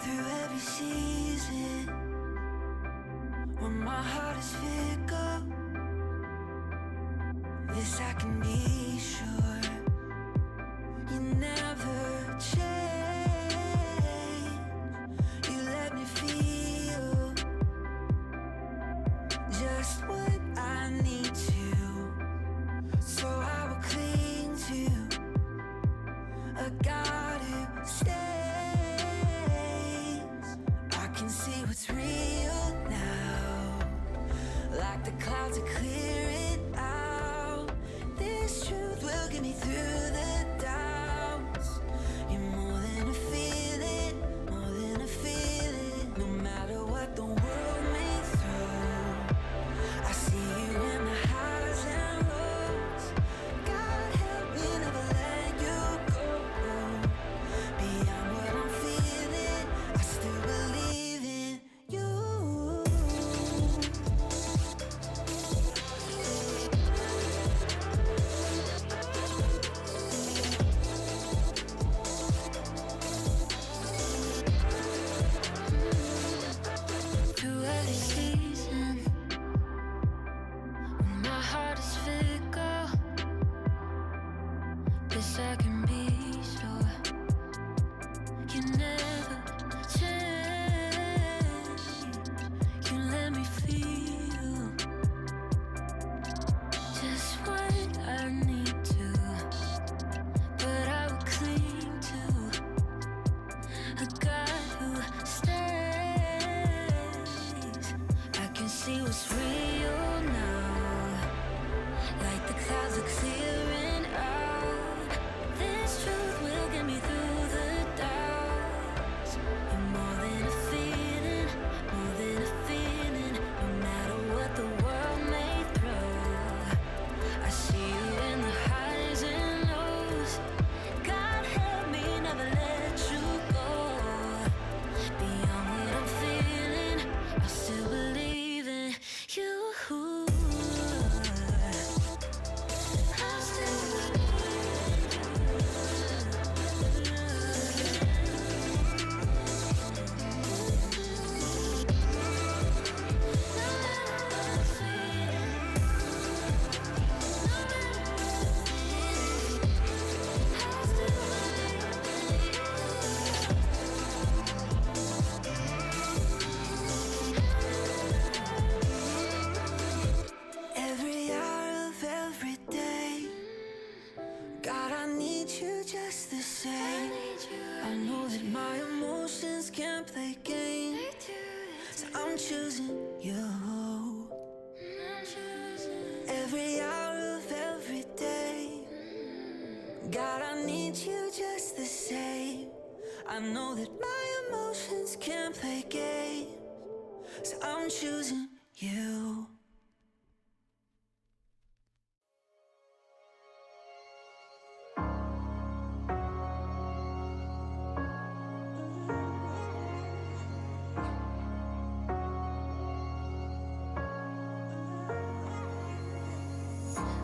Through every season, when my heart is fickle, this I can be sure. You never change. You let me feel just what I need to. So I will cling to a God who stays. I can see what's real now, like the clouds are clearing out. This truth will get me through the doubts. You're more than a feeling, more than a feeling. No matter what the world may throw, I see you in the highs and lows. God help me never let you go. Beyond what I'm feeling, I still believe in you. Through every season, when my heart is fickle, this I can be sure. You never change. You let me feel just what I need to, but I will cling to a God who stays. I can see what's real now, like the clouds are clearing out. This truth will get me through the doubts. You're more than a feeling, more than a feeling. No matter what the world may throw, I see you in the highs and lows. God help me never let you go. Beyond what I'm feeling, I still believe in you. I still believe in you. No matter what I'm feeling, no matter what I'm feeling, I still believe in you. Every hour of every day, God, I need you just the same. I know that my emotions can't play games, so I'm choosing you. Every hour of every day, God, I need you just the same. I know that my emotions can't play games, so I'm choosing you.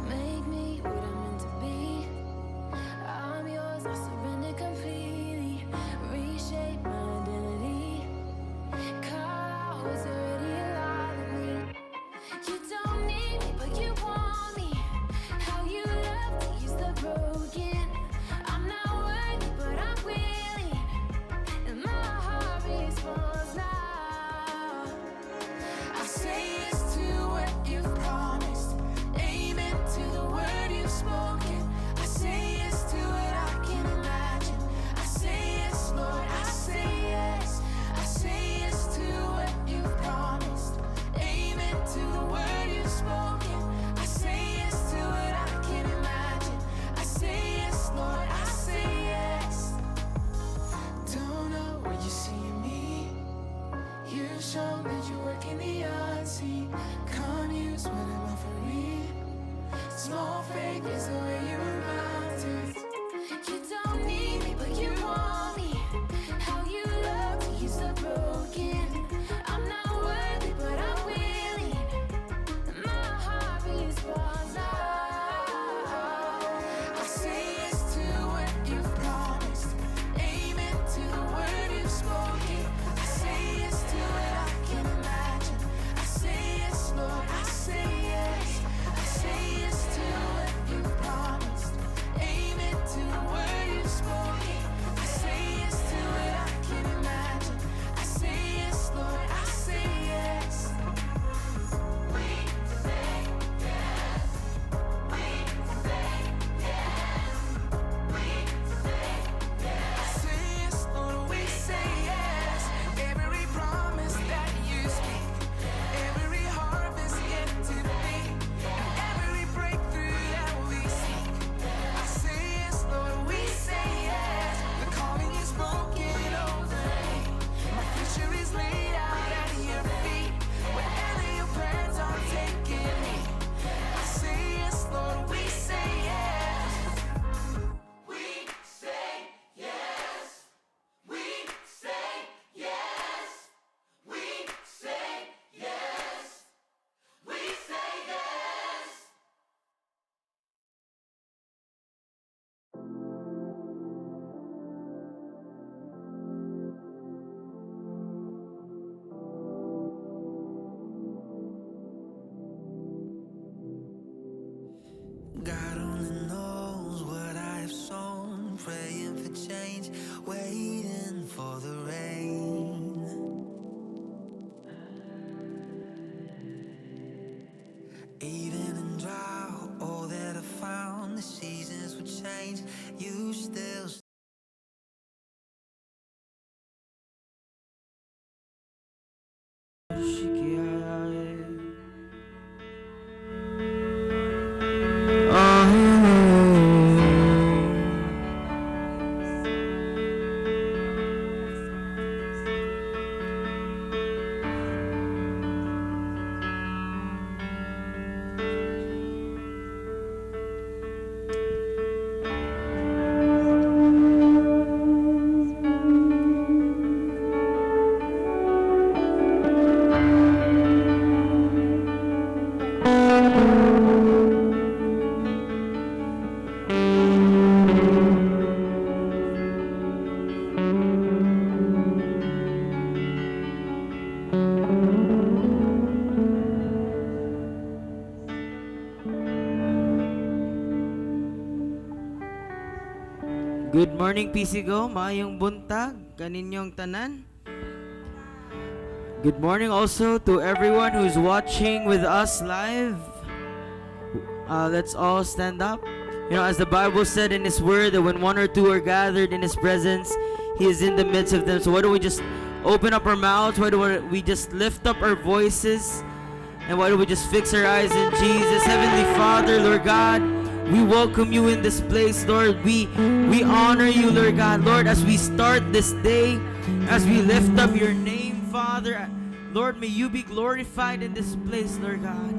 Make me what I'm meant to be. I'm yours, I surrender completely. Reshape my identity. Call out what's already alive in me. You don't need me, but you want me. How you love to use the broken. I'm not worthy, but I'm willing. And my heart responds now. I say yes to what you've promised. Amen to the word you've spoken. I say yes to what I can imagine. I say yes, Lord. I say yes. I say yes to what you've promised. Amen to the word you've spoken. I say yes to what I can imagine. I say yes, Lord. I say yes. Don't know where you see me. You've shown that you work in the unseen. Come use what I'm offering. Small faith is the way you move mountains. You don't need me, but you want me. How you love to use the broken. I'm not worthy, but I'm willing. My heart responds now. I say yes to what you've promised. Amen to the word you've spoken. God only knows what I have sown. Praying for change, waiting for the rain. Even in drought, all that I found, the seasons would change. You still Good morning, PCGO. Maayong buntag kaninyong tanan. Good morning also to everyone who's watching with us live. Let's all stand up. As the Bible said in His Word, that when one or two are gathered in His presence, He is in the midst of them. So why don't we just open up our mouths? Why don't we just lift up our voices? And why don't we just fix our eyes in Jesus? Heavenly Father, Lord God, we welcome you in this place, Lord. We honor you, Lord God. Lord, as we start this day, as we lift up your name, Father, Lord, may you be glorified in this place, Lord God.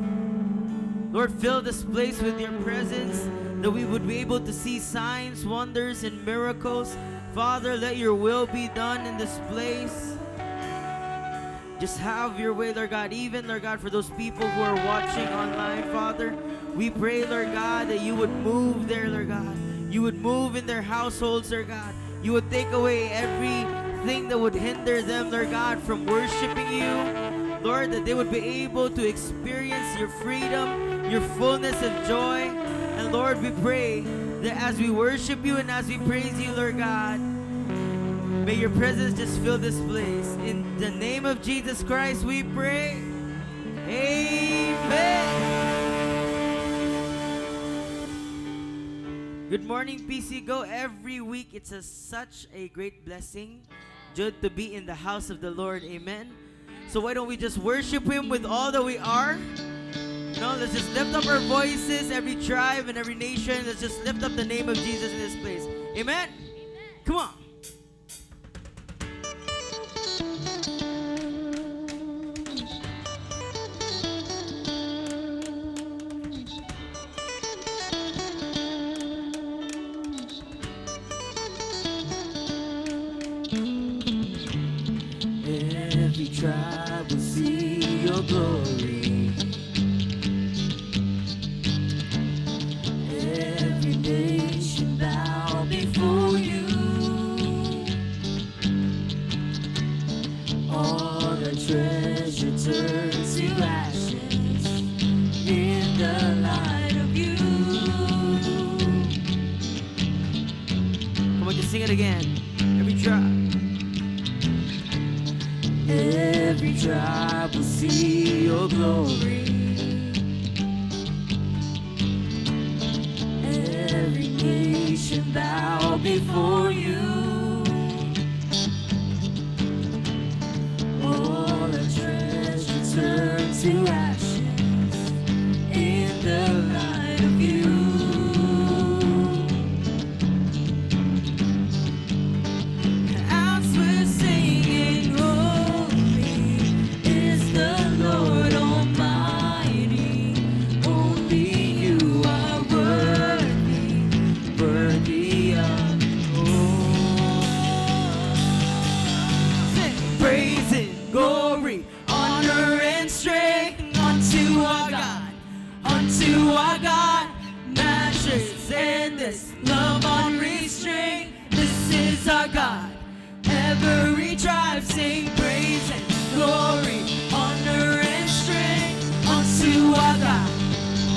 Lord, fill this place with your presence, that we would be able to see signs, wonders, and miracles. Father, let your will be done in this place. Just have your way, Lord God. Even, Lord God, for those people who are watching online, Father, we pray, Lord God, that you would move there, Lord God. You would move in their households, Lord God. You would take away everything that would hinder them, Lord God, from worshiping you. Lord, that they would be able to experience your freedom, your fullness of joy. And Lord, we pray that as we worship you and as we praise you, Lord God, may your presence just fill this place. In the name of Jesus Christ, we pray. Amen. Good morning, PCGO. Every week, it's such a great blessing, good to be in the house of the Lord. Amen. So why don't we just worship Him with all that we are? No, let's just lift up our voices, every tribe and every nation. Let's just lift up the name of Jesus in this place. Amen. Come on. Every tribe will see your glory. Every nation bow before you. All the treasure turns to ashes in the light of you. Come on, just sing it again. Every tribe. Every tribe will see your glory. Every nation bow before you. All the treasure turn to ashes in the light of you. As we're singing, holy is the Lord Almighty. Only you are worthy, worthy of all. Sing. Praise and glory, honor and strength unto our God, unto our God. Matchless and this love unrestrained. This is our God. Every tribe sing praise and glory, honor and strength unto our God,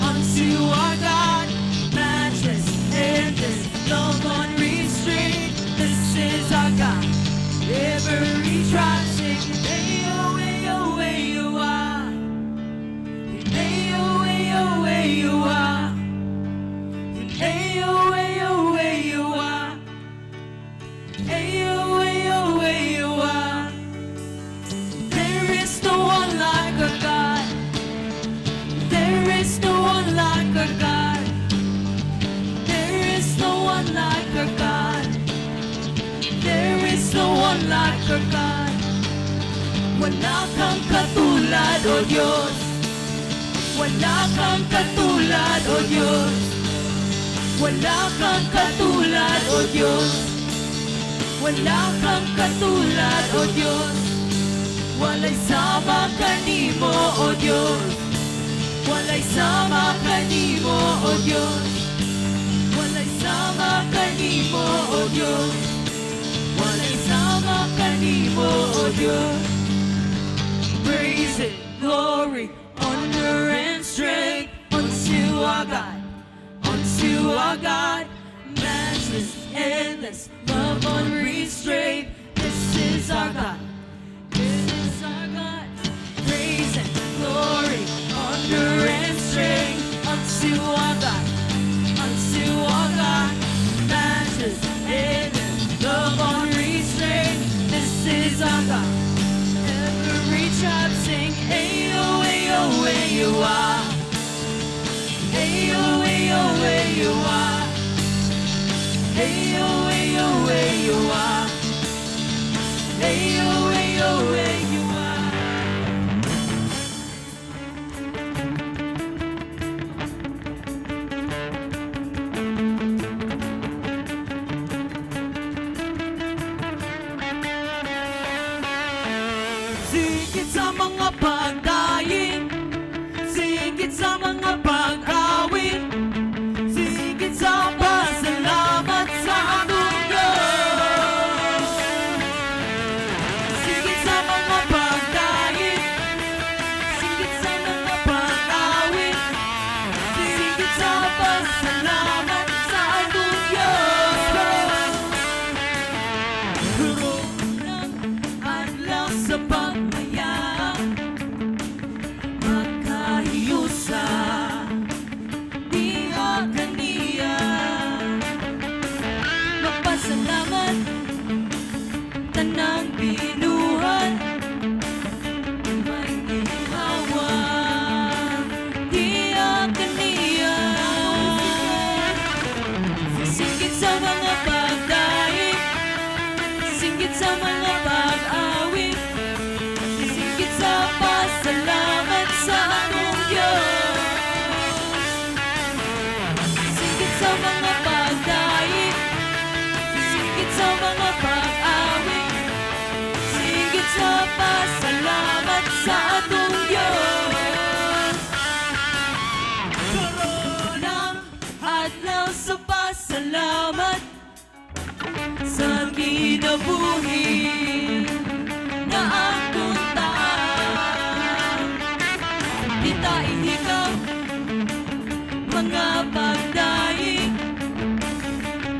unto our God. None like our God. Wala kang katulad, O Diyos. Wala kang katulad, O Diyos. Wala kang katulad, O Diyos. Wala kang katulad, O Diyos. Walay sama kanimo, O Diyos. Walay sama kanimo, O Diyos. Walay sama kanimo, O Diyos. Walay sama kanimo, O Diyos. Praise and glory, honor and strength unto our God, unto our God. Matchless, endless, love unrestrained. This is our God. This is our God. Praise and glory, honor and strength unto our God, unto our God. Matchless, endless, love unrestrained. This is our God. Every tribe sing, Ayo, ayo, ayo, ah. Ayo, ayo, ayo, ah. Ayo, ayo, ayo, ah. Ayo, ayo, ayo, ah. Sigit sa mga pagdaing, sigit sa mga pag-awit, sigit sa pasalamat sa atong Diyos. Sigit sa mga pagdaing, sigit sa mga pag-awit, sigit sa pasalamat sa atong Diyos. Karon adlaw sa pagmaya, makahiusa diha kaniya. Magpasalamat tanang binuhat, may ginhawa diha kaniya. Singgit sa mga pagdaing, singgit sa mga pag-awit, singgit sa pasalamat sa atong Diyos. Singgit sa mga pagdaing, singgit sa mga pag-awit, singgit sa pasalamat sa atong Diyos. Karon ang adlaw sa pasalamat sa kinabuhi nga atong taam. Kita ihikaw mga pagdaing,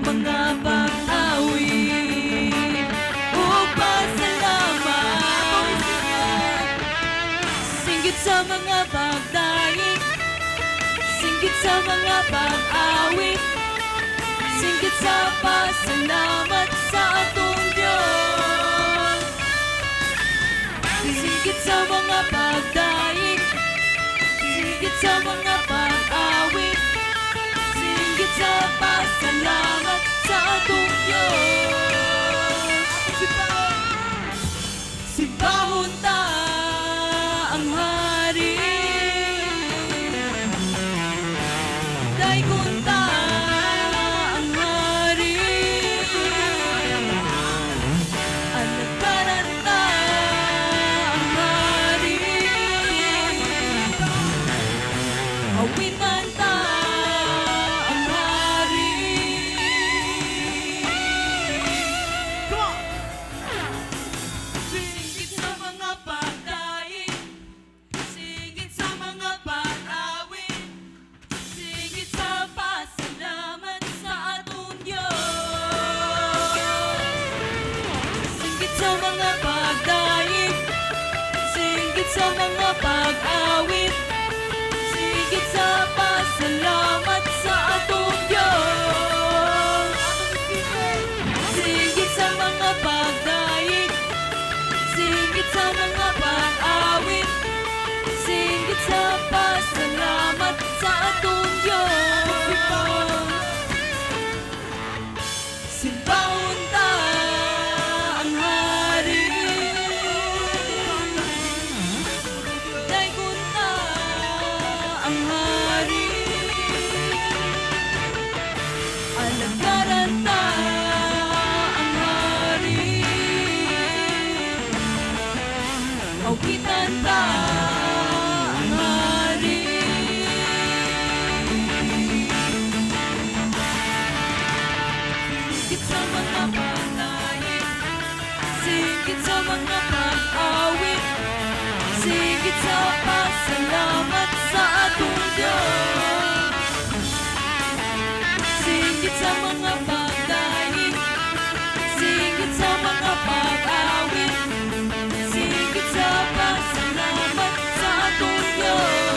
mga pag-awit ug pasalamat. Singgit sa mga pagdaing, singgit sa mga pag-awit, singgit sa pasalamat sa atong Diyos. Singgit sa mga pagdaing, singgit sa mga pag-awit, singgit sa pasalamat sa atong Diyos. Simbahon ta ang hari, daygon ta ang hari, alagaran ta ang hari, awitan ta ang hari. Come on! Sigit sa mga pagdaing, sigit sa mga pag-awit, sigit sa pasalamat sa atong Diyos. Sigit sa mga pagdaing, sigit sa mga pag-awit, sigit sa pasalamat sa atong Diyos. Sigit sa mga pagdaing, sigit sa mga pag-awit, sigit sa pasalamat sa atong Diyos. Simbahon ta ang hari. Alagaran ta ang hari. Awitan ta ang hari. Singit sa mga panayin, singit sa mga pag-awit, singit sa pasalamat sa atong Diyos. Singit sa mga pagdaing, singit sa mga pag-awit, singit sa pasalamat sa atong Diyos.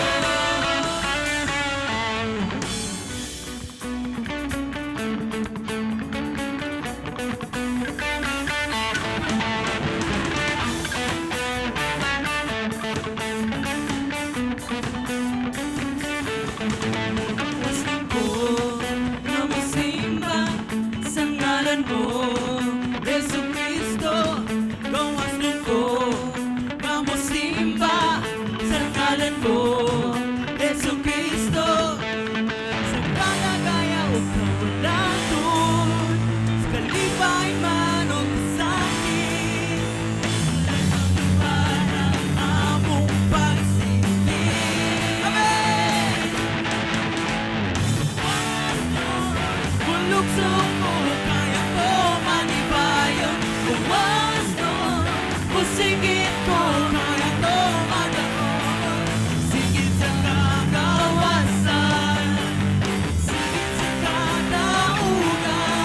Gusto ko na musimba sa ngalan mo, Jesu Cristo. Gawas ko na musimba sa ngalan mo, Jesu Cristo. Sa kalagaya o kawalan, sa kalipay man o kasakit, para among pagsigit. Amen! Mulukso ko, kaya ko manibayon. Buwas no, musigit ko, kaya ko madaon. Sigit sa kagawasan, sigit sa kadaugan.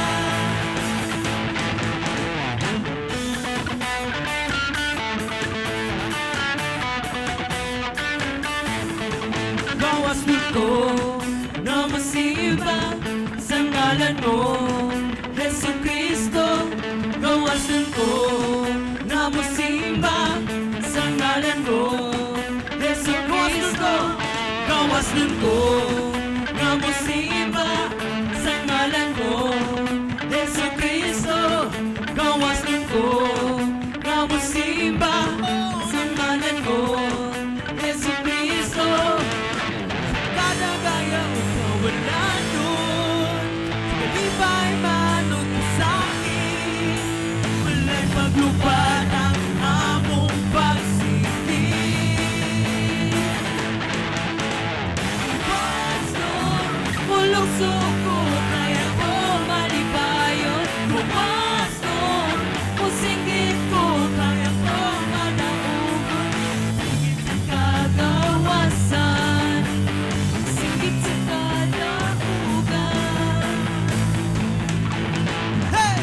Gawas ko na masimba sa ngalan mo, Jesu Cristo. Gawas ko na masimba sa ngalan mo, Jesu Cristo. Gawas ko na masimba sa ngalan mo, Jesu Cristo. Gawas ko na masimba sa ngalan mo, Jesu Cristo. Kada gaya o kawalan nun, sa kalipay man o kasakit, wala'y paglupad ang among pagsigit. Mulukso ko, kaya ko malipayon. Bukas nun, musinggit ko, kaya ko madaugon. Sigit sa kagawasan, sigit sa kadaugan. Hey!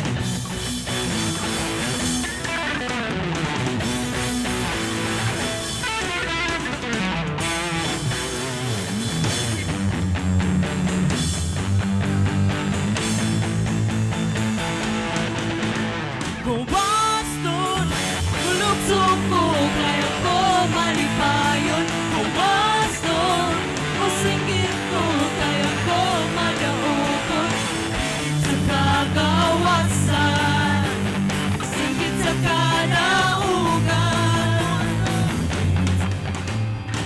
Buwas nun, mulukso ko, kaya ko malipayon. Buwas nun, musinggit ko, kaya ko madaugon. Sa kagawasan, singgit sa kadaugan.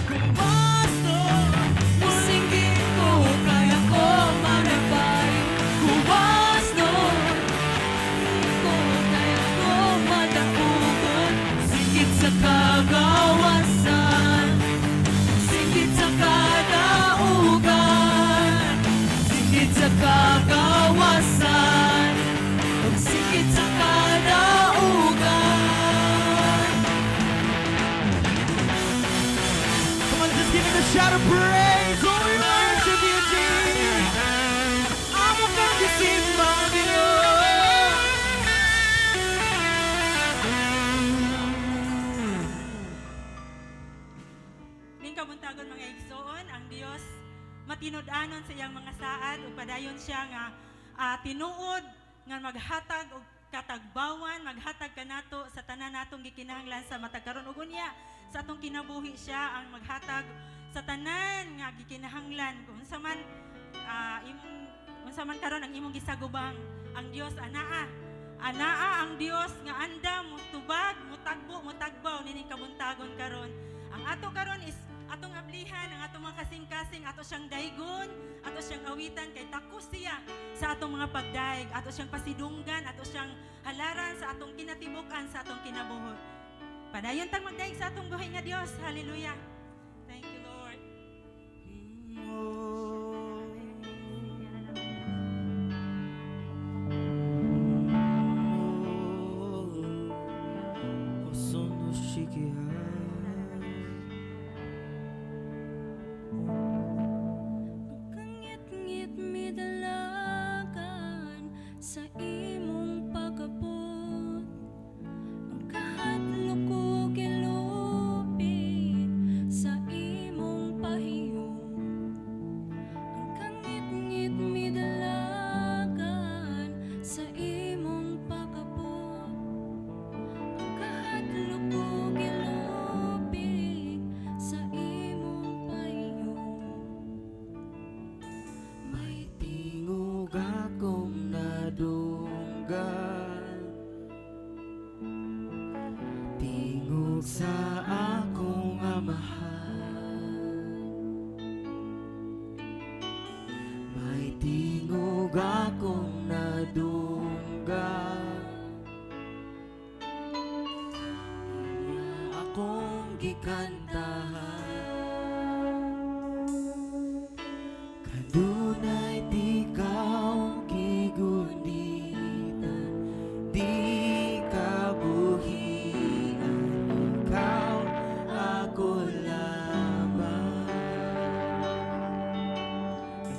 Buwas nun, musinggit ko, kaya ko malipayon. Buwas nun, ko, kaya ko madaugon. Sigit sa kagawasan, sigit sa kadaugan, sigit sa kagawasan, sigit sa kadaugan. Come on, just give him a shout of praise. Oh, we worship you, Jesus. Amo kang gisimba, Diyos. Ning kabuntagon, mga igsoon, ang Dios matinud-anon sa iyang mga saad ug padayon siya nga tinuod nga maghatag og katagbawan, maghatag kanato sa tanan natong gikinahanglan sa matag karon ug unya sa atong kinabuhi. Siya ang maghatag sa tanan nga gikinahanglan. Kung unsa man imong, unsa man karon ang imong gisagubang, ang Dios anaa. Anaa ang Dios nga andam mutubag, mutagbo, mutagbaw nining kabuntagon karon. Ang ato karon is atong Atong ablihan ang atong mga kasing-kasing, ato siyang daygon, ato siyang awitan kay takos siya sa atong mga pagdaig, ato siyang pasidunggan, ato siyang halaran sa atong kinatibuk-an, sa atong kinabuhi. Padayon tang magdaig sa atong buhay nga Dios. Hallelujah. Thank you, Lord. Kangit-ngit midalagan sa imong pagabot, ang kahadlok ko gilupig sa imong pahiyom. Ang kangit-ngit midalagan sa imong pagabot, ang kahadlok ko gilupig sa imong pahiyom. May tingog akong nadunggan, tingog sa akong Amahan. May tingog akong nadunggan, niya akong gikantahan. Kanunay di ka gigunitan, di ka buhian, ikaw ako lamang.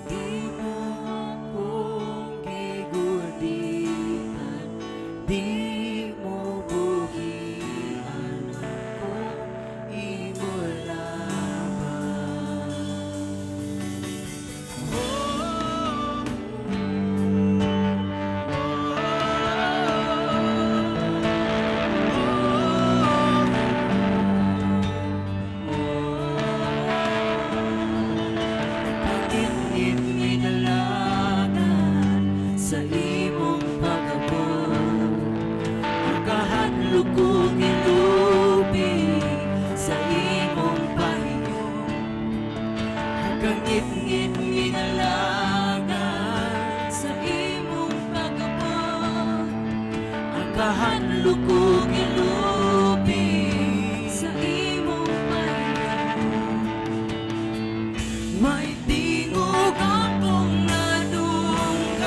Di mo ako gigunitan, di mo buhian, ako imo lamang. Oh, Kangit-ngit minalagan sa imong pagabot, ang kahadlok ko gilupig sa imong pahiyom. Ang kangit-ngit minalagan sa imong pagabot, ang kahadlok ko gilupig sa imong pahiyom. May tingog akong nadunggan,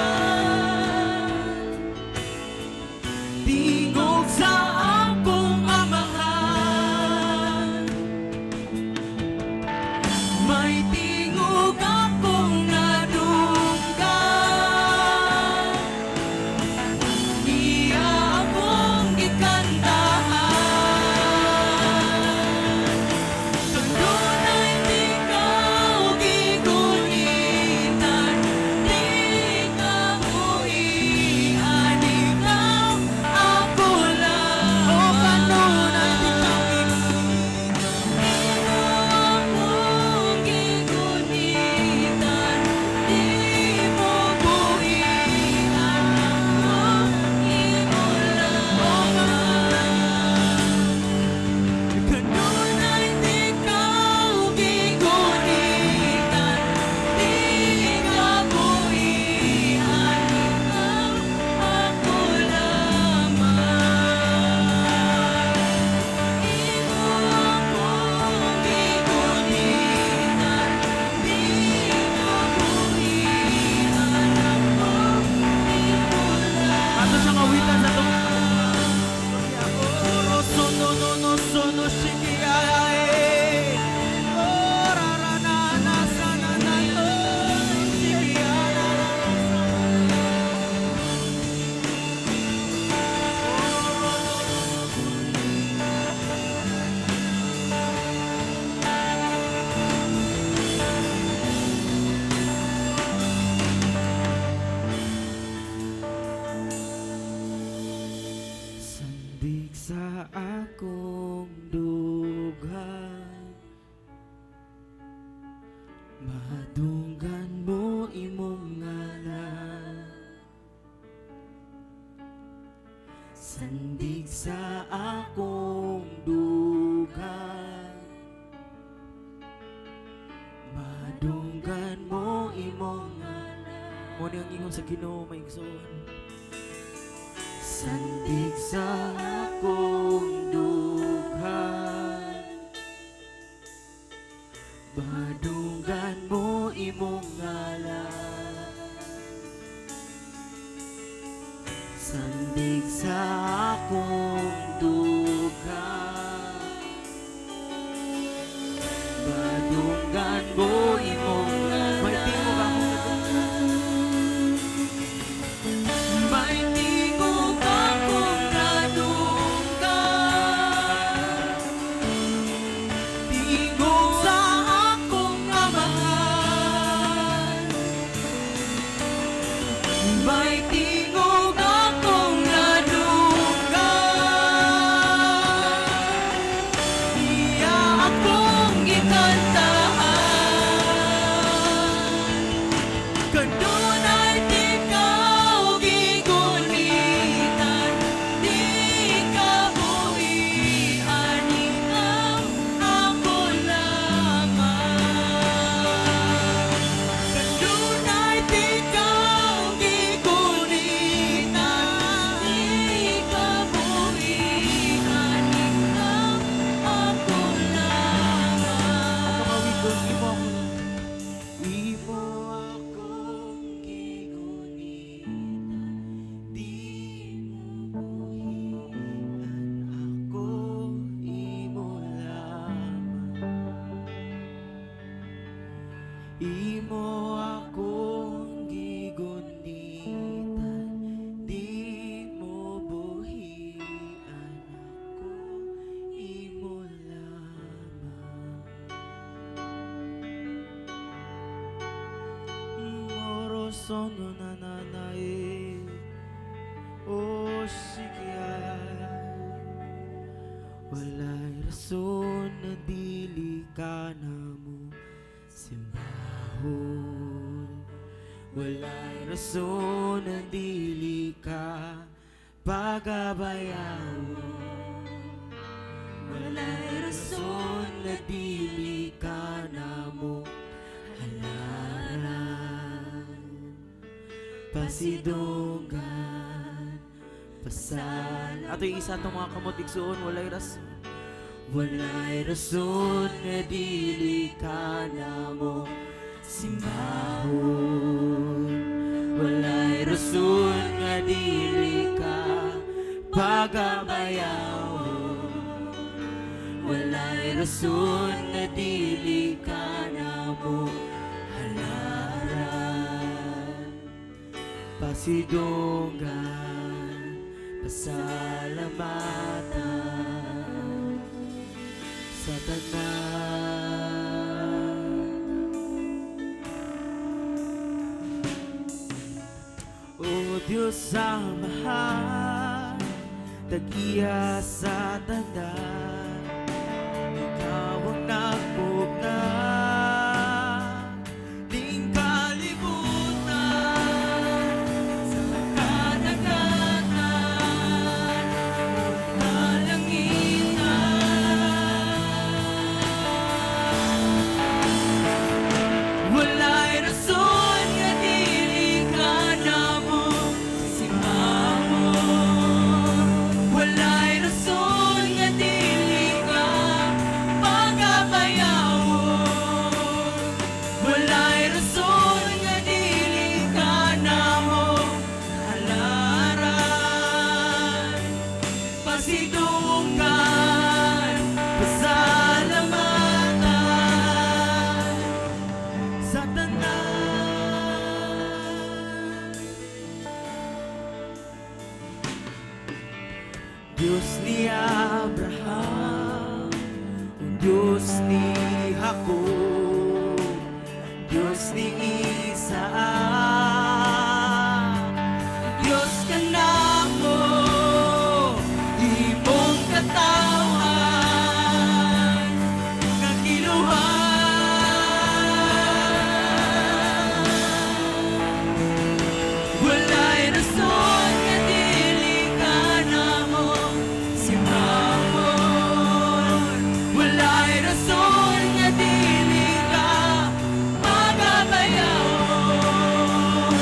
tingog sa akong Amahan. May tingog akong nadunggan, niya akong gikantahan. Kanunay di ka gigunitan, di ka buhian, ikaw ako lamang. Oh, kanunay di ka Akong gigunitan, di mo buhian, ako imo lamang. Kanunay di ka gigunitan, di ka buhian, ikaw ako lamang. Imo akong gigunitan, di mo buhian, ako imo lamang. Ato siyang awitan sa itong Oro no no no so no shiki ay. Oh, ra ra na na sa na na no shiki ra ra ra sa. Sandig sa akong dughan, madunggan mo imong ngalan. Sandig sa akong dughan, Mao ni ang ingon sa Ginoo, mga igsoon. Sandig sa akong dughan, badunggan mo imong ngalan. Sandig sa akong dughan, badunggan mo imong ngalan. May tingog akong nadunggan. May tingog akong nadunggan. Tingog sa akong Amahan. May tingog akong nadunggan. Iya akong gikantahan. Kanunay di ka gigunitan, di ka buhian, ikaw ako lamang. Kanunay di ka gigunitan, di ka buhian, ikaw ako lamang. Atong awiton, imo ako. Imo akong gigunitan, di mo buhian, ako imo lamang. Imo akong gigunitan, di mo buhian, ako imo lamang. Morosono na na na eh. Oh, sige ay. Walay rason na dili ka na mo simbahon. Walay rason na dili ka pagabayawon. Walay rason na dili ka na mo halaran. Pasidunggan, pasalamat. Ato yung isa itong mga kamot igsuon, walay rason. Walay rason na dili ka na mo simbahon. Walay rason nga dili ka pagabayawon. Walay rason na dili ka na mo halaran. Pasidunggan, pasalamatan sa tanan. O Diyos Amahan, tag-iya sa tanan, ikaw ang nagpugna ning kalibutan sa kadagatan kalangitan. Walay rason nga dili ka na mo simbahon. Walay rason nga dili ka pagabayawon. Walay rason nga dili ka na mo halaran. Pasidunggan, pasalamatan sa tanan. Diyos ni Abraham, Diyos ni Jacob, Diyos ni Isaac, Diyos ka namo, imong katawhan, nga kiluhan. Walay rason nga dili ka namo simbahon. Walay rason nga dili ka pagabayawon.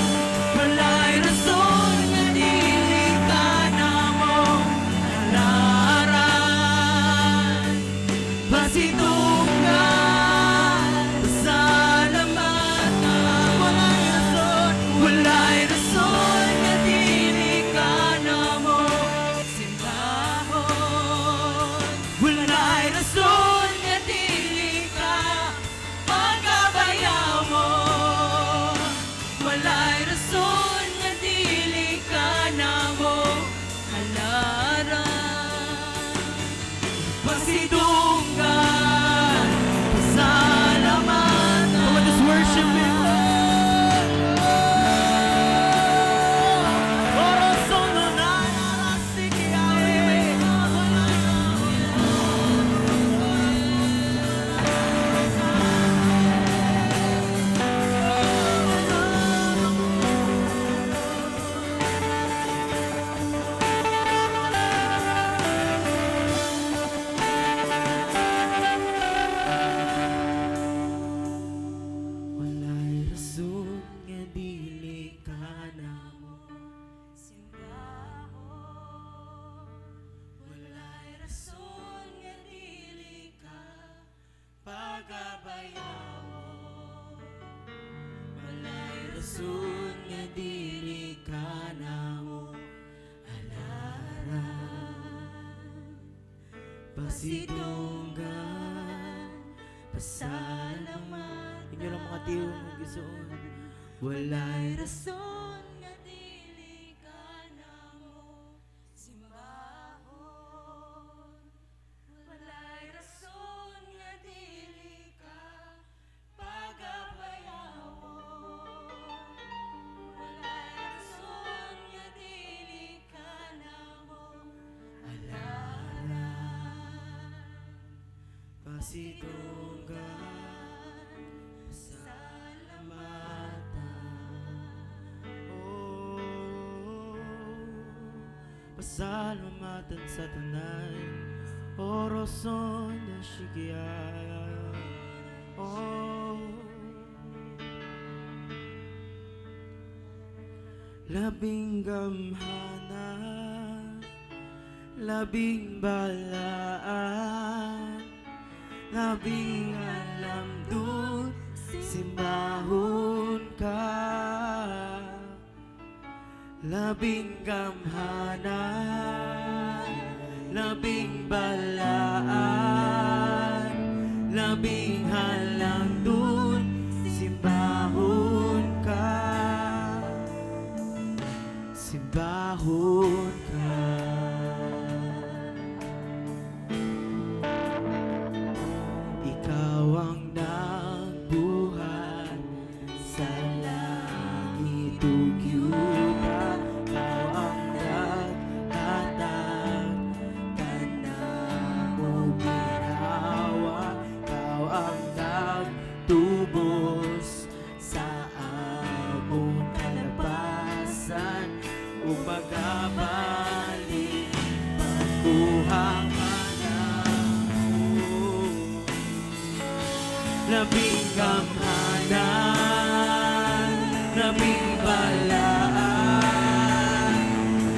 Rason nga dili ka namo halaran. Pasidunggan, pasalamatan. Come on, just worship Him. Walay rason nga dili ka namo Simbahon. Walay rason nga dili ka pagabayawon. Walay rason nga dili ka namo halaran. Pasidunggan, pasalamat. Inyo lang mga tiyo mga igsoon. Walay Rason nga dili ka namo simbahon. Walay rason nga dili ka pagabayawon. Walay rason nga dili ka namo halaran. Pasidunggan, pasalamatan. Oh, pasalamatan sa tanan. Oroson na shikia. Oh, labing gamhana, labing balaan, labing alam dun, simbahon ka. Labing gamhana, labing balaan, labing halandun, simbahon ka. Simbahon ka. Ikaw ang nagbuhat sa langit ug yuta. Ikaw ang naghatag kanamo ginhawa. Ikaw ang nagtubos sa among kalapasan ug magabalik pagkuha ka namo. Labing gamhanan, labing balaan,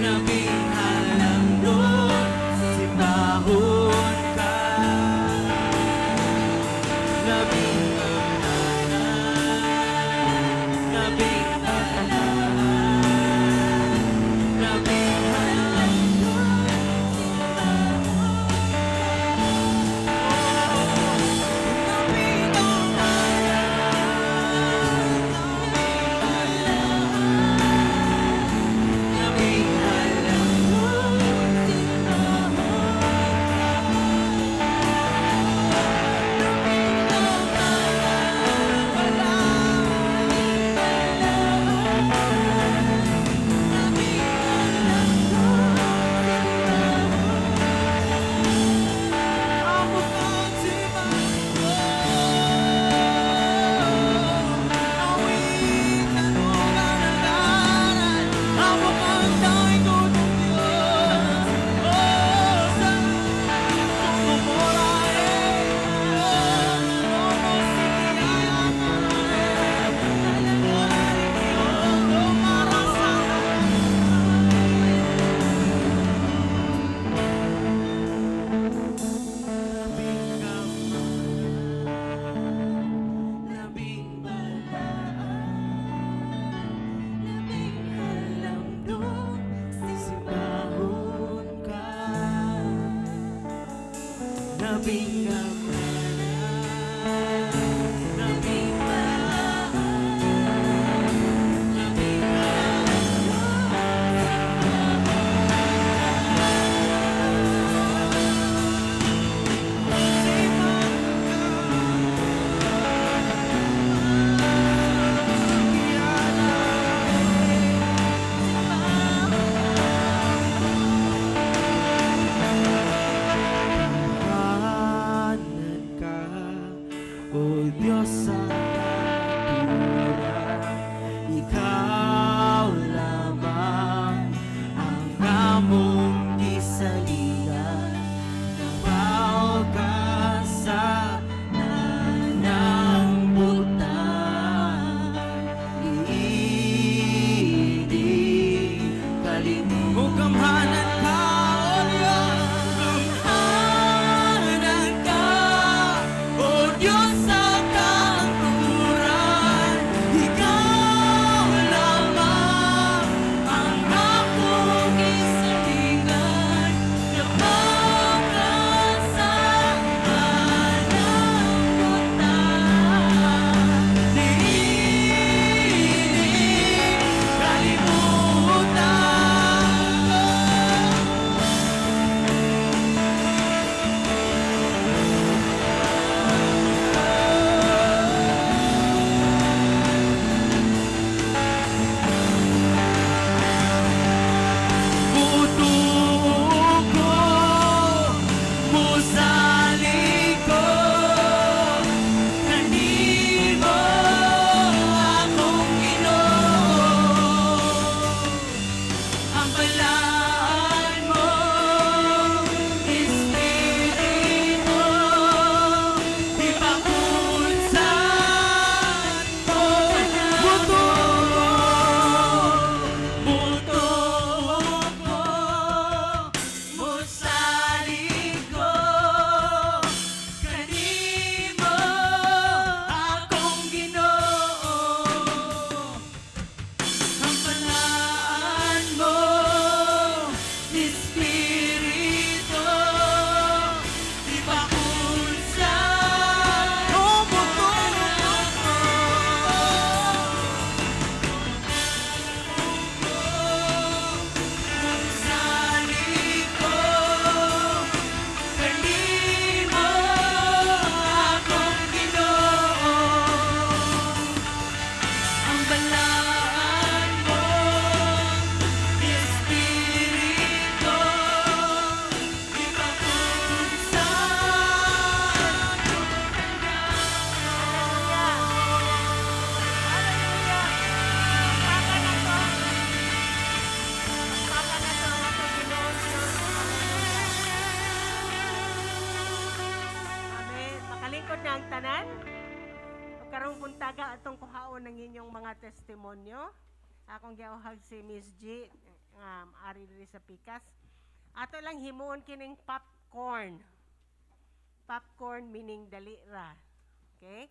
labing halandon, simbahon ka. Labing gamhanan, labing balaan, labing halandon, labing labing halandon. Labing labing balaan, labing halandon, simbahon ka. Labing gamhanan, labing balaan, labing Ninyang tanan. Ug karong buntaga atong kuhaon ang inyong mga testimonyo. Akong giauhag si Miss G ari diri sa Pikas. Ato lang himuon kining popcorn. Popcorn meaning dali ra. Okay?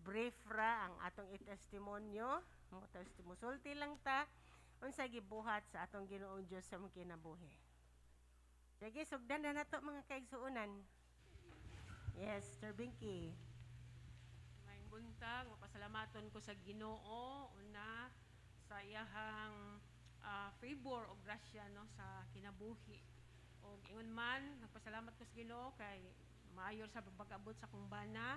Brief ra ang atong itestimonyo. Mo musulti lang ta unsa gibuhat sa atong Ginoong Dios sa among kinabuhi. Sige, sugdan na nato, mga kaigsuonan. Yes, Sir Binky. Maayong buntag, mapasalamaton ko sa Ginoo una sa iyahang favor o grasya, no, sa kinabuhi. Og ingon man, nagpasalamat ko sa Ginoo kay maayo sa pag-abot sa akong bana.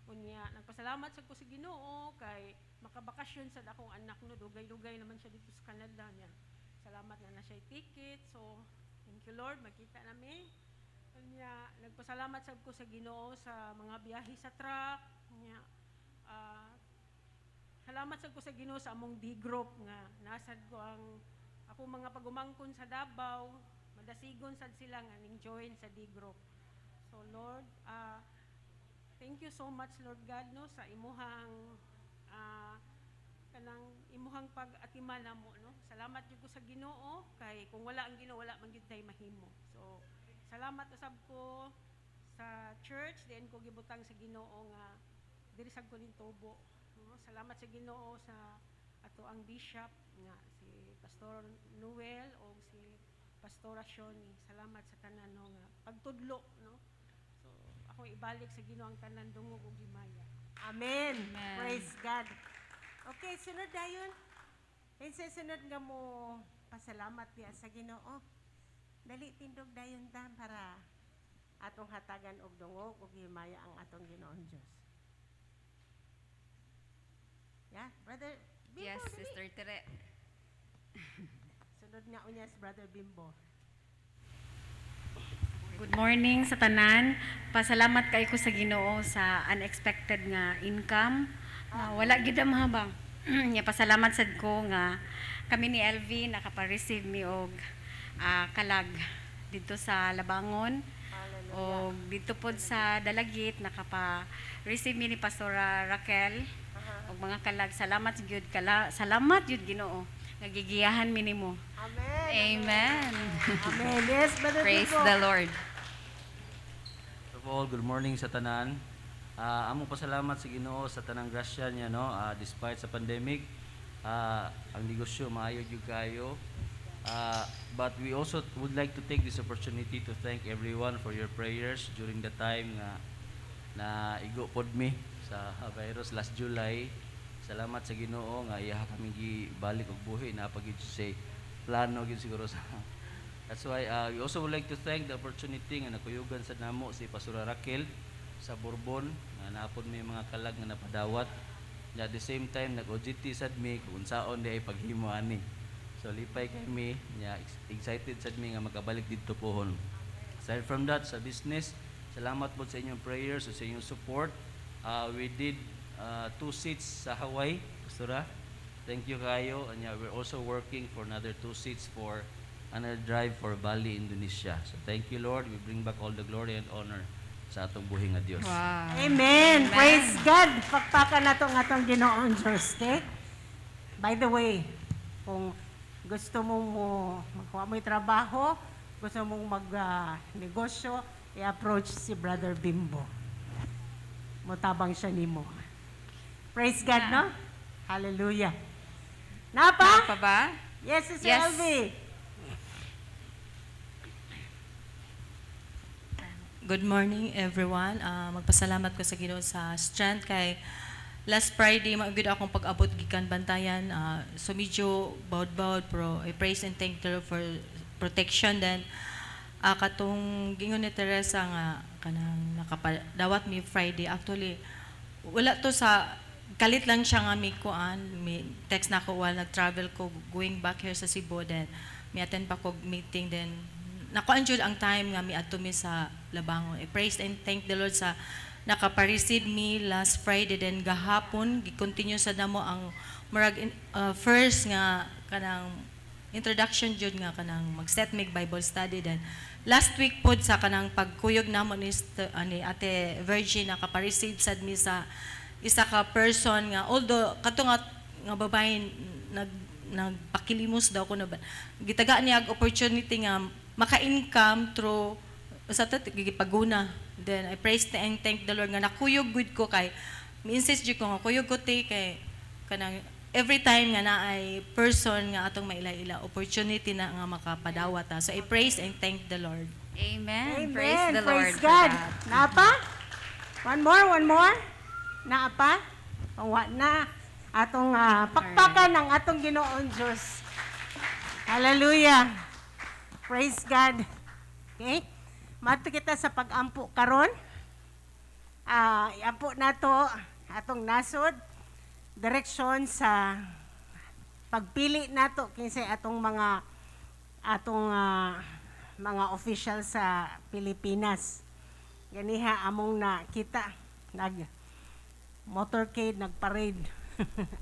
Unya, nagpasalamat sad ko sa Ginoo kay makabakasyon sad akong anak, no, dugay-dugay naman siya dito sa Canada niya. Salamat na na siya ticket. So, thank you, Lord, makita nami. Unya, nagpasalamat sad ko sa Ginoo sa mga biyahe sa truck. Unya, salamat sad ko sa Ginoo sa among D group nga nasad ko ang ako mga pagumangkon sa Davao, madasigon sad sila nga ning join sa D group. So Lord, thank you so much, Lord God, no, sa imuhang kanang imuhang pag-atiman namo, no. Salamat jud ko sa Ginoo kay kung wala ang Ginoo, wala man gyud tay mahimo. So salamat usab ko sa church diin ko gibutang sa Ginoo nga diri sad ko ning tubo. No? Salamat sa Ginoo sa ato ang bishop nga si Pastor Noel o si Pastora Shoni. Salamat sa tanan, no, nga pagtudlo, no. So ako ibalik sa Ginoo ang tanan dungog ug himaya. Amen. Amen. Praise God. Okay, sunod dayon. Kinsa sunod nga mo pasalamat niya sa Ginoo? Dali, tindog dayon ta para atong hatagan og dungog ug himaya ang atong Ginoong Dios. Yeah, Brother Bimbo, Yes, dali. Sister Tere. Sunod nga unya si Brother Bimbo. Good morning sa tanan. Pasalamat kay ko sa Ginoo sa unexpected nga income. Nga wala gid ang habang. Nya pasalamat sad ko nga kami ni LV nakapa-receive mi og kalag dito sa Labangon. O dito pod sa Dalagit nakapa-receive mi ni Pastora Raquel og mga kalag. Salamat gyud kala, salamat gyud Ginoo nga gigiyahan mi nimo. Amen. Amen. Amen. Yes, Brother Praise Bimbo. the Lord. First of all, good morning sa tanan. Among pasalamat sa Ginoo sa tanang grasya niya, no, despite sa pandemic, ang negosyo maayo gyud kayo. But we also would like to take this opportunity to thank everyone for your prayers during the time nga na igo pod mi sa virus last July. Salamat sa Ginoo nga iya kami gibalik og buhi na pag say plano gyud siguro sa. That's why we also would like to thank the opportunity nga nakuyugan sa namo si Pastora Raquel sa Bourbon nga naapod may mga kalag nga napadawat. And at the same time nag-OJT sad mi kung unsaon di ay paghimo ani. So lipay kami nya, excited sad mi nga makabalik didto pohon. Aside from that, sa business, salamat po sa inyong prayers sa inyong support. We did two seats sa Hawaii, Pastora. Thank you kayo. And yeah, we're also working for another two seats for another drive for Bali, Indonesia. So thank you, Lord. We bring back all the glory and honor sa atong buhi nga Dios. Wow. Amen. Praise God. Pakpakan nato ang atong Ginoong Diyos, okay? By the way, kung gusto mo mo magkuha mo yung trabaho, gusto mong mag-negosyo, i-approach si Brother Bimbo. Mutabang siya nimo. Praise God, no? Hallelujah. Napa? Pa ba? Yes, Sister Yes. LV. Good morning, everyone. Magpasalamat ko sa Ginoo sa strength kay last Friday mao gyud akong pag-abot gikan Bantayan. So medyo bawd-bawd pero I praise and thank the Lord for protection. Then katong gingon ni Teresa nga kanang nakapadawat mi Friday, actually wala to sa kalit lang siya nga mi kuan, mi text na ako while nag-travel ko going back here sa Cebu. Then mi attend pa ko meeting, then nakuan jud ang time nga mi adto mi sa Labangon. I praise and thank the Lord sa nakapa-receive mi last Friday. Then gahapon gi-continue sa namo ang murag first nga kanang introduction jud nga kanang mag-set mig Bible study. Then last week pod sa kanang pagkuyog namo ni ani Ate Virgin, nakapareceive sad mi sa isa ka person nga although kato nga nga babae nagpakilimos daw ko na ba, gitagaan niya og opportunity nga maka-income through sa to gipaguna. Then I praise and thank the Lord nga nakuyog gud ko kay mi-insist jud ko nga kuyog ko te, kay kanang every time nga naay person nga atong maila-ila, opportunity na nga makapadawat ta. So I praise and thank the Lord. Amen. Amen. Praise the Lord Praise for God. that. Naa pa? One more, one more? Naa pa? O, wa na. Atong pakpakan ang atong Ginoong Diyos. Hallelujah. Praise God. Okay? Maadto kita sa pag-ampo karon. Iampo nato atong nasod, direksyon sa pagpili nato kinsay atong mga official sa Pilipinas. Ganiha among nakita nag motorcade, nagparade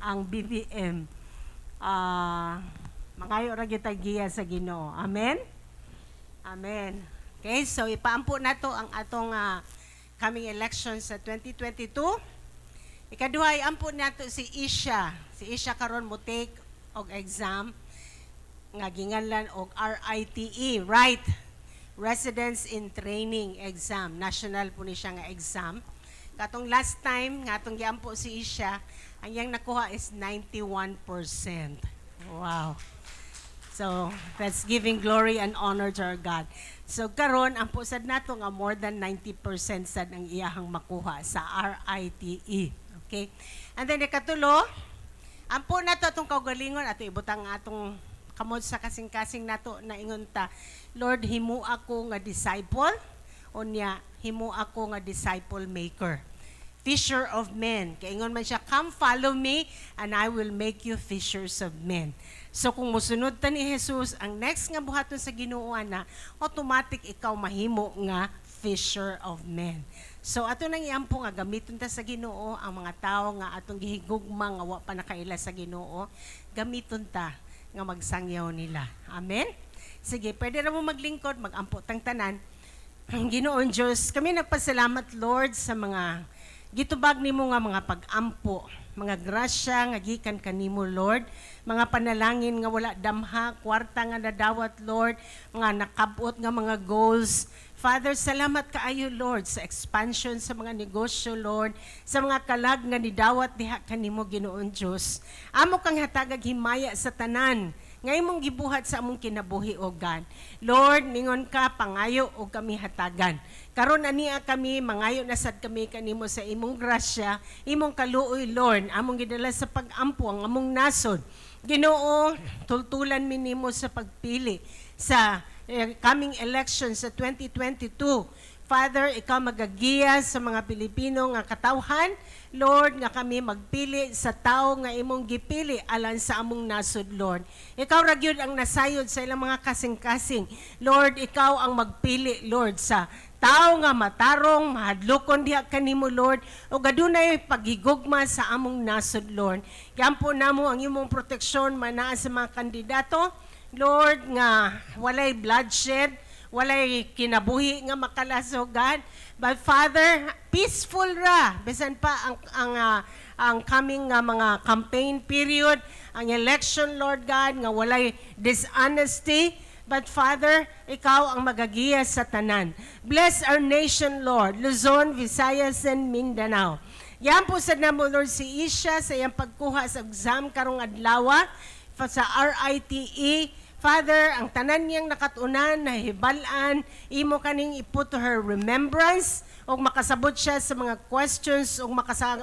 ang BBM. Mangayo ra gyud tag giya sa Ginoo. Amen. Amen. Okay, so ipaampo nato ang atong coming election sa 2022. Ikaduha, iampo nato si Isha. Si Isha karon mo take og exam nga ginganlan og RITE, right? Residence in Training Exam. National po ni siya nga exam. Katong last time nga atong giampo si Isha, ang iyang nakuha is 91%. Wow. So, that's giving glory and honor to our God. So, karon ampo sad nato nga more than 90% sad ang iyahang makuha sa RITE. Okay? And then, ikatulo, ampo nato atong kaugalingon, ato ibutang atong kamot sa kasing-kasing nato na ingon ta, "Lord, himo ako nga disciple, unya himo ako nga disciple maker. Fisher of men." Kaingon man siya, "Come follow me and I will make you fishers of men." So kung musunod ta ni Jesus, ang next nga buhaton sa Ginoo na automatic ikaw mahimo nga fisher of men. So ato nang iampo nga gamiton ta sa Ginoo ang mga tawo nga atong gihigugma nga wa pa nakaila sa Ginoo, gamiton ta nga magsangyaw nila. Amen. Sige, pwede ra mo maglingkod, magampo tang tanan. Ginoon Diyos, kami nagpasalamat, Lord, sa mga gitubag nimo nga mga pag-ampo, mga grasya nga gikan kanimo, Lord, mga panalangin nga wala damha, kwarta nga nadawat, Lord, mga nakabot nga mga goals. Father, salamat kaayo, Lord, sa expansion sa mga negosyo, Lord, sa mga kalag nga nidawat diha kanimo, Ginoon Diyos. Amo kang hatagag himaya sa tanan nga imong gibuhat sa among kinabuhi, O God. Lord, ningon ka, pangayo og kami hatagan. Karon ania kami mangayo na sad kami kanimo sa imong grasya, imong kaluoy, Lord, among gidala sa pag-ampo ang among nasod. Ginoo, tultulan mi nimo sa pagpili sa coming election sa 2022. Father, ikaw magagiya sa mga Pilipino nga katawhan. Lord, nga kami magpili sa tao nga imong gipili alang sa among nasod, Lord. Ikaw ra gyud ang nasayod sa ilang mga kasing-kasing. Lord, ikaw ang magpili, Lord, sa tao nga matarong, mahadlokon diha kanimo, Lord, ug adunay paghigugma sa among nasod, Lord. Giampo namo ang imong proteksyon manaa sa mga kandidato, Lord, nga walay bloodshed, walay kinabuhi nga makalasogan. But Father, peaceful ra bisan pa ang coming nga mga campaign period, ang election, Lord God, nga walay dishonesty. But Father, ikaw ang magagiya sa tanan. Bless our nation, Lord, Luzon, Visayas, and Mindanao. Yan po sa namo, Lord, si Isha sa iyang pagkuha sa exam karong adlaw sa RITE. Father, ang tanan niyang nakatunan na hibalan, imo kaning i-put to her remembrance, ug makasabot siya sa mga questions, ug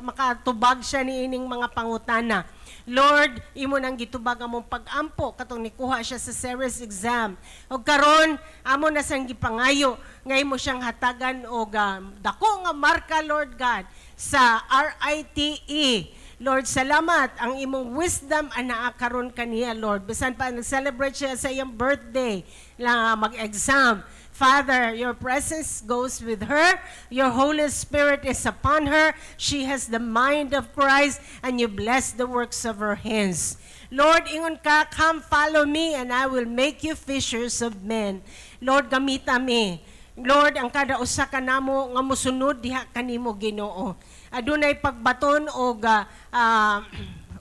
makatubag siya ni ining mga pangutana. Lord, imo nang gitubag among pag-ampo katong nikuha siya sa series exam. Ug karon amo na sang gipangayo nga imo siyang hatagan og dako nga marka, Lord God, sa RITE. Lord, salamat ang imong wisdom anaa karon kaniya, Lord. Bisan pa nag-celebrate siya sa iyang birthday na mag-exam. Father, your presence goes with her. Your Holy Spirit is upon her. She has the mind of Christ, and you bless the works of her hands. Lord, ingon ka, "Come follow me and I will make you fishers of men." Lord, gamita mi. Lord, ang kada usa ka namo nga mosunod diha kanimo, Ginoo. Adunay pagbaton og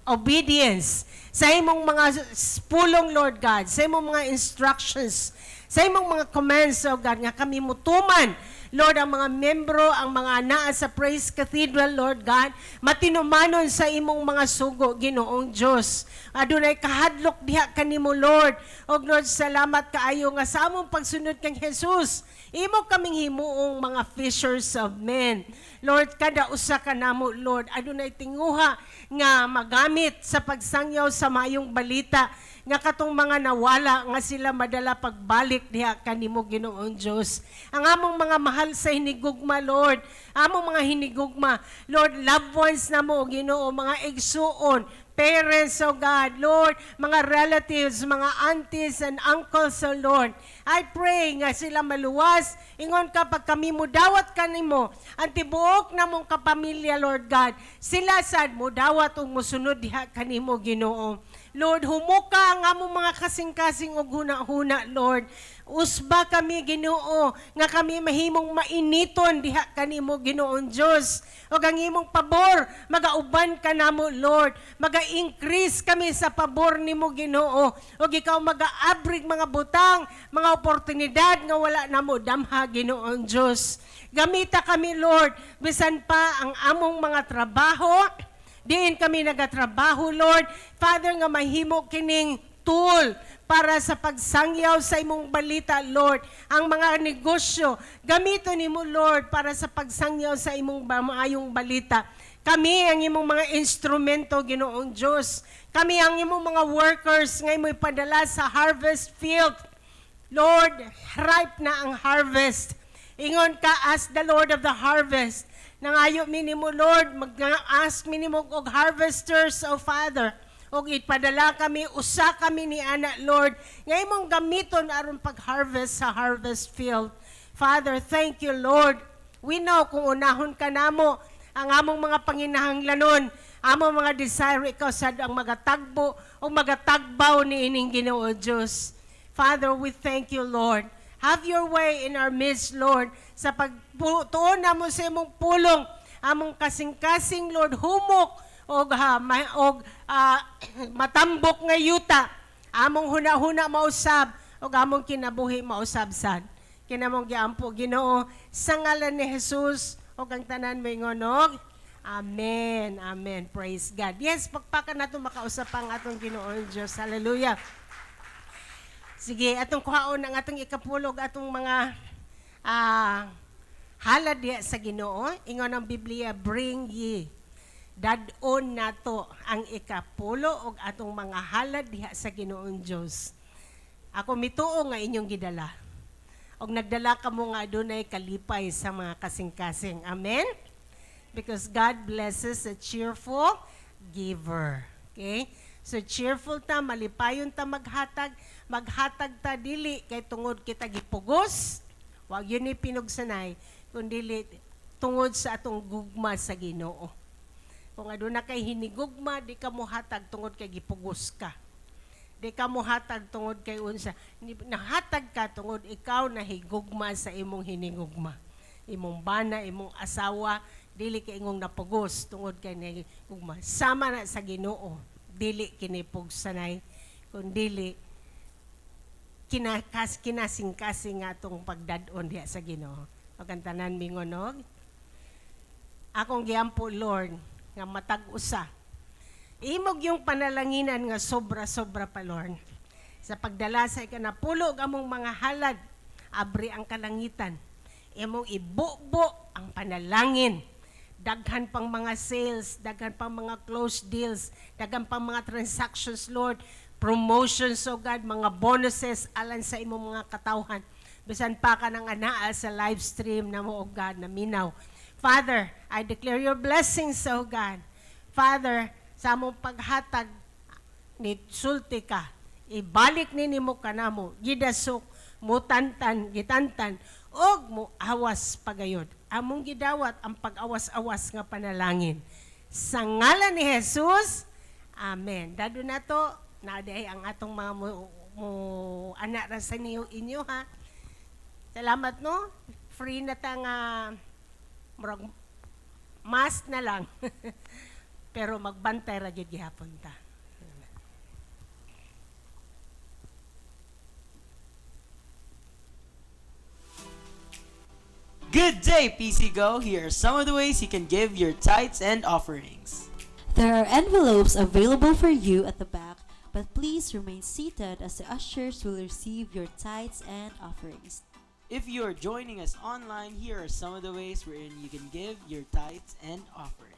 obedience sa imong mga pulong, Lord God, sa imong mga instructions, sa imong mga commands, oh God, nga kami mutuman. Lord, ang mga membro, ang mga naa sa Praise Cathedral, Lord God, matinumanon sa imong mga sugo, Ginoong Diyos. Adunay kahadlok diha kanimo, Lord. Og Lord, salamat kaayo nga sa among pagsunod kang Jesus, imo kaming himuong mga fishers of men. Lord, kada usa ka namo, Lord, adunay tinguha nga magamit sa pagsangyaw sa maayong balita nga katong mga nawala nga sila madala pagbalik diha kanimo, Ginoong Dios. Ang among mga mahal sa hinigugma, Lord, among mga hinigugma, Lord, loved ones namo, Ginoo, mga igsuon, parents, oh God, Lord, mga relatives, mga aunties and uncles, oh Lord. I pray nga sila maluwas. Ingon ka, pag kami mudawat kanimo, ang tibuok namong kapamilya, Lord God, sila sad mudawat ug musunod diha kanimo, Ginoo. Lord, humuka ang among mga kasing-kasing ug huna-huna, Lord. Usba kami, Ginoo, nga kami mahimong mainiton diha kanimo, Ginoong Dios. Ug ang imong pabor magauban kanamo, Lord. Maga-increase kami sa pabor nimo, Ginoo. Ug ikaw magaabrig mga butang, mga oportunidad nga wala namo damha, Ginoong Dios. Gamita kami, Lord, bisan pa ang among mga trabaho, diin kami nagatrabaho, Lord. Father, nga mahimo kining tool para sa pagsangyaw sa imong balita, Lord. Ang mga negosyo, gamito nimo, Lord, para sa pagsangyaw sa imong maayong balita. Kami ang imong mga instrumento, Ginoong Diyos. Kami ang imong mga workers nga imong ipadala sa harvest field. Lord, ripe na ang harvest. Ingon ka, "Ask the Lord of the harvest." Nangayo mi nimo, Lord, mag-ask mi nimo og harvesters, O Father. Og ipadala kami, usa kami ni ana, Lord, nga imong gamiton aron pag-harvest sa harvest field. Father, thank you, Lord. We know kung unahon ka namo, ang among mga panginahanglanon, among mga desire, ikaw sad ang magatagbo o magatagbaw ni ining, Ginoo Dios. Father, we thank you, Lord. Have your way in our midst, Lord. Sa pagtuon namo sa imong pulong, among kasing-kasing, Lord, humok og ha, og matambok nga yuta. Among huna-huna mausab og among kinabuhi mausab sad. Kinamong giampo, Ginoo, sa ngalan ni Jesus, ug ang tanan moingon og Amen. Amen. Praise God. Yes, pagpakan nato makausap ang atong Ginoong Diyos. Hallelujah. Sige, atong kuhaon ang atong ikapulog, atong mga halad diha sa Ginoo. Ingon ang Biblia, "Bring ye." Dad-on nato ang ikapulo og atong mga halad diha sa Ginoong Dios. Ako mituo nga inyong gidala. Og nagdala kamo nga adunay kalipay sa mga kasing-kasing. Amen? Because God blesses a cheerful giver. Okay? So cheerful ta, malipayon ta maghatag, maghatag ta dili kay tungod kita gipugos, wag yun ni pinugsanay, kundi tungod sa atong gugma sa Ginoo. Kung aduna kay hinigugma, di ka mohatag tungod kay gipugos ka. Di ka mohatag tungod kay unsa. Nahatag ka tungod ikaw nahigugma sa imong hinigugma. Imong bana, imong asawa, dili kay ingong napugos tungod kay nahigugma. Sama na sa Ginoo, dili kini pugsanay, kundi kinasing-kasing nga atong pagdad-on diha sa Ginoo. Pagkantanan mingonog. Akong giampo, Lord, nga matag usa. Imog yung panalanginan nga sobra-sobra pa, Lord. Sa pagdala sa ikanapulo og among mga halad, abri ang kalangitan. Imong ibubo ang panalangin. Daghan pang mga sales, daghan pang mga closed deals, daghan pang mga transactions, Lord, promotions, oh God, mga bonuses alang sa imong mga katawhan. Bisan pa ka ng anaa sa live stream na mo, oh God, na minaw. Father, I declare your blessings, oh God. Father, sa among paghatag, ni sulti ka, ibalik ni nimo kanamo, gidasok, mutantan, gitantan, og mo awas pagayod. Among gidawat ang pag-awas-awas nga panalangin. Sa ngalan ni Jesus, Amen. Dado na to, na ang atong mga mo anak ra sa niyo inyo ha. Salamat no. Free na ta nga murag mask na lang. Pero magbantay ra gyud gihapon ta. Good day, PC Go. Here are some of the ways you can give your tithes and offerings. There are envelopes available for you at the back, but please remain seated as the ushers will receive your tithes and offerings. If you are joining us online, here are some of the ways wherein you can give your tithes and offerings.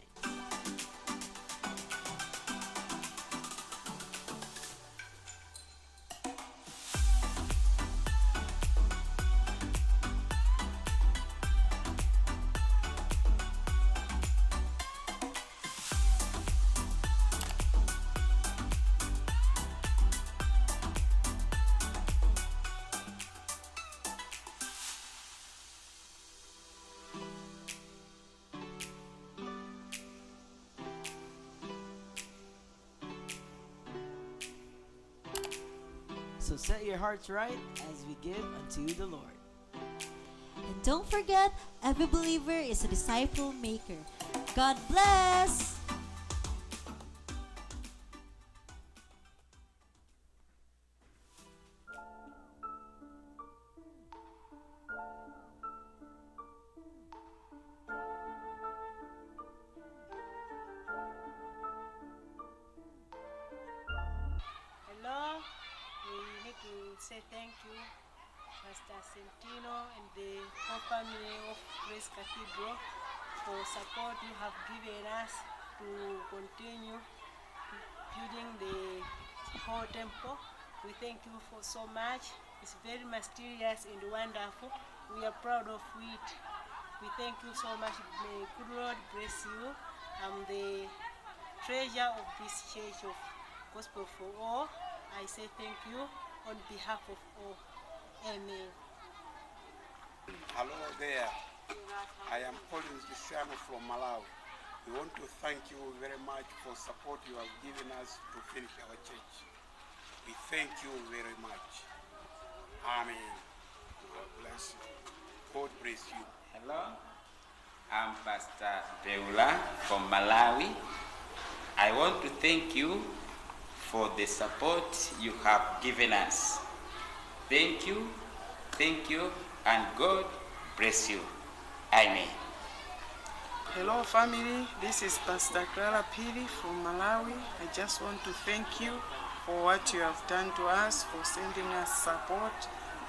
So set your hearts right as we give unto the Lord. And don't forget, every believer is a disciple maker. God bless! Hello, we need to say thank you, Pastor Centino and the whole family of Grace Cathedral for support you have given us to continue building the whole temple. We thank you for so much. It's very mysterious and wonderful. We are proud of it. We thank you so much. May good Lord bless you. I'm the treasurer of this church of Gospel for All. I say thank you on behalf of all. Amen. Hello there. I am Collins Luciano from Malawi. We want to thank you very much for support you have given us to finish our church. We thank you very much. Amen. God bless you. God bless you. Hello, I'm Pastor Beula from Malawi. I want to thank you for the support you have given us. Thank you, and God bless you. Amen. Hello family, this is Pastor Clara Pili from Malawi. I just want to thank you for what you have done to us, for sending us support,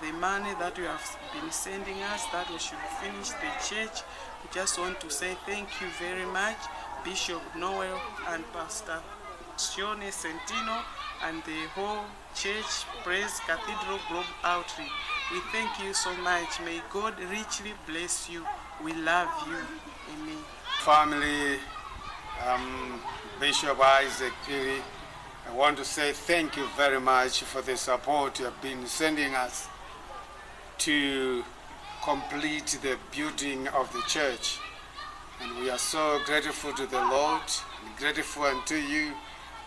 the money that you have been sending us that we should finish the church. We just want to say thank you very much, Bishop Noel and Pastor Sione Centino and the whole church, Praise Cathedral Globe Outreach. We thank you so much. May God richly bless you. We love you. Amen. Family, Bishop Isaac Piri, I want to say thank you very much for the support you have been sending us to complete the building of the church. And we are so grateful to the Lord and grateful unto you,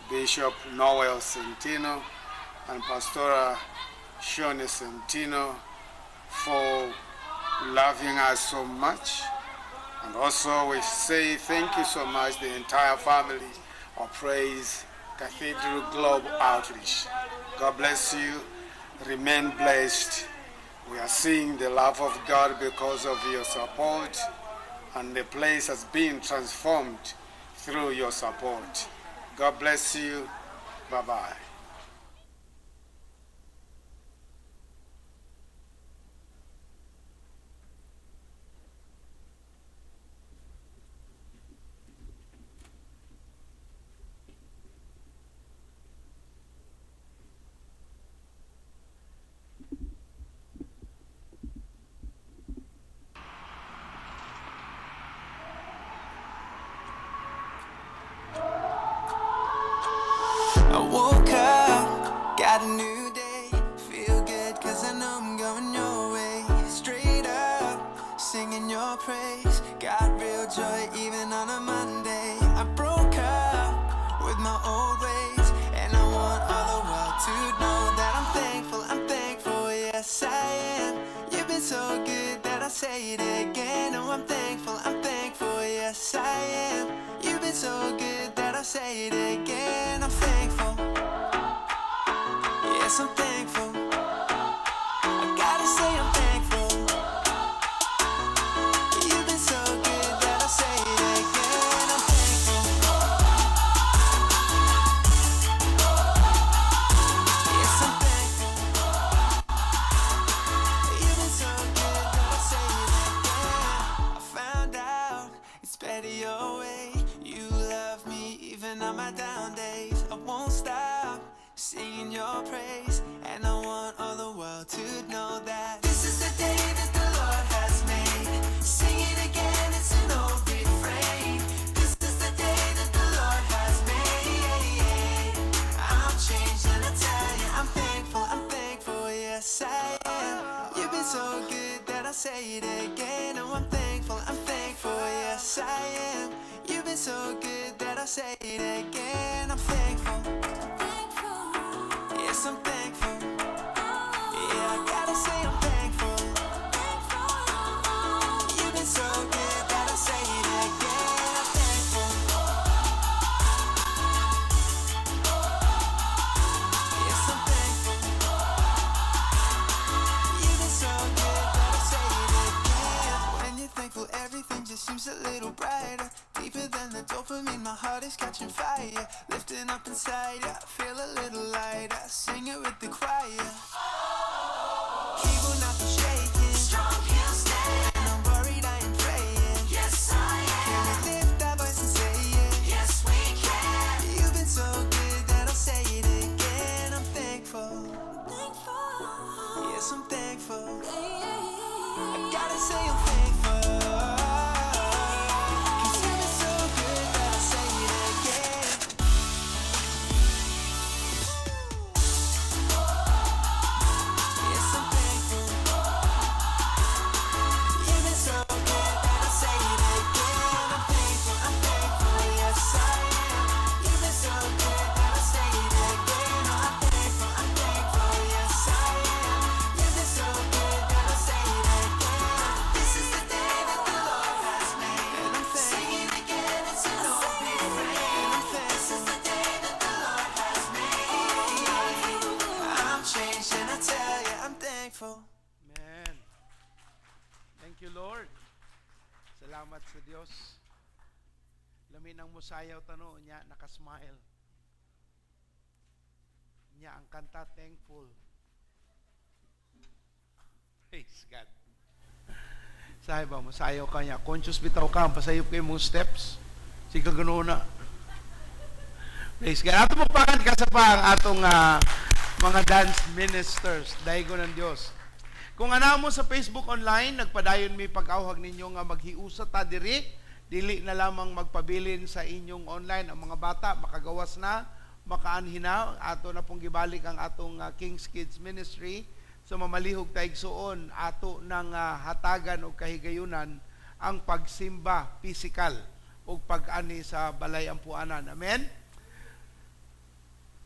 Bishop Noel Centino and Pastora Shone Centino, for loving us so much. And also we say thank you so much, the entire family of Praise Cathedral Globe Outreach. God bless you. Remain blessed. We are seeing the love of God because of your support, and the place has been transformed through your support. God bless you. Bye-bye. I woke up, got a new day. Feel good cause I know I'm going your way. Straight up, singing your praise. Got real joy even on a Monday. I broke up with my old ways. And I want all the world to know that I'm thankful, yes I am. You've been so good that I say it again. Oh, I'm thankful, yes I am. You've been so good that I say it again. I'm thankful. Yes, I'm thankful. I gotta say I'm thankful. You've been so good that I say it again. I'm thankful. Yes, I'm thankful. You've been so good that I say it again. I found out it's better your way. You love me even on my down days. I won't stop singing your praise, and I want all the world to know that this is the day that the Lord has made. Sing it again, it's an old refrain. This is the day that the Lord has made. I'm changed and I tell you I'm thankful, yes I am. You've been so good that I say it again. Oh, I'm thankful, yes I am. You've been so good that I say it again. I'm thankful. Yes, I'm thankful. Yeah, I gotta say I'm thankful. You've been so good that I say it again. I'm thankful. Yes, I'm thankful. You've been so good that I say it again. When you're thankful, everything just seems a little brighter. Deeper than the dopamine, my heart is catching fire. Lifting up inside, I feel a little lighter. Sing it with the choir. He will not be shaken. Strong he'll stand. And I'm worried, I am praying. Yes, I am. Can we lift our voice and say it? Yes, we can. You've been so good that I'll say it again. I'm thankful. Thankful. Yes, I'm thankful. I gotta say I'm thankful. 'Cause you've been so good that I'll say it again. Yes, I'm thankful. You've been so good that I'll say it again. I'm thankful, yes I am. You've been so good that I'll say it again. Oh, I'm thankful, yes I am. You've been so good that I'll say it again. This is the day that the Lord has made. And I'm singing again, it's an old refrain. This is the day that the Lord has made. I'm changed and I tell you I'm thankful. Amen. Thank you, Lord. Salamat sa Dios. Lami nang musayaw tano nya nakasmile. Nya ang kanta thankful. Praise God. Sabi ba, musayaw ka niya. Conscious bitaw ka, pasayop kay mong steps. Sige ganoon na. Praise God. Ato mukpakan ka sa pa ang atong mga dance ministers. Daigo ng Dios. Kung ana mo sa Facebook online, nagpadayon mi pag-awhag ninyo nga maghiusa ta diri, dili na lamang magpabilin sa inyong online. Ang mga bata makagawas na, makaanhi na, ato na pong gibalik ang atong King's Kids Ministry. So mamalihog ta igsuon ato nang hatagan og kahigayunan ang pagsimba physical ug pag-ani sa balay ampuanan. Amen.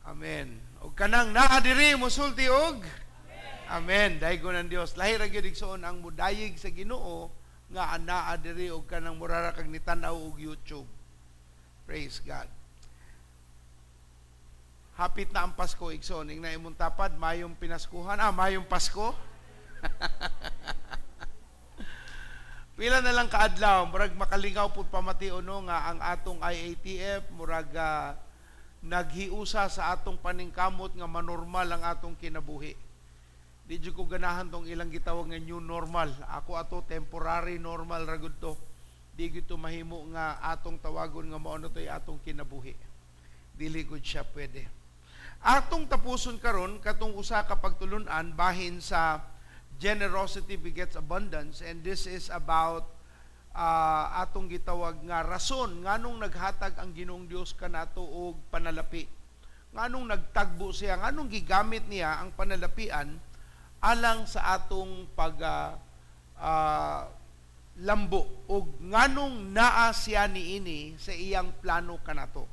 Amen. Og kanang naa diri mosulti og Amen. Daigo ng Dios. Lahi ra gyud igsuon ang mudayig sa Ginoo nga anaa diri og kanang murara kag nitan-aw og YouTube. Praise God. Hapit na ang Pasko igsoon. Ingna imong tapad mayong pinaskuhan. Mayong Pasko. Pila na lang kaadlaw, murag makalingaw pud pamati no nga ang atong IATF murag naghiusa sa atong paningkamot nga manormal ang atong kinabuhi. Di jud ko ganahan tong ilang gitawag nga new normal. Ako ato temporary normal ra gud to. Di gud to mahimo nga atong tawagon nga mao na to'y atong kinabuhi. Dili gud siya pwede. Atong tapuson karon katong usa ka pagtulun-an bahin sa generosity begets abundance, and this is about atong gitawag nga rason nganong naghatag ang Ginoong Dios kanato og panalapi. Nganong nagtagbo siya, nganong gigamit niya ang panalapian alang sa atong pag lambo ug nganong naa siya niini sa iyang plano kanato.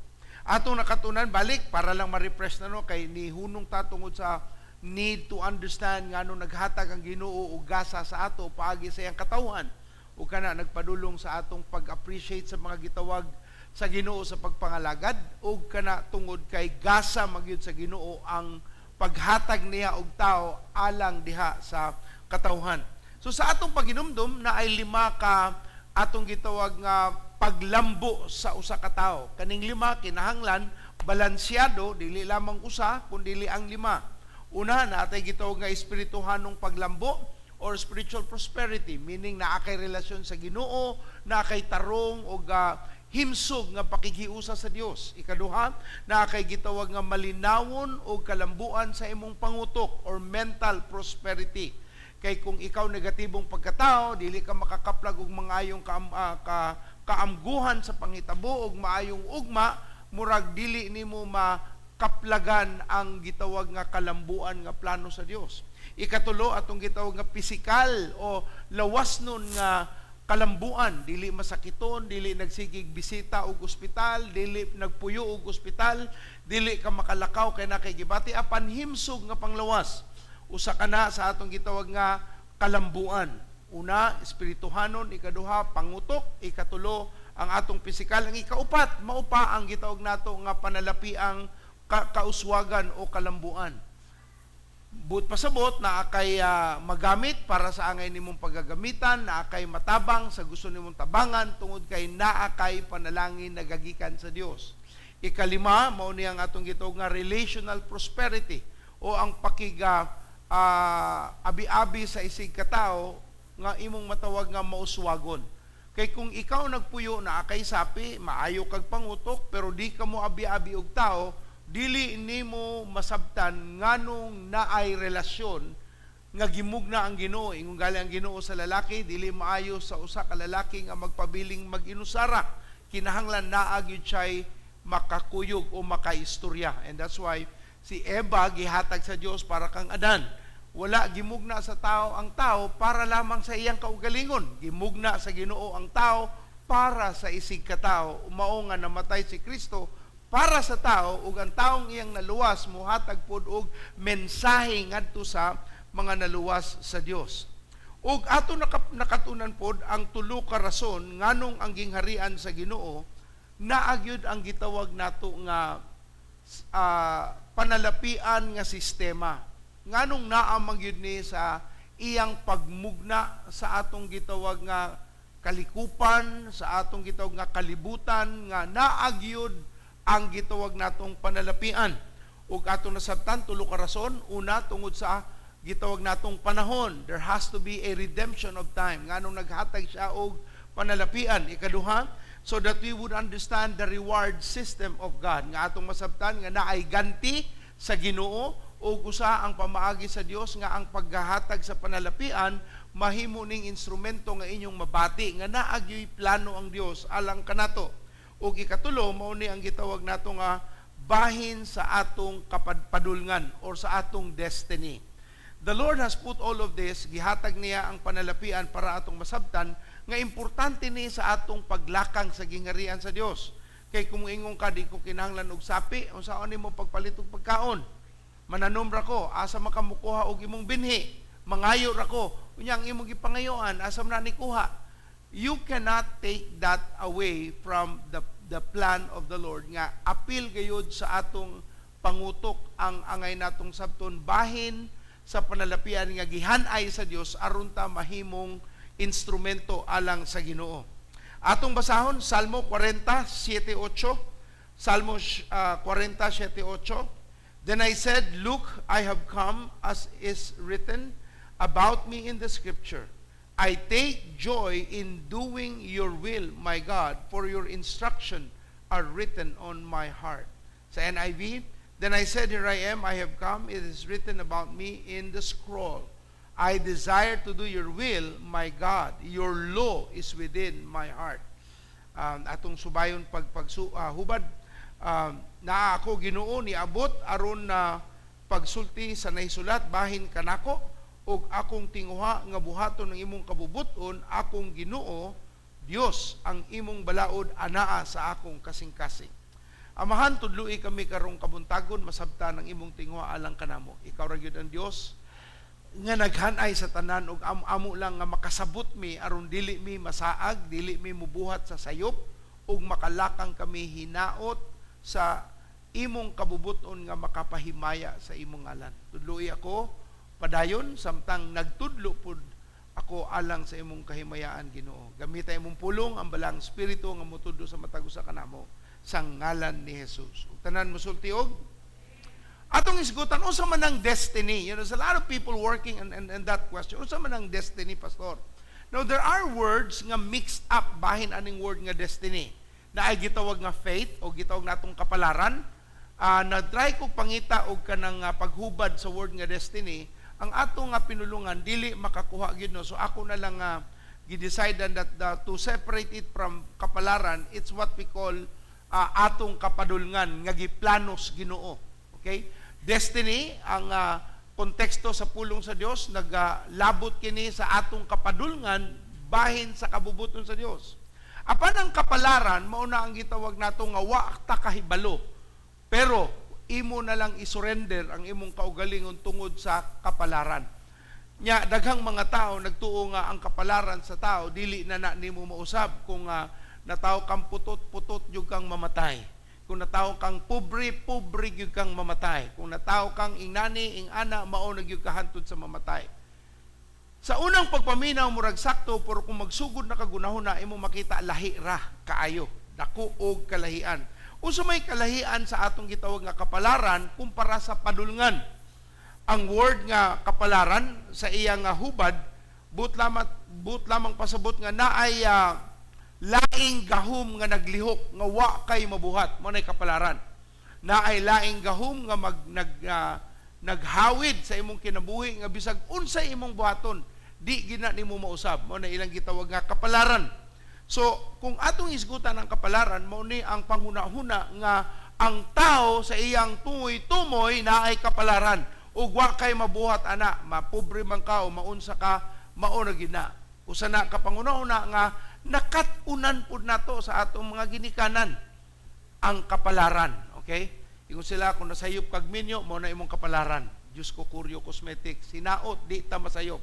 Atong nakatunan balik para lang ma-refresh na, no, kay nihunong ta tungod sa need to understand ngano naghatag ang Ginoo og gasa sa ato paagi sa iyang katawhan ug kana nagpadulong sa atong pag-appreciate sa mga gitawag sa Ginoo sa pagpangalagad ug kana tungod kay gasa magyud sa Ginoo ang paghatag niya og tao alang diha sa katawhan. So sa atong paghinumdum na ay lima ka atong gitawag nga paglambo sa usa ka tawo. Kaning lima kinahanglan balansyado, dili lamang usa kundi ang lima. Una, naa tay gitawag nga espirituhanong paglambo or spiritual prosperity, meaning naa kay relasyon sa Ginoo, naa kay tarong og himsog nga pakighiusa sa Dios. Ikaduha, naa kay gitawag nga malinawon og kalambuan sa imong pangutok or mental prosperity. Kay kung ikaw negatibong pagkatao, dili ka makakaplag og maayong kaamguhan sa panghitabo og maayong ugma, murag dili nimo makaplagan ang gitawag nga kalambuan nga plano sa Dios. Ikatulo, atong gitawag nga pisikal o lawas nun nga kalambuan, dili masakiton, dili nagsigig bisita og ospital, dili nagpuyo og ospital, dili ka makalakaw kay naa kay gibati apan himsog nga panglawas. Usa ka na sa atong gitawag nga kalambuan. Una, espirituhanon, ikaduha, pangutok, ikatulo, ang atong pisikal, ang ikaupat, mao pa ang gitawag nato nga panalapiang kauswagan o kalambuan. But pasabot naa kay magamit para sa angay nimong paggagamitan, naa kay matabang sa gusto nimong tabangan tungod kay naa kay panalangin nagagikan sa Dios. Ikalima, mao ni ang atong gitawag nga relational prosperity o ang pakiga abi-abi sa isig katao nga imong matawag nga mauswagon. Kay kung ikaw nagpuyo naa kay sapi, maayo kag pangutok, pero di ka mo abi-abi og tao, dili nimo masabtan nganong naay relasyon nga gimugna ang Ginoo. Ingon gali ang Ginoo sa lalaki, dili maayo sa usa ka lalaki nga magpabiling mag-inusara. Kinahanglan naa gyud siya'y makakuyog o makaistorya. And that's why si Eva gihatag sa Dios para kang Adan. Wala gimugna sa tao ang tao para lamang sa iyang kaugalingon. Gimugna sa Ginoo ang tao para sa isig katao. Mao nga namatay si Kristo para sa tao ug ang taong iyang naluwas mohatag pod og mensahe ngadto sa mga naluwas sa Dios. Ug ato nakatunan pod ang tulo ka rason nganong ang gingharian sa Ginoo naa gyud ang gitawag nato nga panalapian nga sistema. Nganong naa man gyud ni sa iyang pagmugna sa atong gitawag nga kalikupan, sa atong gitawag nga kalibutan, nga naa gyud ang gitawag natong panalapian. Ug atong nasabtan tulo ka rason. Una, tungod sa gitawag natong panahon. There has to be a redemption of time. Nganong naghatag siya og panalapian. Ikaduha, so that we would understand the reward system of God. Nga atong masabtan nga naay ganti sa Ginoo ug usa ang pamaagi sa Dios nga ang paghahatag sa panalapian mahimo ning instrumento nga inyong mabati nga naa gyoy plano ang Dios alang kanato. Ug ikatulo, mao ni ang gitawag nato nga bahin sa atong kapadulngan or sa atong destiny. The Lord has put all of this, gihatag niya ang panalapian para atong masabtan nga importante ni sa atong paglakang sa gingharian sa Dios. Kay kung ingon ka, di ko kinahanglan og sapi, unsaon nimo pagpalit og pagkaon? Mananom ra ko, asa makamukuha og imong binhi? Mangayo ra ko, unya ang imong gipangayoan, asa man na nikuha? You cannot take that away from the plan of the Lord nga apil gayud sa atong pangutok ang angay natong sabton bahin sa panalapian nga gihanay sa Dios aron ta mahimong instrumento alang sa Ginoo. Atong basahon Salmo 40:7-8. Salmo 40:7-8. Then I said, "Look, I have come as is written about me in the scripture. I take joy in doing your will, my God, for your instruction are written on my heart." Sa NIV, "Then I said, Here I am, I have come. It is written about me in the scroll. I desire to do your will, my God. Your law is within my heart." Atong subayon hubad, naa ako Ginoo niabot aron na pagsulti sa nahisulat bahin kanako ug akong tinguha nga buhaton ng imong kabubuton, akong Ginoo Dios, ang imong balaod anaa sa akong kasing-kasing. Amahan, tudloi kami karong kabuntagon, masabtan ang imong tinguha alang kanamo. Ikaw ra gyud ang Dios nga naghanay sa tanan ug amo lang nga makasabot mi aron dili mi masaag, dili mi mubuhat sa sayop ug makalakang kami hinaot sa imong kabubuton nga makapahimaya sa imong ngalan. Tudloi ako padayon samtang nagtudlo pud ako alang sa imong kahimayaan, Ginoo. Gamita imong pulong ang balang espiritu nga motudlo sa matag usa kanamo sa ngalan ni Jesus. Ug tanan mosulti og atong isgutan, unsa man ang destiny? There's a lot of people working in that question. Unsa man ang destiny, Pastor? Now, there are words nga mixed up bahin aning word nga destiny. Na ay gitawag nga fate o gitawag natong kapalaran. Na-try ko pangita og kanang paghubad sa word nga destiny. Ang ato nga pinulungan dili makakuha gyud, no. So ako na lang gi-decide that to separate it from kapalaran, it's what we call atong kapadulngan nga giplanos Ginoo. Okay? Destiny, ang konteksto sa pulong sa Dios, naglabot kini sa atong kapadulngan bahin sa kabubuton sa Dios. Apan ang kapalaran, mao na ang gitawag nato nga wa ta kahibalo. Pero imo na lang isurrender ang imong kaugalingon tungod sa kapalaran. Nya daghang mga tao nagtuo nga ang kapalaran sa tao dili na na nimo mausab. Kung natawo kang putot-putot jud kang mamatay. Kung natawo kang pobre, pobre gyud kang mamatay. Kung natawo kang ingnani, ingana, mao na gyud kahantod sa mamatay. Sa unang pagpaminaw murag sakto, pero kung magsugod na kagunahon na imo makita lahi ra kaayo, dako og kalahian. Unsa may kalahian sa atong gitawag nga kapalaran kumpara sa padulngan? Ang word nga kapalaran sa iya nga hubad, but lamang pasabot nga naay laing gahom nga naglihok nga wa kay mabuhat, mo nay kapalaran. Naay laing gahom nga naghawid sa imong kinabuhi nga bisag unsay imong buhaton di gina nimo mausab, mo na ilang gitawag nga kapalaran. So kung atong isgutan ang kapalaran, mao ni ang panghuna-huna nga ang tao sa iyang tumoy-tumoy naay kapalaran ug wa kay mabuhat ana, mapobre man ka o maunsa ka, mao na gina. Usa na ka panghuna-huna nga nakat-unan pud nato sa atong mga ginikanan ang kapalaran. Okay? Ingon sila, kung nasayop kag minyo, mao na imong kapalaran. Diyos ko, Curio Cosmetics, sinaot di ta masayop.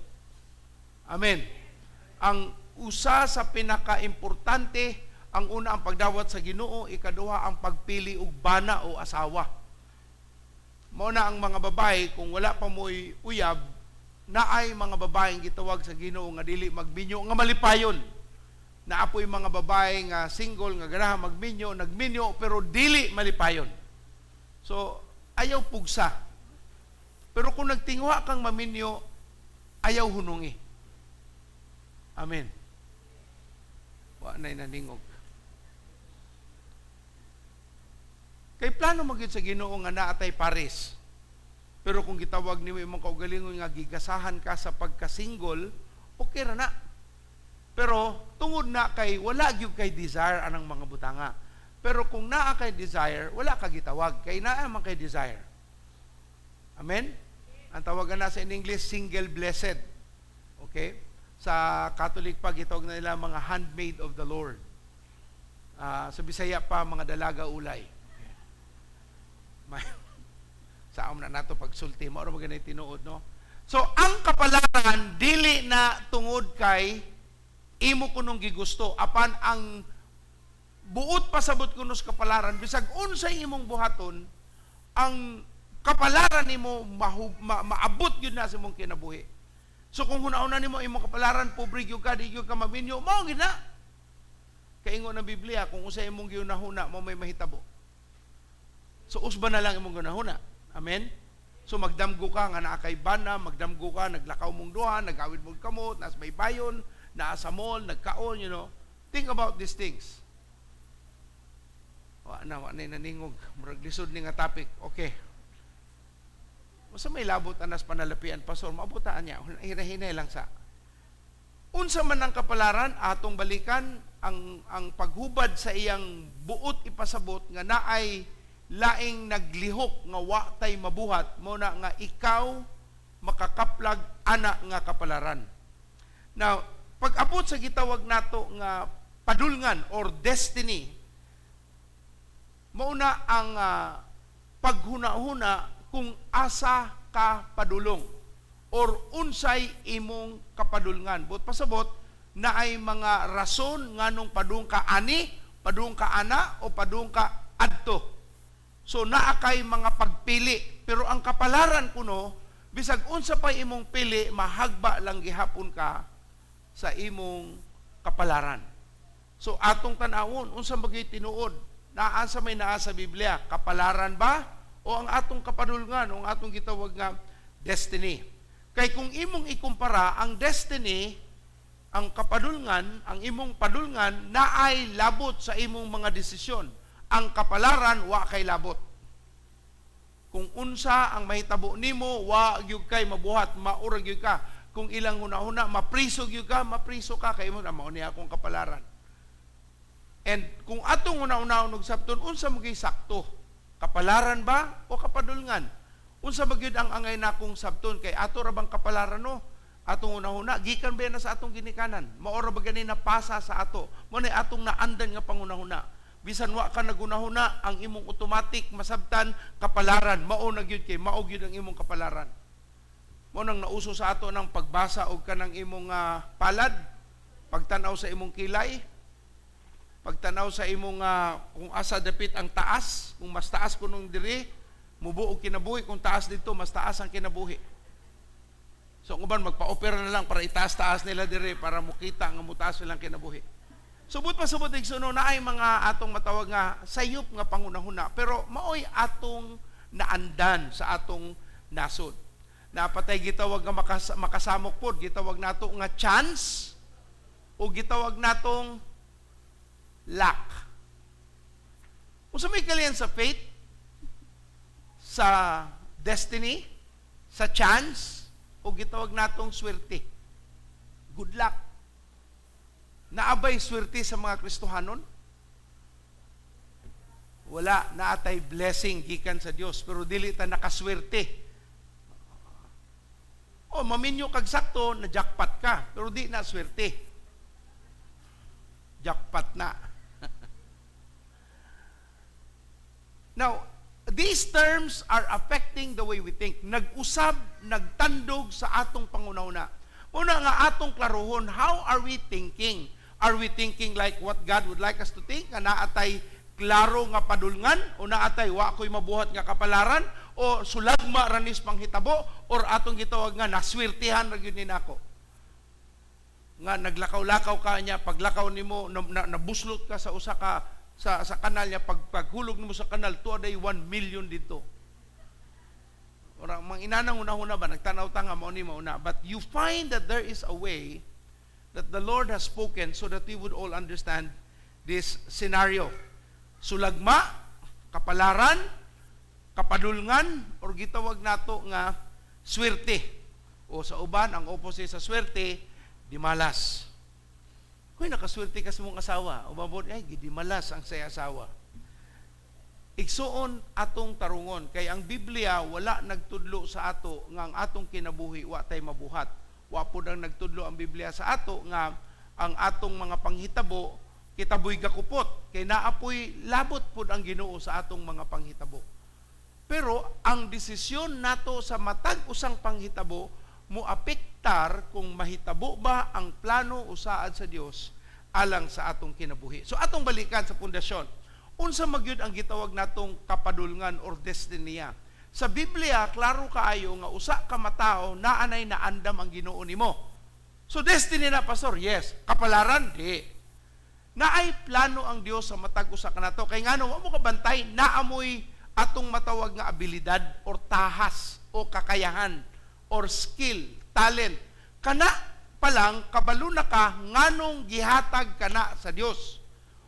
Amen. Ang usa sa pinakaimportante, ang una ang pagdawat sa Ginoo, ikaduha ang pagpili og bana o asawa. Mao na ang mga babae, kung wala pa mo'y uyab, naay mga babaeng gitawag sa Ginoo nga dili magminyo nga malipayon. Naapoy mga babae nga single nga ganahan magminyo, nagminyo pero dili malipayon. So ayaw pugsa. Pero kung nagtinguha kang maminyo, ayaw hunungi. Amen. Wa na'y naningog. Kay plano magyud sa Ginoo nga naatay pares. Pero kung gitawag nimo imong kaugalingon nga gigasahan ka sa pagka-single, okay ra na. Pero tungod na kay wala gyud kay desire anang mga butanga. Pero kung naa kay desire, wala ka gitawag kay naa man kay desire. Amen. Ang tawagan na sa in English, single blessed. Okay? Sa Catholic pa gitawag na nila mga handmaid of the Lord. Sa Bisaya pa mga dalaga ulay. Sa amon na nato pagsulti mao ra man tinuod, no. So ang kapalaran dili na tungod kay imo kunong gigusto, apan ang buot pasabot kuno sa kapalaran, bisag unsay imong buhaton, ang kapalaran nimo maabot gyud na sa imong kinabuhi. So kung hunauna nimo imong kapalaran, pobre gyud ka, di gyud ka maminyo, mao gyud na. Kaingon ng Biblia, kung unsay imong gihunahuna, mao may mahitabo. So usba na lang imong gihunahuna. Amen? So magdamgo ka nga naa kay bana, magdamgo ka, naglakaw mong duha, nagawid mong kamot, nas may bayon, naa sa mall, nagkaon, you know. Think about these things. Wa na naningog. Murag lisod ni nga topic. Okay. Unsa may labot anas panalapian, pastor, maabutaan niya. Hinahinay lang sa. Unsa man ang kapalaran, atong balikan ang paghubad sa iyang buot ipasabot nga naay laing naglihok nga wa tay mabuhat, mo na nga ikaw makakaplag ana nga kapalaran. Now, pag-abot sa gitawag nato nga padulngan or destiny, Mauna ang paghuna-huna kung asa ka padulong or unsay imong kapadulngan. But pasabot, na ay mga rason nganong padung ka ani, padung ka ana, o padung ka adto. So naa kay mga pagpili, pero ang kapalaran kuno, bisag unsa pa imong pili, mahagba lang gihapon ka sa imong kapalaran. So atong tan-awon, unsa magyud tinuod? Naa sa may naa sa Biblia, kapalaran ba o ang atong kapadulngan o ang atong gitawag nga destiny? Kay kung imong ikumpara ang destiny, ang kapadulngan, ang imong padulngan naay labot sa imong mga desisyon. Ang kapalaran wa kay labot. Kung unsa ang mahitabo nimo, wa gyud kay mabuhat, maura gyud ka. Kung ilang hunahuna, mapriso gyud ka, mapriso ka kay imo na mao ni akong kapalaran. And kung atong hunahuna og sabton, unsa mo gyud sakto? Kapalaran ba o kapadulngan? Unsa ba gyud ang angay nakong sabton kay ato ra bang kapalaran no? Atong hunahuna gikan ba na sa atong ginikanan? Mao ra ba gani napasa sa ato? Mo na atong naandan nga pangunahuna. Bisan wa ka nagunahuna, ang imong automatic masabtan kapalaran, mao na gyud kay mao gyud ang imong kapalaran. Mao nang nauso sa ato nang pagbasa og kanang imong palad, pagtan-aw sa imong kilay, pagtan-aw sa imong kung asa dapit ang taas, kung mas taas kunong diri, mubuo kinabuhi, kung taas dito mas taas ang kinabuhi. So ang uban magpa-opera na lang para itaas-taas nila diri para mukita nga mutaas silang kinabuhi. Subot pa subot igsuno na ay mga atong matawag nga sayop nga pangunahuna, pero maoy atong naandan sa atong nasod. Napatay gitawag nga makasamok pod, gitawag nato nga chance o gitawag natong luck. Unsa may kalian sa fate, sa destiny, sa chance, o gitawag natong swerte? Good luck. Naabay swerte sa mga Kristohanon? Wala, naatay blessing gikan sa Dios, pero dili ta nakaswerte. O maminyo kag sakto, na jackpot ka, pero di na swerte. Jackpot na. Now, these terms are affecting the way we think. Nag-usab, nagtandog sa atong pangunahuna. Una nga atong klarohon, how are we thinking? Are we thinking like what God would like us to think? Nga naatay klaro nga padulngan? O naatay wa ko'y mabuhat nga kapalaran? O sulagma ranis panghitabo? Or atong gitawag nga naswirtihan ra gyud ni nako? Nga naglakaw-lakaw ka niya, paglakaw nimo nabuslot ka sa usa ka sa kanal niya, paghulog nimo sa kanal, tuwa day 1 million dito. Ora mang inanang una-una ba nagtanaw ta nga mao ni mauna, but you find that there is a way that the Lord has spoken so that we would all understand this scenario. Sulagma, kapalaran, kapadulngan, or gitawag nato nga swerte. O sa uban, ang opposite sa swerte, dimalas. Kuy, nakaswerte ka sa mong asawa. Umabot, ay, gidimalas ang saya asawa. Igsuon atong tarungon, kay ang Biblia wala nagtudlo sa ato nga ang atong kinabuhi wa tay mabuhat. Wa pud ang nagtudlo ang Biblia sa ato nga ang atong mga panghitabo kitaboy gakupot, kay naapoy labot pud ang Ginoo sa atong mga panghitabo. Pero ang desisyon nato sa matag usang panghitabo moapektar kung mahitabo ba ang plano usaad sa Dios alang sa atong kinabuhi. So atong balikan sa pundasyon. Unsa magyud ang gitawag natong kapadulngan or destinya? Sa Biblia, klaro kaayo nga usa ka matao naanay naandam ang Ginoo nimo. So destiny na, pastor? Yes. Kapalaran? Di. Naay plano ang Dios sa matag usa kanato. Kay ngano wa mo kabantay, naamoy atong matawag nga abilidad or tahas o kakayahan or skill, talent. Kana pa lang kabalo na ka nganong gihatag kana sa Dios.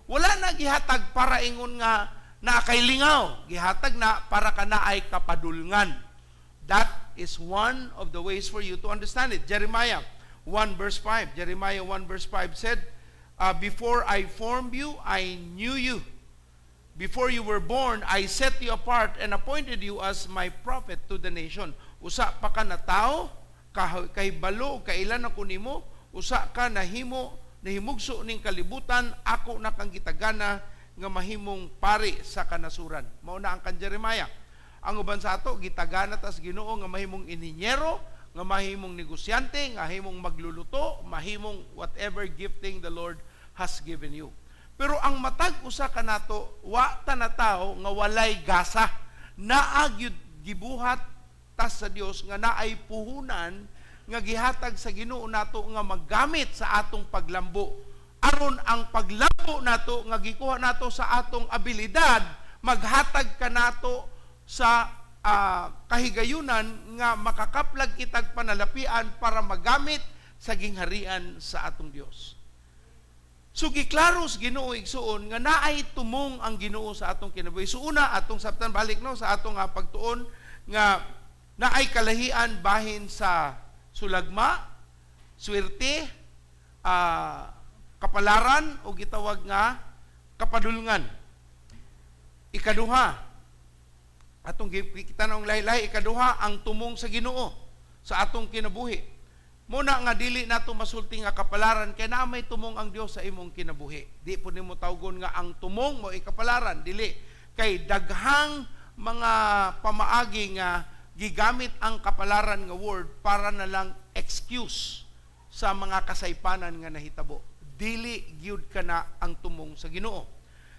Wala na gihatag para ingon nga naa kay lingaw, gihatag na para kana ay kapadulngan. That is one of the ways for you to understand it. Jeremiah 1 verse 5. Jeremiah 1 verse 5 said, before I formed you, I knew you. Before you were born, I set you apart and appointed you as my prophet to the nation. Usa pa ka na tao, kahibalo, kailan ako nimo, usa ka nahimo, nahimugso ning kalibutan, ako na kang gitagana nga mahimong pari sa kanasuran. Mao na ang kan Jeremiah. Ang uban sa ato gitagana tas Ginoo nga mahimong inhinyero, nga mahimong negosyante, nga mahimong magluluto, mahimong whatever gifting the Lord has given you. Pero ang matag usa kanato, wa ta na tao nga walay gasa. Naa gyud gibuhat tas sa Dios nga naay puhunan nga gihatag sa Ginoo nato nga maggamit sa atong paglambo. Aron ang paglambo nato nga gikuha nato sa atong abilidad, maghatag kanato sa kahigayunan nga makakaplag kitag panalapian para magamit sa gingharian sa atong Dios. So giklaro sa Ginoo, igsuon, nga naay tumong ang Ginoo sa atong kinabuhi. So una, atong sabtan balik no sa atong pagtuon nga naay kalahian bahin sa sulagma, swerte, kapalaran o gitawag nga kapadulngan. Ikaduha, atong kita nang lahi-lahi, ikaduha ang tumong sa Ginoo sa atong kinabuhi. Muna nga dili nato masulti nga kapalaran kay naa may tumong ang Dios sa imong kinabuhi. Di po nimo tawgon nga ang tumong mo ikapalaran, dili. Kay daghang mga pamaagi nga gigamit ang kapalaran nga word para na lang excuse sa mga kasaypanan nga nahitabo. Dili gyud kana ang tumong sa Ginoo.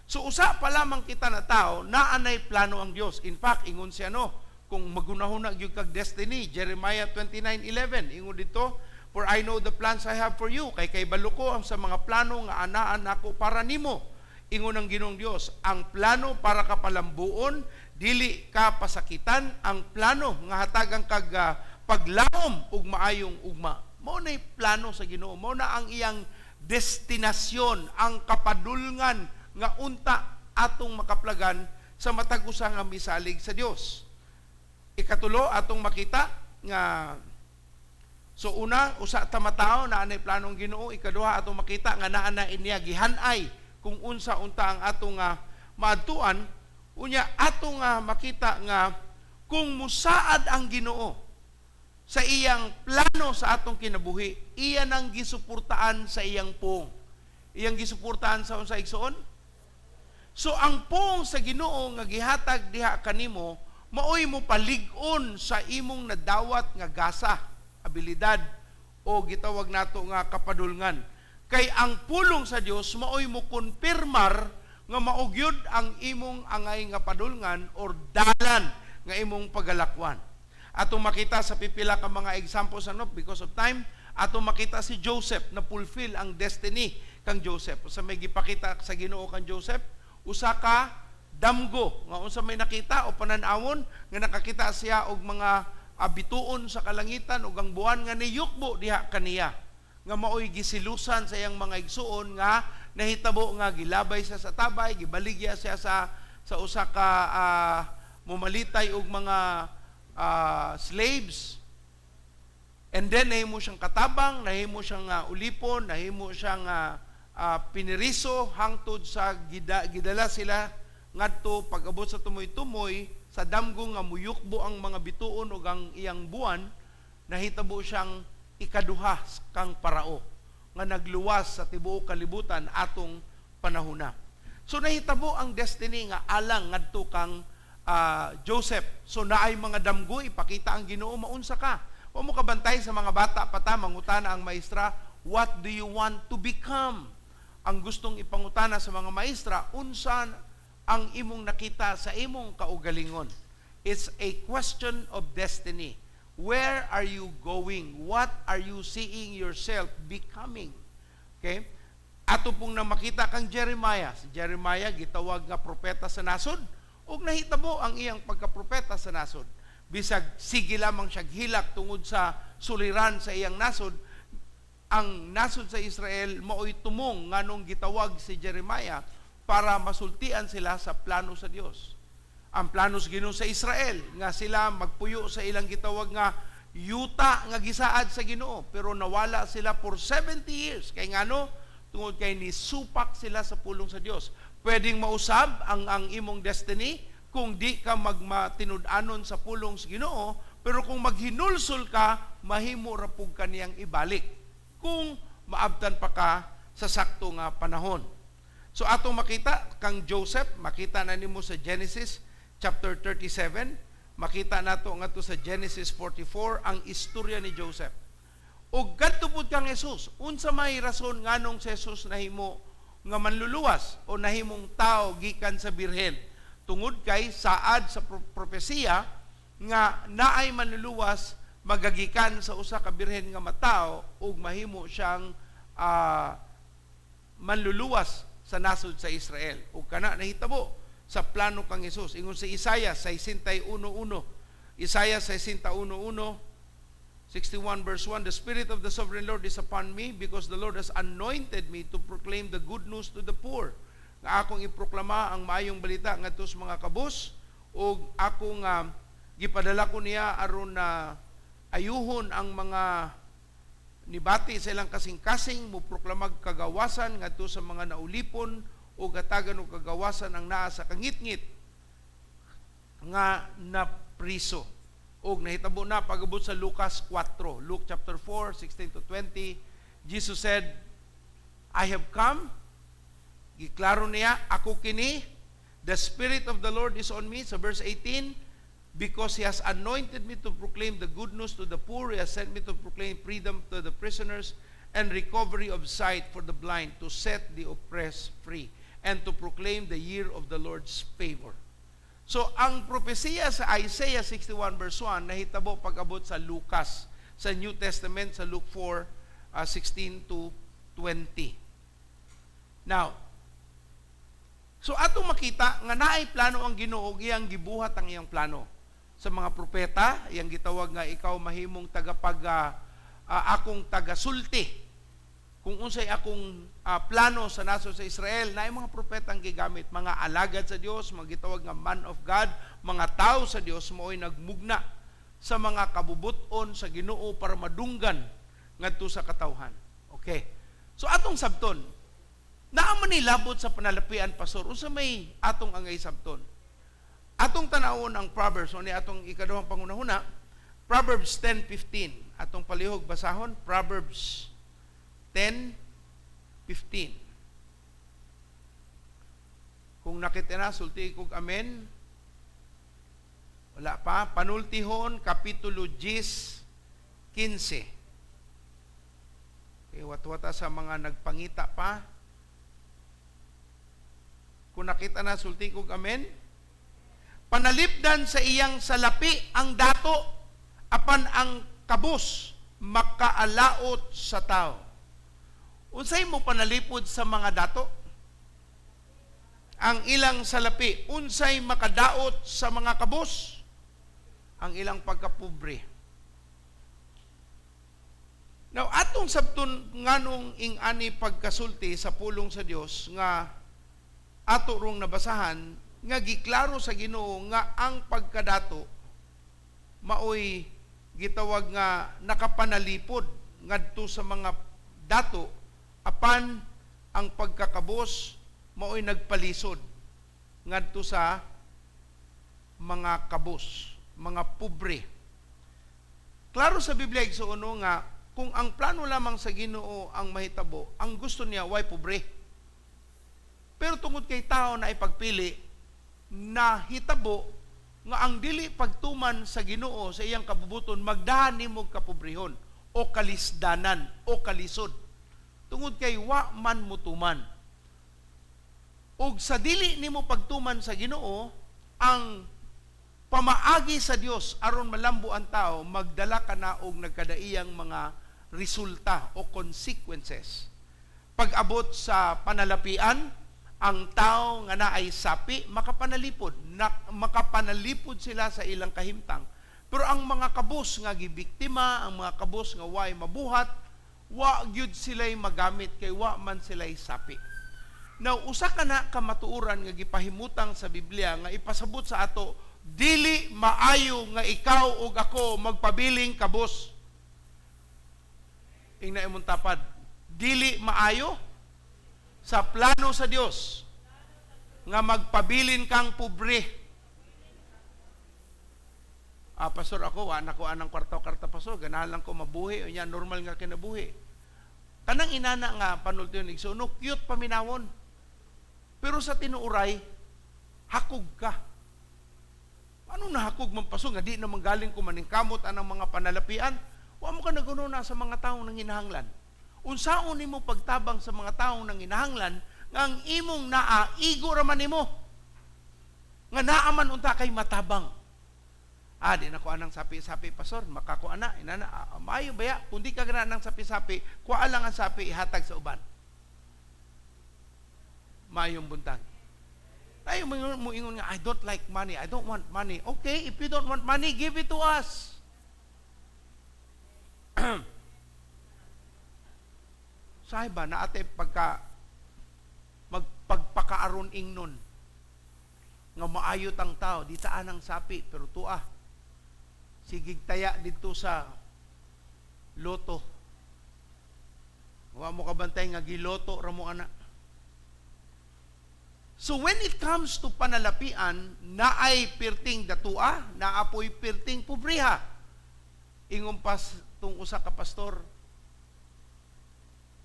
So usa pa lamang kita na tao, naanay plano ang Dios. In fact, ingon siya no, kung magunahuna gyud kag destiny, Jeremiah 29:11, ingon dito, "For I know the plans I have for you," kay balo ko ang sa mga plano nga anaan nako para nimo. Ingon ang Ginoong Dios, ang plano para ka palambuon, dili ka pasakitan, ang plano nga hatagan kag paglaom ug maayong ugma. Mao nay plano sa Ginoo, mao na ang iyang destinasyon, ang kapadulngan nga unta atong makaplagan sa matag usa nga misalig sa Dios. Ikatulo, atong makita nga so una, usa ta matawo na anay planong Ginoo. Ikaduha, atong makita nga naa na niya gihanay kung unsa unta ang atong maadtuan. Unya atong makita nga kung musaad ang Ginoo sa iyang plano sa atong kinabuhi, iya nang gisuportaan sa iyang puong. Iyang gisuportaan sa unsa, igsoon? So ang puong sa Ginoo nga gihatag diha kanimo, maoy mo palig-on sa imong nadawat nga gasa, abilidad o gitawag nato nga kapadulngan. Kay ang pulong sa Dios maoy mo kumpirmar nga mao gyud ang imong angay nga padulngan or dalan nga imong pagalakwan. Atong makita sa pipila ka mga examples ano, because of time, atong makita si Joseph na fulfill ang destiny kang Joseph. Sa may gipakita sa Ginoo kang Joseph, usa ka damgo nga unsa may nakita o panan-awon nga nakakita siya og mga bituon sa kalangitan ug ang buwan nga niyukbo diha kaniya, nga maoy gisilusan sa iyang mga igsuon nga nahitabo nga gilabay siya sa tabay, gibaligya siya sa usa ka mumalitay og mga slaves. And then nahimo siyang katabang, nahimo siyang ulipon, nahimo siyang piniriso hangtod sa gidala sila ngadto pag-abot sa tumoy-tumoy sa damgo nga muyukbo ang mga bituon ug ang iyang buwan, nahitabo siyang ikaduha kang parao nga nagluwas sa tibuok kalibutan atong panahona. So nahitabo ang destiny nga alang ngadto kang Joseph. So naay mga damgo, ipakita ang Ginoo maunsa ka. Wa mo kabantay sa mga bata pa ta, mangutana ang maestra, "What do you want to become?" Ang gustong ipangutana sa mga maestra, unsa ang imong nakita sa imong kaugalingon. It's a question of destiny. Where are you going? What are you seeing yourself becoming? Okay? Ato pong na makita kang Jeremiah. Si Jeremiah gitawag nga propeta sa nasod, ug nahitabo ang iyang pagkapropeta sa nasod. Bisag sige lamang siya hilak tungod sa suliran sa iyang nasod, ang nasod sa Israel maoy tumong nganong gitawag si Jeremiah para masultian sila sa plano sa Dios. Ang plano sa Ginoo sa Israel nga sila magpuyo sa ilang gitawag nga yuta nga gisaad sa Ginoo, pero nawala sila for 70 years. Kay ngano? Tungod kay nisupak sila sa pulong sa Dios. Pwedeng mausab ang imong destiny kung di ka magmatinud-anon sa pulong sa Ginoo, pero kung maghinulsol ka, mahimo ra pug kaniyang ibalik kung maabtan pa ka sa sakto nga panahon. So atong makita kang Joseph, makita na nimo sa Genesis chapter 37, makita nato ngadto sa Genesis 44 ang istorya ni Joseph. Ug kadto pud kang Jesus, unsa may rason nganong si Jesus nahimo nga manluluwas o nahimong tao gikan sa birhen? Tungod kay saad sa propesiya nga naay manluluwas magagikan sa usa ka birhen nga matao ug mahimo siyang manluluwas sa nasod sa Israel. Ug kana nahitabo sa plano kang Hesus. Ingon sa Isaiah 61:1. Isaiah 61:1, 61 verse 1, "The Spirit of the Sovereign Lord is upon me because the Lord has anointed me to proclaim the good news to the poor." Nga akong iproklama ang maayong balita ngadto sa mga kabus ug akong gipadala ko niya aron na ayuhon ang mga nibati sa ilang kasing-kasing, muproklamag kagawasan ngadto sa mga naulipon ug hatagan og kagawasan ang naa sa kangitngit nga napriso. Og nahitabo na pag-abot sa Lucas 4, Luke chapter 4, 16 to 20, Jesus said, "I have come," giklaro niya, "Ako kini, the Spirit of the Lord is on me," sa verse 18, "because He has anointed me to proclaim the good news to the poor. He has sent me to proclaim freedom to the prisoners and recovery of sight for the blind, to set the oppressed free, and to proclaim the year of the Lord's favor." So, ang propesiya sa Isaiah 61 verse 1, nahitabo pag-abot sa Lucas, sa New Testament, sa Luke 4, 16 to 20. Now, so atong makita nga naay plano ang Ginoo, iyang gibuhat ang iyang plano. Sa mga propeta, iyang gitawag nga ikaw mahimong tagapag akong tagasulti. Kung unsay akong plano sa nasod sa Israel, naay mga propeta ang gigamit, mga alagad sa Dios, mga gitawag nga man of God, mga tao sa Dios mao'y nagmugna sa mga kabubuton sa Ginoo para madunggan ngadto sa katawhan. Okay. So atong sabton, naa man ni labot sa panalapian, pastor, unsa may atong angay sabton? Atong tanawon ang Proverbs, o ni atong ikaduhang pangunahuna, Proverbs 10:15. Atong palihog basahon, Proverbs 10:15. Kung nakita na, sulti kog amen. Wala pa. Panultihon, Kapitulo 10, 15. Okay, watwata sa mga nagpangita pa. Kung nakita na, sulti kog amen. Panalipdan sa iyang salapi ang dato, apan ang kabus makaalaot sa tao. Unsay mo panalipod sa mga dato? Ang ilang salapi. Unsay makadaot sa mga kabus? Ang ilang pagkapobre. Now, atong sabton nganong ing-ani pagkasulti sa pulong sa Dios nga ato rong nabasahan, nga giklaro sa Ginoo nga ang pagkadato maoy gitawag nga nakapanalipod ngadto sa mga dato, apan ang pagkakabos maoy nagpalisod ngadto sa mga kabos, mga pobre. Klaro sa Biblia igsuon nga kung ang plano lamang sa Ginoo ang mahitabo, ang gusto niya way pobre. Pero tungod kay tao na ipagpili, nahitabo nga ang dili pagtuman sa Ginoo sa iyang kabubuton magdahan nimo kapobrehon o kalisdanan o kalisod. Tungod kay wa man mutuman. Og sa dili nimo pagtuman sa Ginoo, ang pamaagi sa Dios aron malambo ang tao, magdala ka na og nagkadaiyang mga resulta o consequences. Pag-abot sa panalapian, ang tao nga naay sapi makapanalipod, makapanalipod sila sa ilang kahimtang. Pero ang mga kabus nga gibiktima, ang mga kabus nga way mabuhat, wa gyud sila'y magamit kay wa man sila'y sapi. Now, usa ka na kamatuoran nga gipahimutang sa Biblia nga ipasabot sa ato, dili maayo nga ikaw ug ako magpabiling kabus. Ingna imong tapad, dili maayo sa plano sa Dios nga magpabilin kang pobre. Pastor, ako wa na ko anang kwarta-kwarta, pastor, ganahan lang ko mabuhi, unya normal nga kinabuhi. Kanang inana nga panulti ni igsoon, no, cute paminawon. Pero sa tinuuray, hakog ka. Ano na hakog man, Pastor, nga di naman galing ko maningkamot anang mga panalapian? Wa mo ka nagununa sa mga taong nanginahanglan. Unsaon nimo pagtabang sa mga taong nanginahanglan nga ang imong naa igo ra man nimo? Nga naa man unta kay matabang. Ah, di na ko anang sapi-sapi, Pastor, makakuha na, inana, maayo baya, kung di ka gana ng sapi-sapi, kuha lang ang sapi, ihatag sa uban. Maayong buntag. Tayo mo ingon nga, "I don't like money, I don't want money." Okay, if you don't want money, give it to us. Sahi ba, naate pagka magpagpakaaron ingnon, nga maayo tang tao, di ta anang sapi, pero tua, sigig taya dito sa loto. Wa mo kabantay nga giloto ra mo ana. So when it comes to panalapian, naay pirting datua, naapoy pirting pobriha. Ingon pas tung usa ka pastor,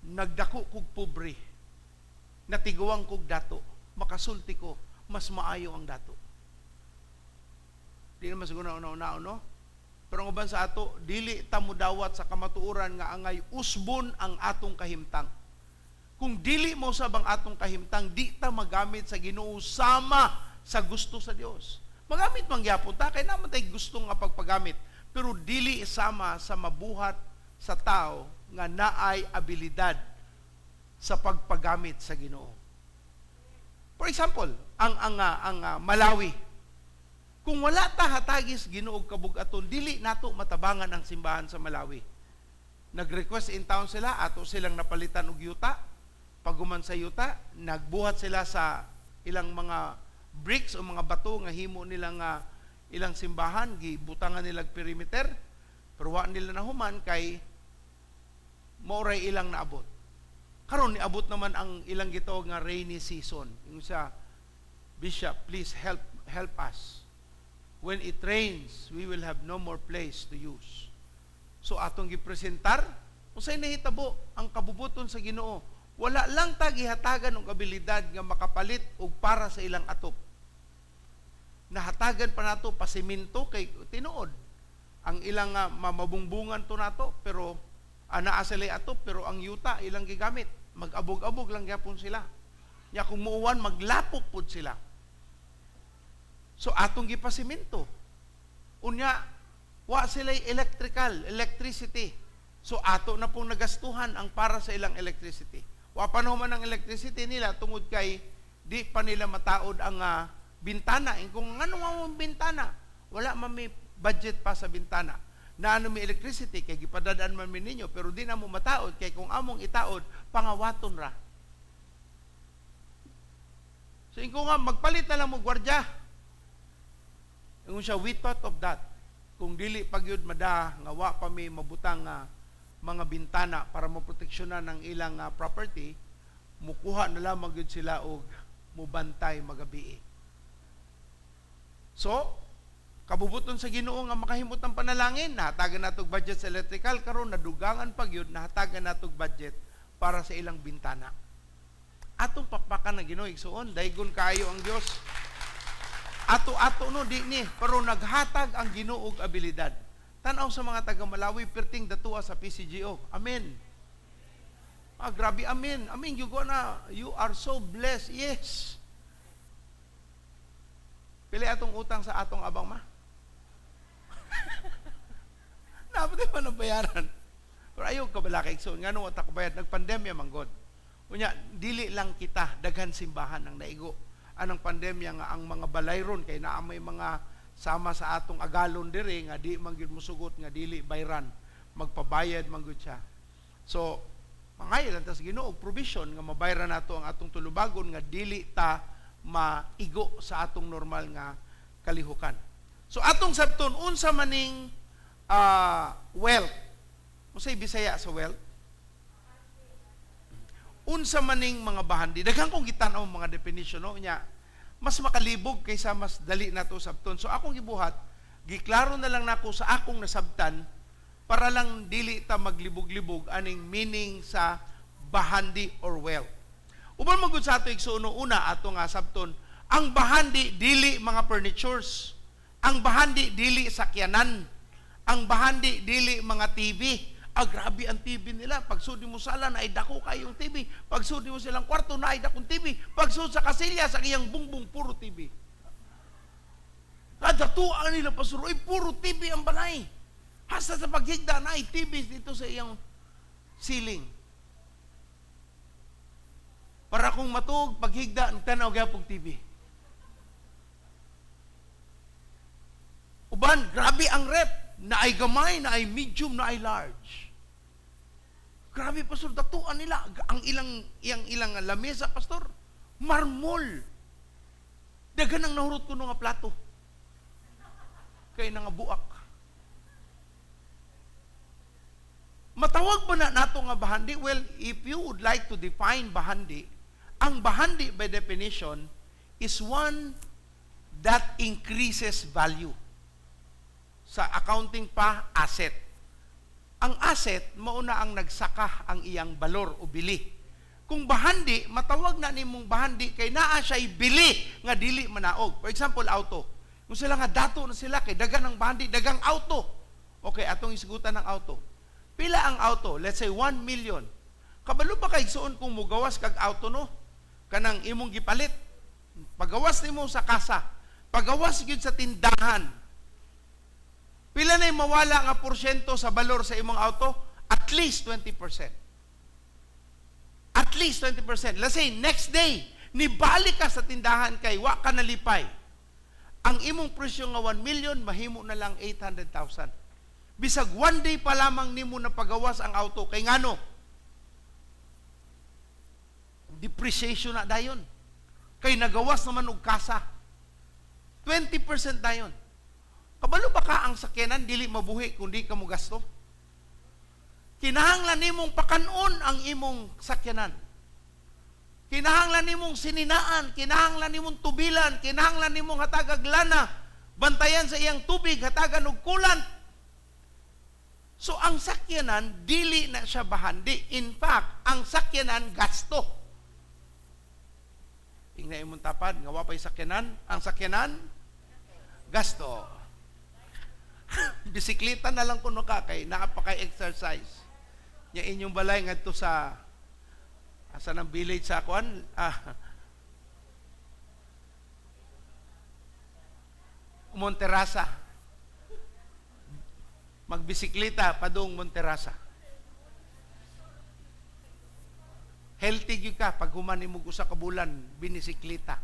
"Nagdako kog pobre, natiguang kog dato, makasulti ko, mas maayo ang dato." Di naman siguro na una, no? Pero ang uban sa ato, dili ta modawat sa kamatuoran nga angay usbon ang atong kahimtang. Kung dili mo sab ang atong kahimtang, di ta magamit sa Ginoo sama sa gusto sa Dios. Magamit man gyapon ta kay naman tay gusto nga pagpagamit, pero dili sama sa mabuhat sa tao nga naay abilidad sa pagpagamit sa Ginoo. For example, ang Malawi. Kung wala ta hatagis Ginoo kabug-aton, dili nato matabangan ang simbahan sa Malawi. Nag-request in town sila, ato silang napalitan og yuta. Paguman sa yuta, nagbuhat sila sa ilang mga bricks o mga bato nga himo nila nga ilang simbahan, gibutangan nila perimeter, pero wa nila nahuman kay maoray ilang naabot. Karon niabot naman ang ilang gitawag nga rainy season. Yung sa "Bishop, please help help us. When it rains, we will have no more place to use." So atong gipresentar, unsay nahitabo ang kabubuton sa Ginoo. Wala lang ta gihatagan og abilidad nga makapalit og para sa ilang atop. Nahatagan pa nato pasiminto kay tinuod ang ilang mamabungbungan to nato, pero anaa sila atop, pero ang yuta ilang gigamit, mag-abog-abog lang gyapon sila. Nya kung muuwan, maglapok pud sila. So atong gipasiminto. Unya wa sila electricity. So ato na pong nagastuhan ang para sa ilang electricity. Wa pa naman ang electricity nila tungod kay di pa nila mataod ang bintana. Eh, kung ano nga mo bintana, wala man may budget pa sa bintana. Na ano may electricity kay gipadadaan man mi ninyo, pero di na mo mataod kay kung among itaod, pangawaton ra. So ingon nga magpalit na lang mo gwardya. Ingon siya, "We thought of that. Kung dili pagyud mada nga wa pa mi mabutang mga bintana para maproteksyonan ang ilang property, mukuha na lamang gyud sila og mubantay magabi." So, kabubuton sa Ginoo nga makahimot ang panalangin, nahatagan natog budget sa electrical, karon nadugangan pa gyud, nahatagan natog budget para sa ilang bintana. Atong pakpakan ang Ginoo, igsuon, daygon kaayo ang Dios. Ato-ato no di ni, pero naghatag ang Ginoo og abilidad. Tanaw sa mga taga Malawi, perting datua sa PCGO. Amen. Ah, grabe, amen. Amen, you gonna, you are so blessed. Yes. Pili atong utang sa atong abang ma. Dapat man ang bayaran. Pero ayaw ka bala kay so ngano wa ta kabayad, nagpandemya man god. Unya dili lang kita, daghan simbahan ang naigo anang pandemya nga ang mga balay ron kay naa may mga sama sa atong agalon diri nga di man gyud musugot nga dili bayran, magpabayad man gyud siya. So mangayo lang ta sa Ginoo og provision nga mabayran nato ang atong tulubagon nga dili ta maigo sa atong normal nga kalihukan. So atong sabton, unsa maning wealth? Unsay Bisaya sa wealth? Unsa maning mga bahandi? Daghan kong gitan-aw mga definition, no, nya mas makalibog kaysa mas dali nato sabton. So akong gibuhat, giklaro na lang nako sa akong nasabtan para lang dili ta maglibog-libog aning meaning sa bahandi or wealth. Uban man gud sa ato, igsuon, una ato nga sabton, ang bahandi dili mga furnitures. Ang bahandi dili sakyanan. Ang bahandi dili mga TV. Ah, grabe ang TV nila. Pagsud mo sala, naay dako kayong TV. Pagsud mo silang kwarto, naay dakong TV. Pagsud sa kasilya, sa iyang bungbong, puro TV. Kadatuan nila, pastor, ay puro TV ang balay. Hasta sa paghigda, naay TV dito sa iyang ceiling. Para kung matug, paghigda, tanaw gyapon TV. Uban, grabe ang rep. Naay gamay, naay medium, naay large. Grabe, pastor, datuan nila. Ang ilang lamesa, pastor, marmol. Daghan ang nahurot ko nga plato. Kay nga buak. Matawag ba na nato nga bahandi? Well, if you would like to define bahandi, ang bahandi by definition is one that increases value. Sa accounting pa, asset. Ang asset, mauna ang nagsaka ang iyang balor o bili. Kung bahandi, matawag na nimong bahandi kay naa siya'y bili nga dili manaog. For example, auto. Kung sila nga dato na sila kay dagan ang bahandi, dagang auto. Okay, atong isgutan ng auto. Pila ang auto? Let's say 1 million. Kabalo ba kay suon kung mugawas kag auto, no? Kanang imong gipalit. Pagawas nimo sa kasa. Pagawas gyud sa tindahan. Pila na mawala nga porsyento sa balor sa imong auto? At least 20%. At least 20%. Let's say next day, nibalik ka sa tindahan kay wa ka nalipay. Ang imong presyo nga 1 million, mahimo na lang 800,000. Bisag one day pa lamang nimo na pagawas ang auto, kay ngano? Depreciation na dayon. Kay nagawas naman og kasa. 20% dayon. Kabalo ba ka ang sakyanan dili mabuhi kung di ka mo gasto? Kinahanglan nimong pakanon ang imong sakyanan. Kinahanglan nimong sininaan, kinahanglan nimong tubilan, kinahanglan nimong hatagag lana, bantayan sa iyang tubig, hatagan og coolant. So ang sakyanan dili na siya bahandi. In fact, ang sakyanan gasto. Ingna imong tapad nga wa pay sakyanan, ang sakyanan gasto. Bisikleta na lang kuno ka kay naa pa kay exercise. Nya inyong balay ngadto sa asa ng village sa kuan, Monterasa. Magbisikleta padung Monterasa. Healthy gyud ka pag human nimo usa ka bulan binisikleta.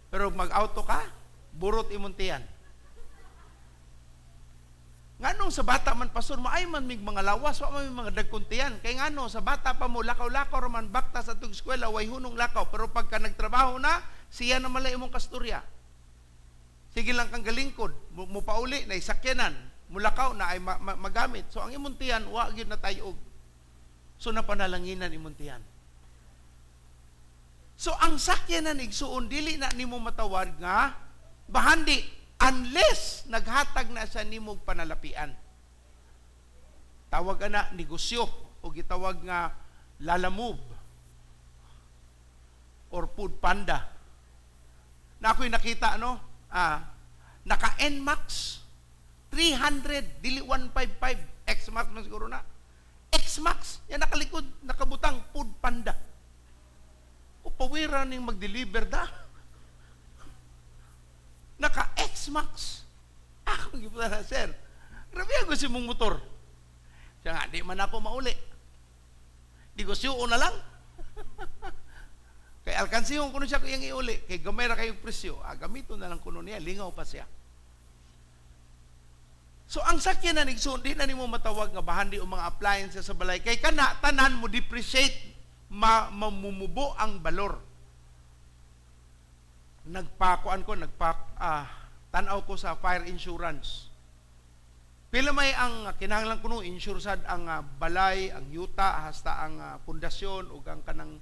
Pero mag-auto ka, burot imong tiyan. Nganong sa bata man, pastor, maay man mig mga lawas, wa man mig mga dagkong tiyan. Kay ngano sa bata pa mo lakaw-lakaw ra man bakta sa tug eskwela, way hunong lakaw, pero pagka nagtrabaho na, siya na malay imong kasturya. Sige lang kang galingkod, mupauli na isakyanan, mulakaw na ay magamit. So ang imong tiyan wa gyud na tayog. So napanalanginan imong tiyan. So ang sakyanan, igsuon, dili na nimo matawag nga bahandi unless naghatag na sa nimog panalapian. Tawag ana negosyo o gitawag nga Lalamove or Food Panda. Na ako'y nakita, no? Naka NMAX 300, dili 155, X-Max man siguro na. X-Max, yan nakalikod, nakabutang Food Panda. O pawira ning mag-deliver da. Naka X-Max. Ako gibutan na, sir. Grabe ang gusto mong motor. Siya nga, di man ako mauli. Negosyo na lang. Kay alkansihon kuno siya kuyang iuli. Kay gamay ra kayong presyo. Gamito na lang kuno niya. Lingaw pa siya. So ang sakyanan, igsoon, di na nimo matawag nga bahandi o mga appliances sa balay. Kay kana, tanan mo depreciate, mamumubo ang balor. Nagpakuan ko, tanaw ko sa fire insurance. Pila may ang kinahanglan kuno insure sad ang balay, ang yuta, hasta ang pundasyon ug ang kanang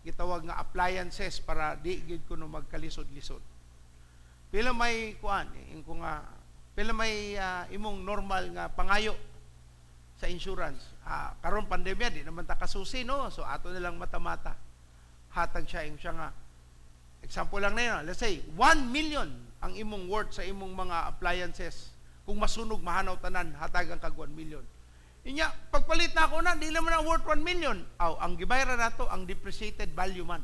gitawag nga appliances para di gyud kuno magkalisod-lisod. Pila may kuan, ingko nga pila may imong normal nga pangayo sa insurance. Karon pandemya di naman ta kasusi, no, so ato na lang mata-mata. Hatag siya, ingon siya nga, example lang na yun, let's say, 1 million ang imong worth sa imong mga appliances. Kung masunog, mahanaw tanan, hatagan kag 1 million. Inya, pagpalit na ako na, di naman na worth 1 million. Aw, ang gibayra nato, ang depreciated value man.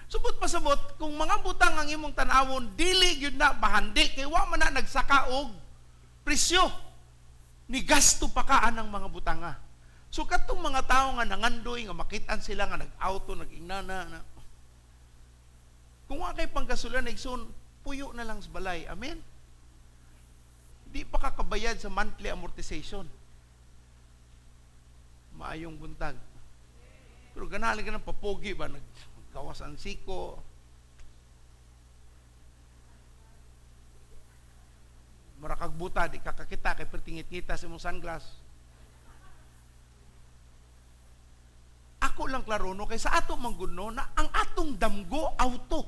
Subot pasabot, kung mga butang ang imong tan-awon, dili gyud na bahandi, kay wa man na nagsaka og presyo. Ni gasto pa ka anang mga butanga. So katong mga tawo nga nangandoy, nga makitaan sila nga nag-auto, nag-ingnana, na. Kung wa kay panggasolina, igsoon, puyo na lang sa balay. Amen? Di pa kakabayad sa monthly amortization. Maayong buntag. Pero ganahan ka ng papogi ba? Naggawas ang siko. Marakag buta, di kakakita, kay pertingit-ngita sa imong sunglass. Ako lang klaro no, kay sa ato manggod no, na ang atong damgo auto.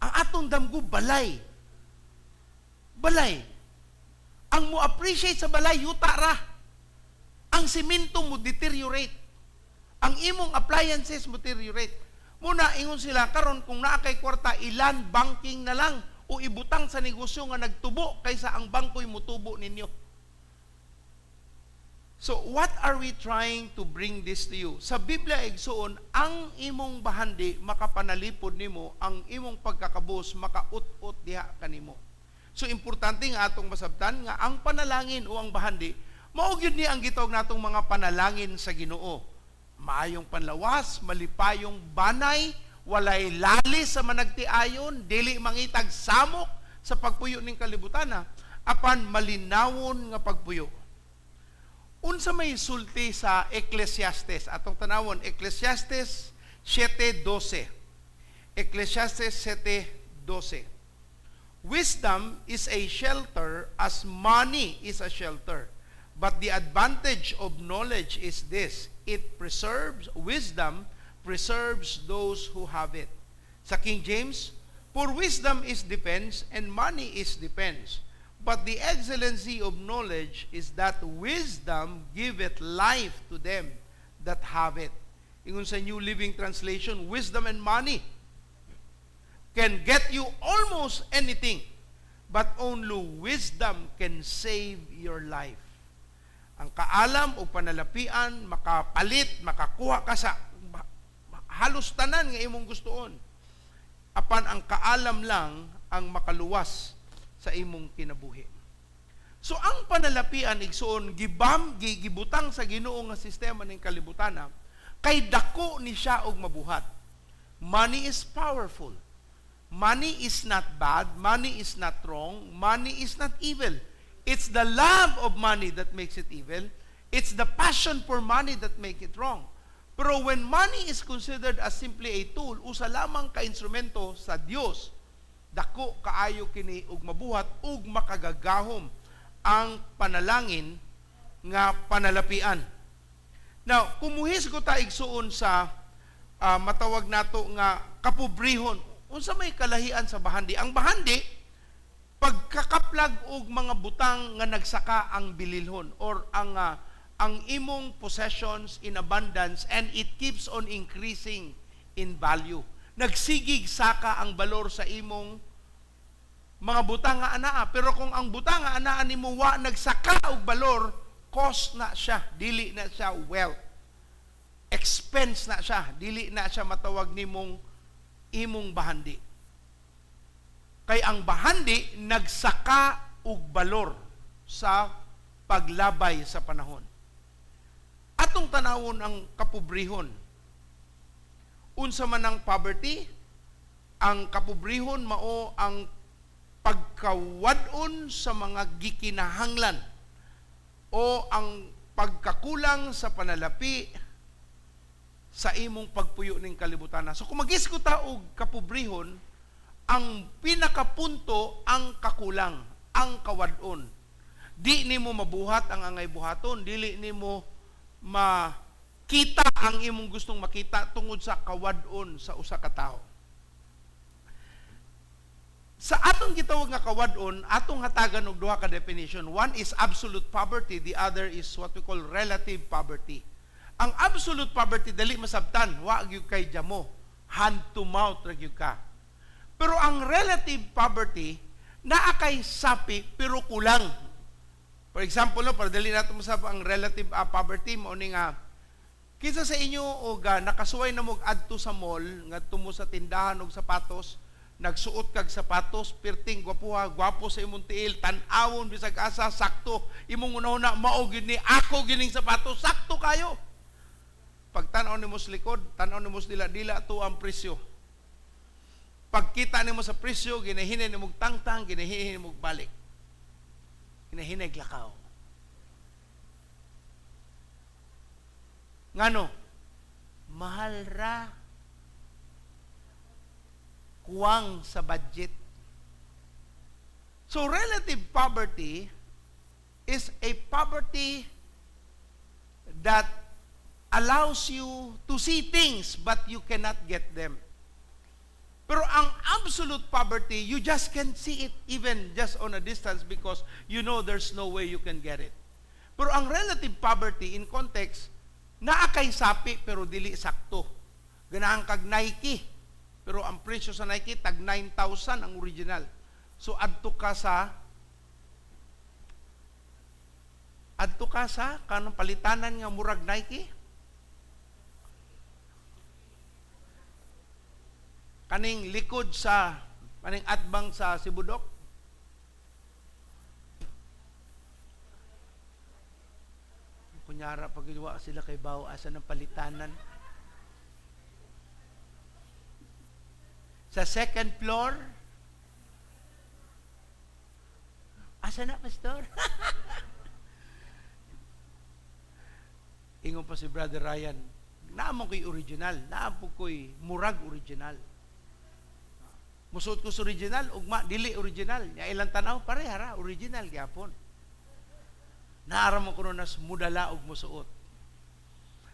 Ang atong damgo balay. Balay. Ang mo appreciate sa balay, yuta ra. Ang simento mo deteriorate. Ang imong appliances mo deteriorate. Muna ingon sila karon kung naa kay kwarta, ilan banking na lang o ibutang sa negosyo nga nagtubo kaysa ang bangko'y mutubo ninyo. So what are we trying to bring this to you? Sa Biblia igsuon, ang imong bahandi makapanalipod nimo, ang imong pagkakabus makaut-ut diha kanimo. So importante nga atong masabtan nga ang panalangin o ang bahandi mao gyud ni ang gitawag natong mga panalangin sa Ginoo. Maayong panlawas, malipayong banay, walay lali sa managtiayon, dili mangitag samok sa pagpuyo ning kalibutan, apan malinawon nga pagpuyo. Unsa may sulti sa Ecclesiastes? Atong tanawon, Ecclesiastes 7:12. Ecclesiastes 7:12. Wisdom is a shelter as money is a shelter. But the advantage of knowledge is this: it preserves wisdom, preserves those who have it. Sa King James, for wisdom is defense and money is defense. But the excellency of knowledge is that wisdom giveth life to them that have it. Ingon sa New Living Translation, wisdom and money can get you almost anything, but only wisdom can save your life. Ang kaalam o panalapian, makapalit, makakuha ka sa halos tanan nga imong gustoon. Apan ang kaalam lang ang makaluwas sa imong kinabuhi. So ang panalapian igsuon gibam gibutang sa Ginoo nga sistema ning kalibutan kay dako ni siya og mabuhat. Money is powerful. Money is not bad, money is not wrong, money is not evil. It's the love of money that makes it evil. It's the passion for money that make it wrong. Pero when money is considered as simply a tool, usa lamang ka instrumento sa Dios, dako kaayo kini og mabuhat ug makagagahom ang panalangin nga panalapian. Now, kumuhisgot ta igsuon sa matawag nato nga kapobrehon. Unsa may kalahian sa bahandi? Ang bahandi pagkakaplag og mga butang nga nagsaka ang bililhon or ang imong possessions in abundance and it keeps on increasing in value. Nagsigig saka ang balor sa imong mga butang nga anaa, pero kung ang butang nga anaa nimo wa nagsaka og balor, cost na siya, dili na siya wealth. Expense na siya, dili na siya matawag nimong imong bahandi. Kay ang bahandi nagsaka og balor sa paglabay sa panahon. Atong tanawon ang kapobrehon. Unsa man ang poverty, ang kapobrehon mao ang pagkawad-on sa mga gikinahanglan o ang pagkakulang sa panalapi sa imong pagpuyo ning kalibutan. So kung magisgo ta og kapobrehon, ang pinakapunto ang kakulang, ang kawad-on. Di nimo mabuhat ang angay buhaton, dili nimo makita ang imong gustong makita tungod sa kawad-on sa usa ka tawo. Sa atong gitawag nga kawad-on, atong hatagan og duha ka definition. One is absolute poverty, the other is what we call relative poverty. Ang absolute poverty dali masabtan, wa gyud kay jamo, hand to mouth ra gyud ka. Pero ang relative poverty naa kay sapi pero kulang. For example, no, para dali nato masab ang relative poverty, mao ni nga kinsa sa inyo og nakasuway na mo adto sa mall, ngadto mo sa tindahan og sapatos, nagsuot kag sapatos, perting gwapuha, gwapo sa imong tiil, tan-awon bisag asa, sakto imong unahuna, mao gyud ni, ako gining sapatos, sakto kayo. Pag tan-aw nimo sa likod, tan-aw nimo sa dila, dila to ang presyo. Pagkita nimo sa presyo, ginahinay nimo tangtang, ginahinay nimo balik. Ginahinay lakaw. Ngano? Mahal ra. Kuwang sa budget. So relative poverty is a poverty that allows you to see things but you cannot get them. Pero ang absolute poverty, you just can't see it even just on a distance because you know there's no way you can get it. Pero ang relative poverty in context, naa kay sapi pero dili sakto. Ganahan kag Nike, pero ang presyo sa Nike tag 9,000 ang original. So adto ka sa kanang palitanan nga murag Nike. Kaning likod sa kaning atbang sa Sibudok. Kunyara pag wa sila kay bawo asa ng palitanan. Sa second floor. Asa na, pastor? Ingon pa si Brother Ryan, naamon ko'y original, naamon ko'y murag original. Musuot ko sa original, ugma, dili original. Nya ilang tanaw, parehara, original gyapon. Naara mo kuno nas mudala og musuot.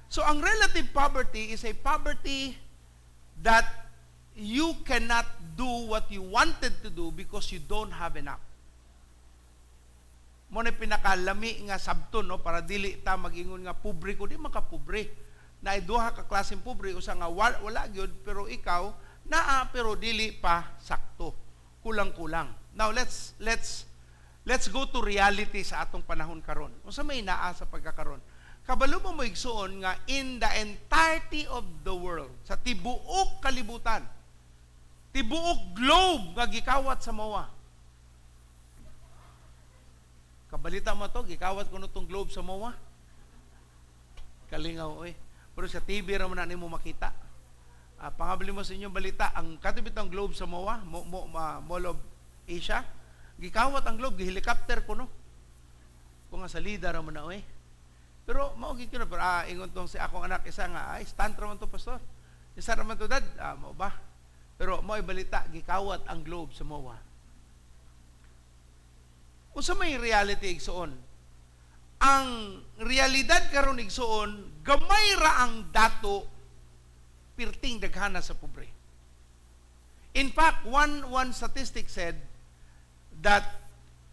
So ang relative poverty is a poverty that you cannot do what you wanted to do because you don't have enough. Mo na pinakalami nga sabton, no, para dili ta mag-ingon nga pobre ko, di makapobre. Na duha ka klaseng pobre, usa nga wala gyud pero ikaw naa pero dili pa sakto. Kulang-kulang. Now let's go to reality sa atong panahon karon. Unsa may naa sa pagkakaron? Kabalo mo mo igsuon nga in the entirety of the world, sa tibuok kalibutan, tibuok globe nga gikawat sa MOA. Kabalita mo to, gikawat kuno tong globe sa MOA. Kalingaw oy. Pero sa TV ra man na nimo makita. Pangabli mo sa inyong balita, ang katibitang globe sa MOA, Mall of Asia, gikawat ang globe, gihelicopter kuno. Kung nga sa lida ra man na oy. Pero mao gid kuno, pero ingon tong si akong anak isa nga, ay stunt ra man to, pastor. Isa ra man to, dad, mao ba? Pero mao balita, gikawat ang globe sa MOA. Unsa may reality igsuon? Ang realidad karon igsuon, gamay ra ang dato, pirting daghana sa pobre. In fact, one statistic said that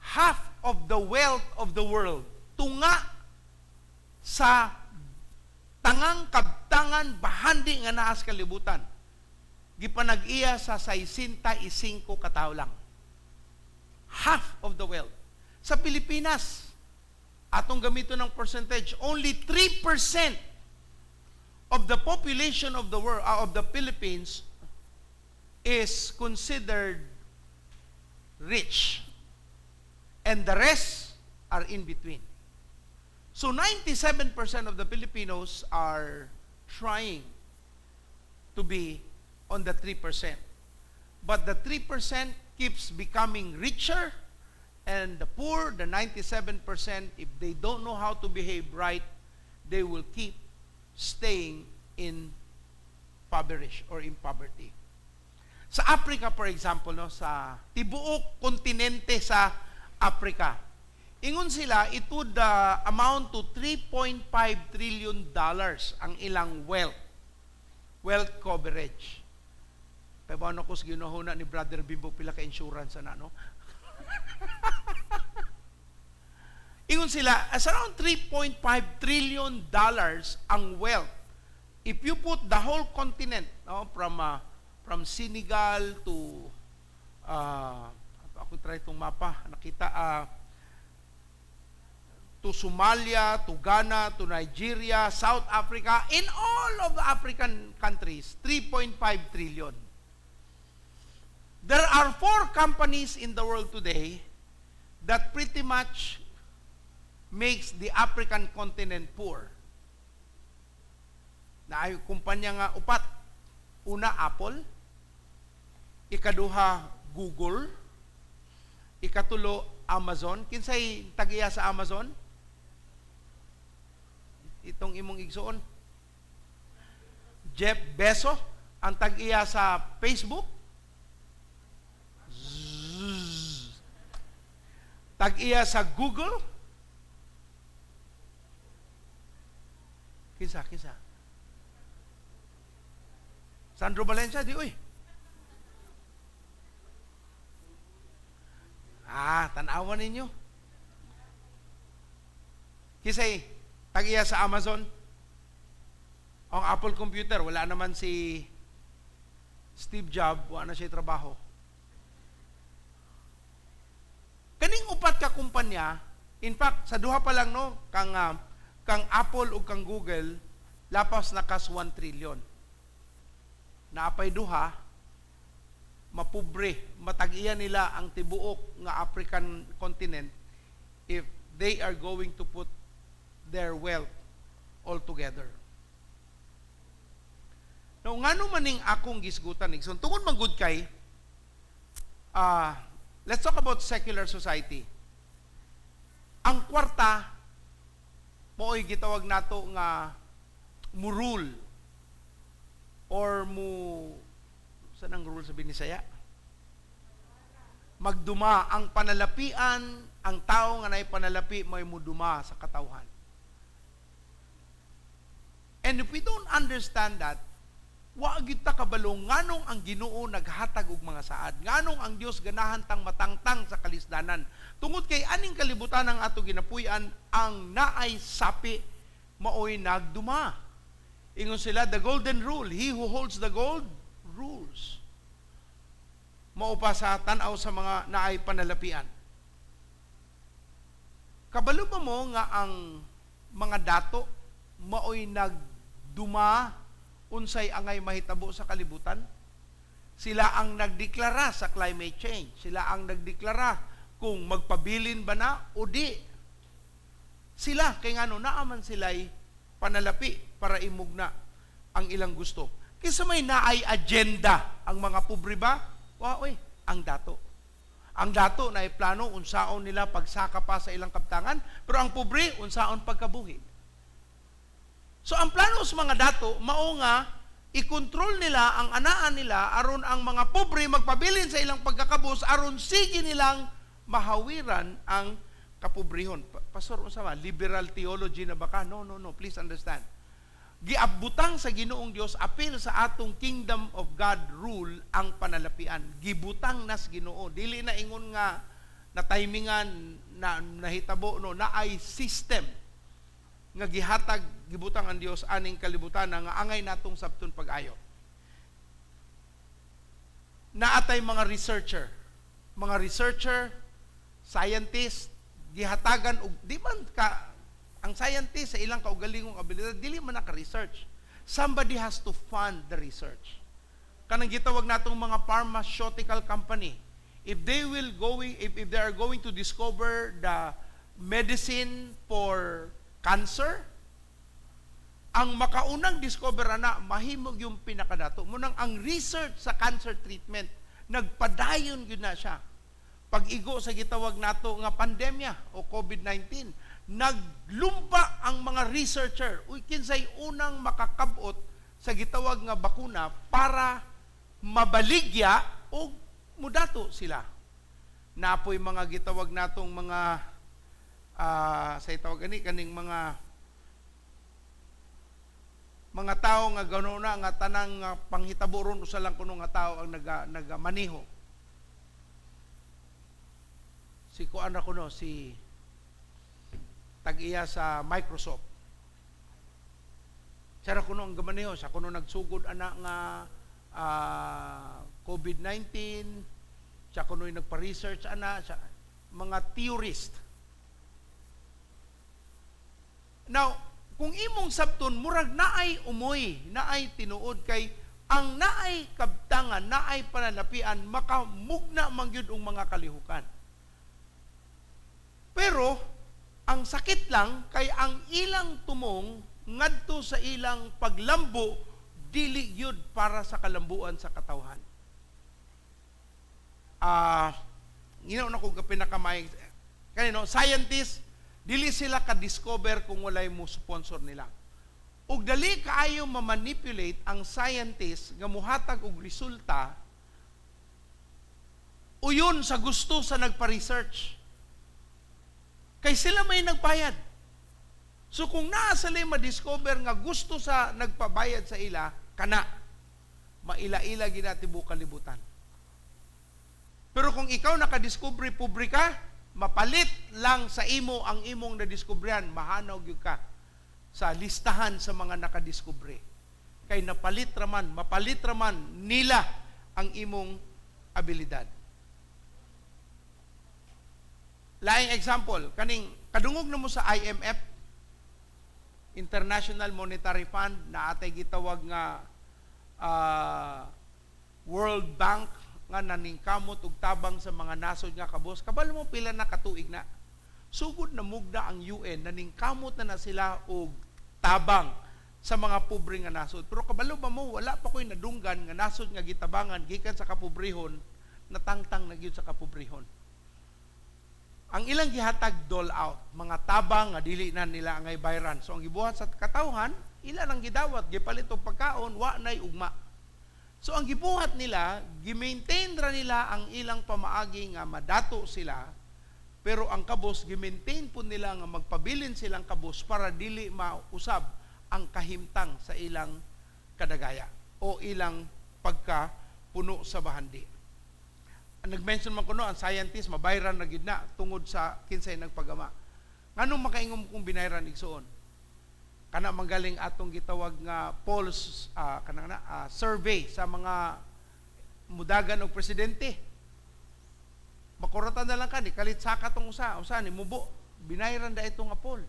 half of the wealth of the world tunga sa tangang kabtangan bahandi nga naa sa kalibutan, gipanag-iya sa 65 ka tawo lang. Half of the wealth. Sa Pilipinas, atong gamiton ng percentage, only 3% of the population of the world, of the Philippines is considered rich. And the rest are in between. So 97% of the Filipinos are trying to be on the 3%. But the 3% keeps becoming richer, and the poor, the 97%, if they don't know how to behave right, they will keep staying in impoverished or in poverty. Sa Africa, for example, no, sa tibuok kontinente sa Africa, ingon sila, it would amount to $3.5 trillion ang ilang wealth coverage. Pero ano ko sa ginuhuna ni Brother Bimbo pila ka insurance ana, no? Ingon sila, as around $3.5 trillion ang wealth. If you put the whole continent, no, from Senegal to ako try itong mapa, nakita to Somalia, to Ghana, to Nigeria, South Africa, in all of the African countries, 3.5 trillion. There are four companies in the world today that pretty much makes the African continent poor. Naay kumpanya nga upat. Una, Apple. Ikaduha, Google. Ikatulo, Amazon. Kinsay tag-iya sa Amazon? Itong imong igsuon. Jeff Bezos, ang tag-iya sa Facebook. Zzz. Tag-iya sa Google. Kinsa, kinsa? Sandro Valencia, di uy. Ah, tanawan ninyo. Kinsay tag-iya sa Amazon? Ang Apple computer, wala naman si Steve Jobs, wala na siya trabaho. Kaning upat ka kumpanya, in fact, sa duha pa lang, no, kang Apple ug kang Google, lapas na kas 1 trillion. Naapay duha, mapobre, matag-iya nila ang tibuok nga African continent if they are going to put their wealth all together. Now, ngano maning akong gisgutan, igsoon? Tungod man gud kay, let's talk about secular society. Ang kwarta, mooy gitawag nato nga mu-rule or mu, saan ang rule sa Binisaya? Magduma ang panalapian, ang tao nga naay panalapi may muduma sa katawhan. And if we don't understand that, wa gyud ta kabalo nganong ang Ginoo naghatag og mga saad, nganong ang Dios ganahan tang matangtang sa kalisdanan. Tungod kay aning kalibutan ang ato ginapuy-an, ang naay sapi maoy nagduma. Ingon sila, the golden rule, he who holds the gold rules. Mao pa sa tan-aw sa mga naay panalapian. Kabalo ba mo nga ang mga dato maoy nagduma unsay angay mahitabo sa kalibutan? Sila ang nagdeklara sa climate change. Sila ang nagdeklara kung magpabilin ba na o di. Sila, kay ngano naaman sila'y panalapi para imugna ang ilang gusto. Kaysa may naay agenda ang mga pobre ba? Wa, oy, ang dato. Ang dato na plano unsaon nila pagsaka pa sa ilang kaptangan, pero ang pobre unsaon pagkabuhi. So ang plano sa mga dato mao nga i-control nila ang anaan nila aron ang mga pobre magpabilin sa ilang pagkakabos aron sige nilang mahawiran ang kapobrehon. Pastor, unsa ba? Liberal theology na ba ka? No, no, no. Please understand. Giabutang sa Ginoong Dios apil sa atong kingdom of God rule ang panalapian. Gibutang nas Ginoo. Dili na ingon nga na timingan na nahitabo, no, naay system nga gihatag, gibutang ang Dios aning kalibutan nga angay natong sabton pag-ayo. Naatay mga researcher, scientist, gihatagan og di man ka ang scientist sa ilang kaugalingong abilidad dili man naka-research. Somebody has to fund the research. Kanang gitawag natong mga pharmaceutical company, if they will going if they are going to discover the medicine for cancer, ang makaunang discover ana mahimog yung pinakadato. Munang ang research sa cancer treatment nagpadayon gyud na siya. Pag-igo sa gitawag nato nga pandemya o COVID-19, naglumpa ang mga researcher. Uy, kinsay unang makakabot sa gitawag nga bakuna para mabaligya o mudato sila. Napoy mga gitawag natong mga sa itawag ani kaning mga tao nga gano na nga tanang panghitabo ron usa lang kuno nga tao ang nagamaniho. Si kuan ra kuno si Tag-iya sa Microsoft. Siya ra kuno ang gamaneho, siya kuno nagsugod ana nga COVID-19, siya kuno yung nagpa-research ana, siya, mga theorist. Now, kung imong sabton, murag naay umoy, naay tinuod kay ang naay kabtangan, naay panalapian, makamugna man gyud ang mga kalihukan. Pero ang sakit lang kay ang ilang tumong ngadto sa ilang paglambo dili gyud para sa kalambuan sa katawhan. Nginaw na ko pinakamay kanino scientist, dili sila ka-discover kung walay mo sponsor nila. Ug dali kaayo ma-manipulate ang scientist nga muhatag og resulta uyon sa gusto sa nagpa-research. Kay sila may nagbayad. So kung naa sila ma-discover nga gusto sa nagpabayad sa ila, kana maila-ila gid tibuok kalibutan. Pero kung ikaw nakadiskubre pobre ka, mapalit lang sa imo ang imong nadiskubrihan, mahanaw gyud ka sa listahan sa mga nakadiskubre. Kay napalit raman, mapalit raman nila ang imong abilidad. Laing example, kaning kadungog na mo sa IMF, International Monetary Fund, na atay gitawag nga World Bank nga naningkamot og tabang sa mga nasod nga kabos. Kabalo mo pila na katuig na. Sugod na mugda ang UN, naningkamot na na sila og tabang sa mga pobre nga nasod. Pero kabalo ba mo, wala pa ko'y nadunggan nga nasod nga gitabangan gikan sa kapobrehon, natangtang na gyud sa kapobrehon. Ang ilang gihatag dole out, mga tabang nga dili na nila angay bayran. So ang gibuhat sa katawhan, ila nang gidawat, gipalit og pagkaon, wa nay ugma. So ang gibuhat nila, gi-maintain ra nila ang ilang pamaagi nga madato sila, pero ang kabos gi-maintain po nila nga magpabilin silang kabos para dili mausab ang kahimtang sa ilang kadagaya o ilang pagkapuno sa bahandi. Nag-mention man kuno ang scientist mabayran na gid na tungod sa kinsay nagpagama. Nganong makaingom kung binayran igsuon? Kana manggaling atong gitawag nga polls, kanang na survey sa mga mudagan og presidente. Makuratan na lang ka ni kalit saka tong usa, usa ni mubo, binayran da ito nga poll.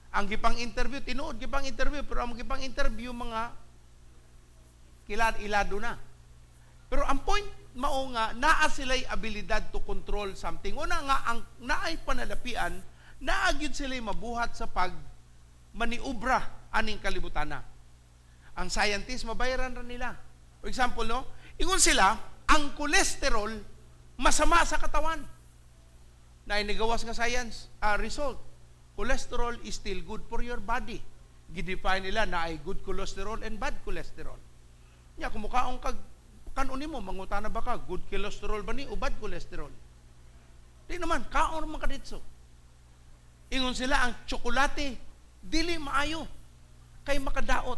Ang gipang interview tinuod gipang interview, pero ang gipang interview mga kilad ilado na. Pero ang point mao nga naa sila'y abilidad to control something. Una nga ang naay panalapian, naa gyud sila'y mabuhat sa pag maniubra aning kalibutana. Ang scientist mabayaran ra nila. For example, no, ingon sila ang cholesterol masama sa katawan. Naay nigawas nga science result. Cholesterol is still good for your body. Gidefine nila na ay good cholesterol and bad cholesterol. Nya kung mukaon kag kanon nimo, mangutana ba ka, good cholesterol ba ni o bad cholesterol? Di naman, kaon man ka ditso. Ingon sila, ang tsokolate, dili maayo, kay makadaot.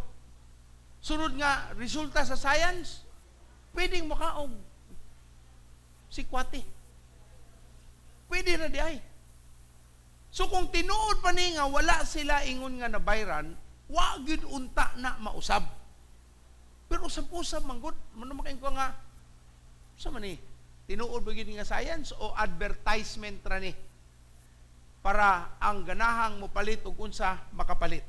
Sunod nga, resulta sa science, pwedeng makaog sikwate. Pwede na di ay. So kung tinuod pa ni nga wala sila ingon nga nabayran, wa gyud unta na mausab. Pero usab-usab man gud, mano makaingon ko nga sa man ni tinuod ba gyud nga science o advertisement ra ni para ang ganahang mopalit og unsa makapalit.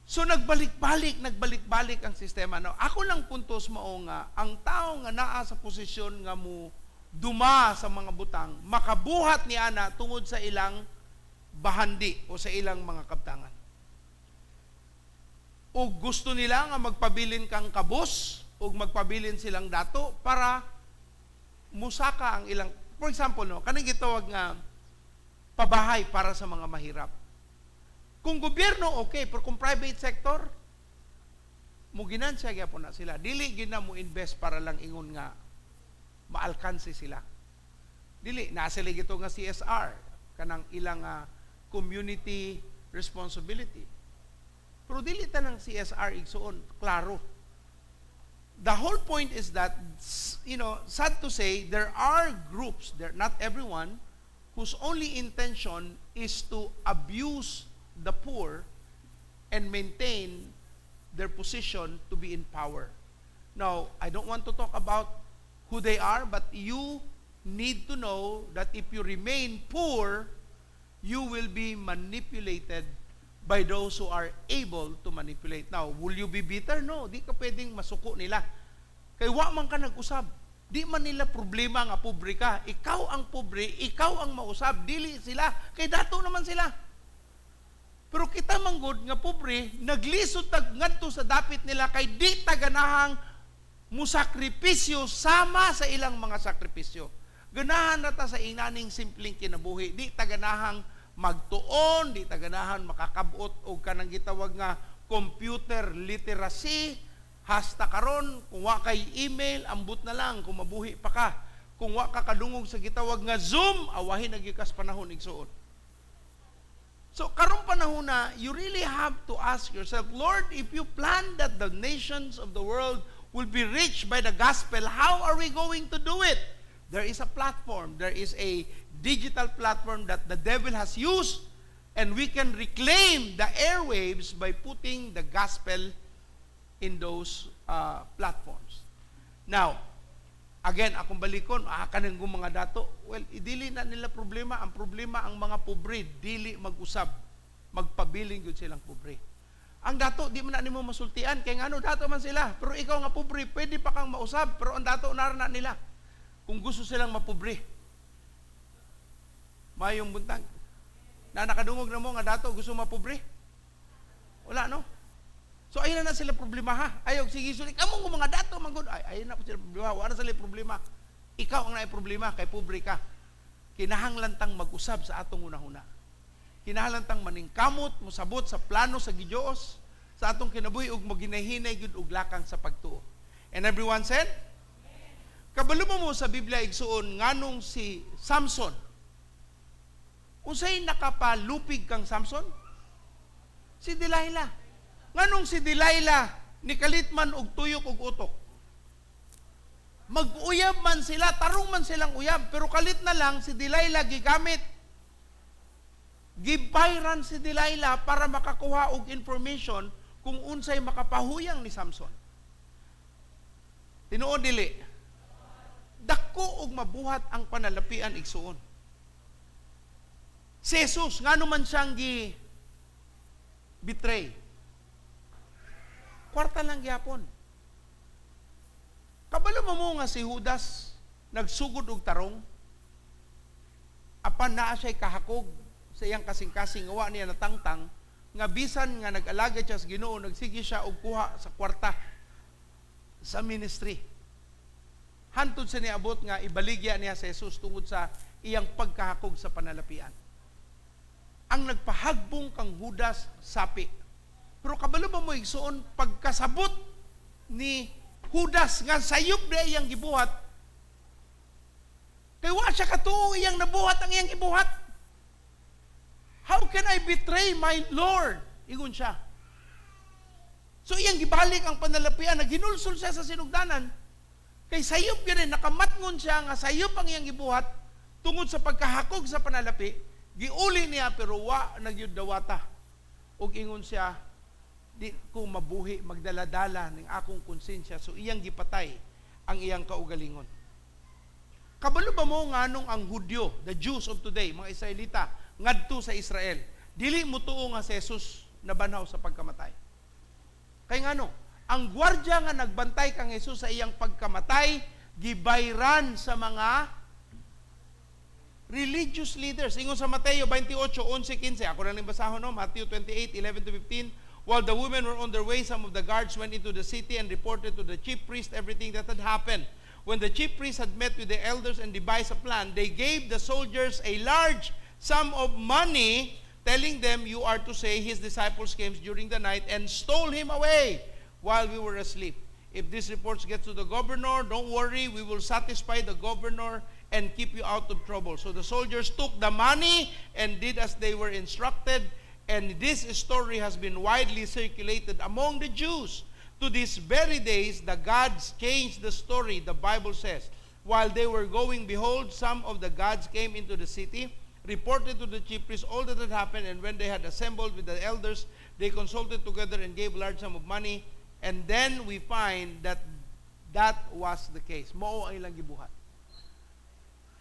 So nagbalik-balik ang sistema. No, ako lang puntos mao nga ang tao nga naa sa posisyon nga mo duma sa mga butang, makabuhat ni ana tungod sa ilang bahandi o sa ilang mga kabtangan. O gusto nila nga magpabilin kang kabos o magpabilin silang dato para musaka ang ilang, for example, no, kaning gitawag nga pabahay para sa mga mahirap. Kung gobyerno, okay, pero kung private sector, mo ginansya gyapon na sila. Dili gina mo invest para lang ingon nga maalkanse sila. Dili, naa sila gito nga CSR, kanang ilang community responsibility. Pero dili tanang CSR igsuon, klaro. The whole point is that, sad to say, there are groups, there not everyone, who whose only intention is to abuse the poor and maintain their position to be in power. Now, I don't want to talk about who they are, but you need to know that if you remain poor, you will be manipulated by those who are able to manipulate. Now, will you be bitter? No, di ka pwedeng masuko nila. Kay wa man ka nag-usab. Di man nila problema nga pobre ka. Ikaw ang pobre, ikaw ang mausab, dili sila. Kay dato naman sila. Pero kita manggod nga pobre, naglisod tag ngadto sa dapit nila kay di ta ganahang musakripisyo sama sa ilang mga sakripisyo. Ganahan na ta sa inaning simpleng kinabuhi. Di ta ganahang magtuon, di ta ganahan makakabot og kanang gitawag nga computer literacy. Hasta karon kung wa kay email, ambot na lang kung mabuhi pa ka. Kung wa ka kadungog sa gitawag nga Zoom, awahin na gyud kas panahon, igsuon. So karong panahon na, you really have to ask yourself, "Lord, if you plan that the nations of the world will be rich by the gospel, how are we going to do it?" There is a platform, there is a digital platform that the devil has used, and we can reclaim the airwaves by putting the gospel in those platforms. Now, again, akong balikon, kanang mga dato, well, dili na nila problema. Ang problema, ang mga pobre, dili mag-usab. Magpabiling yun silang pobre. Ang dato, di man na nimo masultian, kay ngano, dato man sila. Pero ikaw nga pobre, pwede pa kang mausab, pero ang dato, nara na nila. Kung gusto silang mapobre. Mayong buntag. Na nakadungog na mo nga dato, gusto mapobre? Wala, no? So ayun na na sila problema ha. Ayaw, sige sulit. Amo mga dato man gud. Ay, ayun na po sila problema. Wala na sila problema. Ikaw ang naay problema kay pobre ka. Kinahanglan tang mag-usab sa atong hunahuna. Kinahanglan tang maningkamot, mosabot sa plano sa Gidios sa atong kinabuhi ug maginahinay gyud og lakang sa pagtuo. And everyone said? Kabalo mo sa Biblia, igsuon, nganong si Samson? Unsay nakapalupig kang Samson? Si Delilah. Nganong si Delilah nikalit man og tuyok og utok? Mag-uyab man sila, tarong man silang uyab, pero kalit na lang si Delilah gigamit. Gibayran si Delilah para makakuha og information kung unsay makapahuyang ni Samson. Tinuod dili? Dako og mabuhat ang panalapian, igsuon. Si Jesus, ngano man siyang gi betray? Kwarta lang gyapon. Kabalo mo nga si Judas nagsugod og tarong apan naa siya'y kahakog sa iyang kasing-kasing nga wa niya natangtang nga bisan nga nag-alagad siya sa Ginoo, nagsige siya og kuha sa kwarta sa ministry. Hantod sa niabot nga ibaligya niya sa Jesus tungod sa iyang pagkahakog sa panalapian. Ang nagpahagbong kang Judas, sapi. Pero kabalo ba mo, igsuon, pagkasabot ni Judas nga sayop na iyang gibuhat, kay wa siya katuo iyang nabuhat ang iyang gibuhat. "How can I betray my Lord?" Ingon siya. So iyang gibalik ang panalapian, naghinulsol siya sa sinugdanan. Kay sayop yun eh, nakamatngon siya nga sayop ang iyang gibuhat tungod sa pagkahakog sa panalapi, giuli niya pero wa nagyud dawata. Ug ingon siya, "Di ko mabuhi magdala-dala ning akong konsensya." So iyang gipatay ang iyang kaugalingon. Kabalo ba mo nganong ang Hudyo, the Jews of today, mga Israelita, ngadto sa Israel, dili mo tuo nga si Jesus nabanhaw sa pagkamatay? Kay ngano? Ang gwardya nga nagbantay kang Jesus sa iyang pagkamatay, gibayran sa mga religious leaders. Ingon sa Mateo 28, 11, 15. Ako na lang basahon, no? Matthew 28, 11 to 15. While the women were on their way, some of the guards went into the city and reported to the chief priest everything that had happened. When the chief priests had met with the elders and devised a plan, they gave the soldiers a large sum of money, telling them, "You are to say his disciples came during the night and stole him away while we were asleep. If this report gets to the governor, don't worry, we will satisfy the governor and keep you out of trouble." So the soldiers took the money and did as they were instructed. And this story has been widely circulated among the Jews. To these very days, the gods changed the story, the Bible says. While they were going, behold, some of the gods came into the city reported to the chief priests all that had happened, and when they had assembled with the elders, they consulted together and gave large sum of money. And then we find that that was the case. Mao ang ilang gibuhat.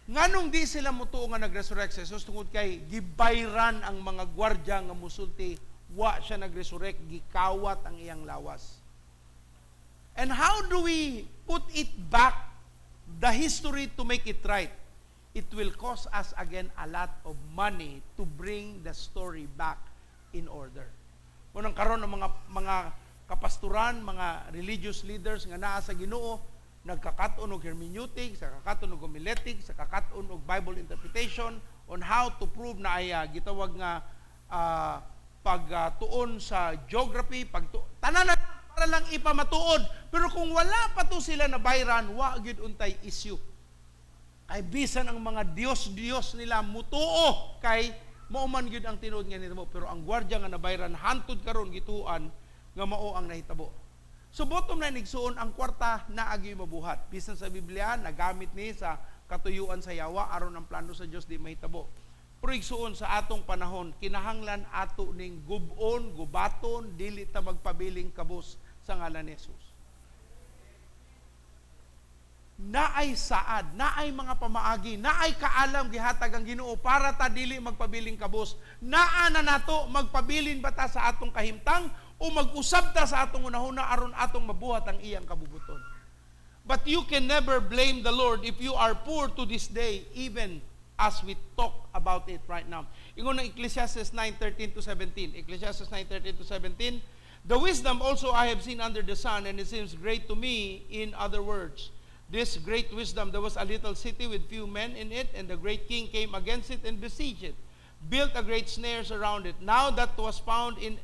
Nganong di sila mutuo nga nag-resurrect si Jesus? Tungod kay gibayran ang mga gwardya nga musulti, wa siya nag-resurrect, gikawat ang iyang lawas. And how do we put it back, the history, to make it right? It will cost us again a lot of money to bring the story back in order. Munang karon ang mga kapastoran, mga religious leaders nga naa sa Ginoo, nagkakat-on og hermeneutics, nagkakat-on og homiletics, nagkakat-on og Bible interpretation on how to prove na ay gitawag nga pagtuon sa geography, tanan na para lang ipamatuod. Pero kung wala pa to sila na bayran, wa gyud untay issue. Kay bisan ang mga Diyos-Diyos nila mutuo kay mao man gyud ang tinuod nga nitabo, pero ang gwardiya nga nabayran hantud karon gituan nga mao ang nahitabo. So bottom line, igsuon, ang kwarta naagi mabuhat. Bisan sa Biblia nagamit ni sa katuyuan sa yawa aron ang plano sa Dios di mahitabo. Pero igsuon, sa atong panahon kinahanglan ato ning gub-on, gubaton, dili ta magpabiling kabus sa ngalan ni Jesus. Naay saad, naay mga pamaagi, naay kaalam gihatag ang Ginoo para ta dili magpabiling kabus. Naa na nato, magpabilin ba ta sa atong kahimtang o mag-usab ta sa atong unahuna aron atong mabuhat ang iyang kabubuton. But you can never blame the Lord if you are poor to this day, even as we talk about it right now. Ingon ng Ecclesiastes 9:13 to 17. Ecclesiastes 9:13 to 17. "The wisdom also I have seen under the sun, and it seems great to me." In other words, this great wisdom: "There was a little city with few men in it, and the great king came against it and besieged it, built a great snares around it. Now that was found in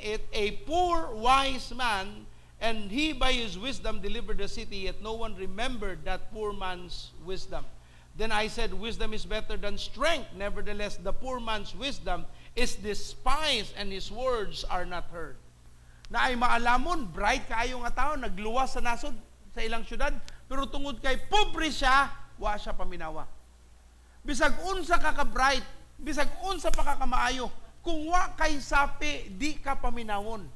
it a poor wise man, and he by his wisdom delivered the city, yet no one remembered that poor man's wisdom. Then I said, 'Wisdom is better than strength.' Nevertheless, the poor man's wisdom is despised, and his words are not heard." Naay maalamon, bright kaayo nga tao, nagluwas sa nasod sa ilang syudad, pero tungod kay pobre siya, wa siya paminawa. Bisag unsa ka ka-bright, bisag unsa pa ka kamaayo, kung wa kay sapi, di ka paminawon.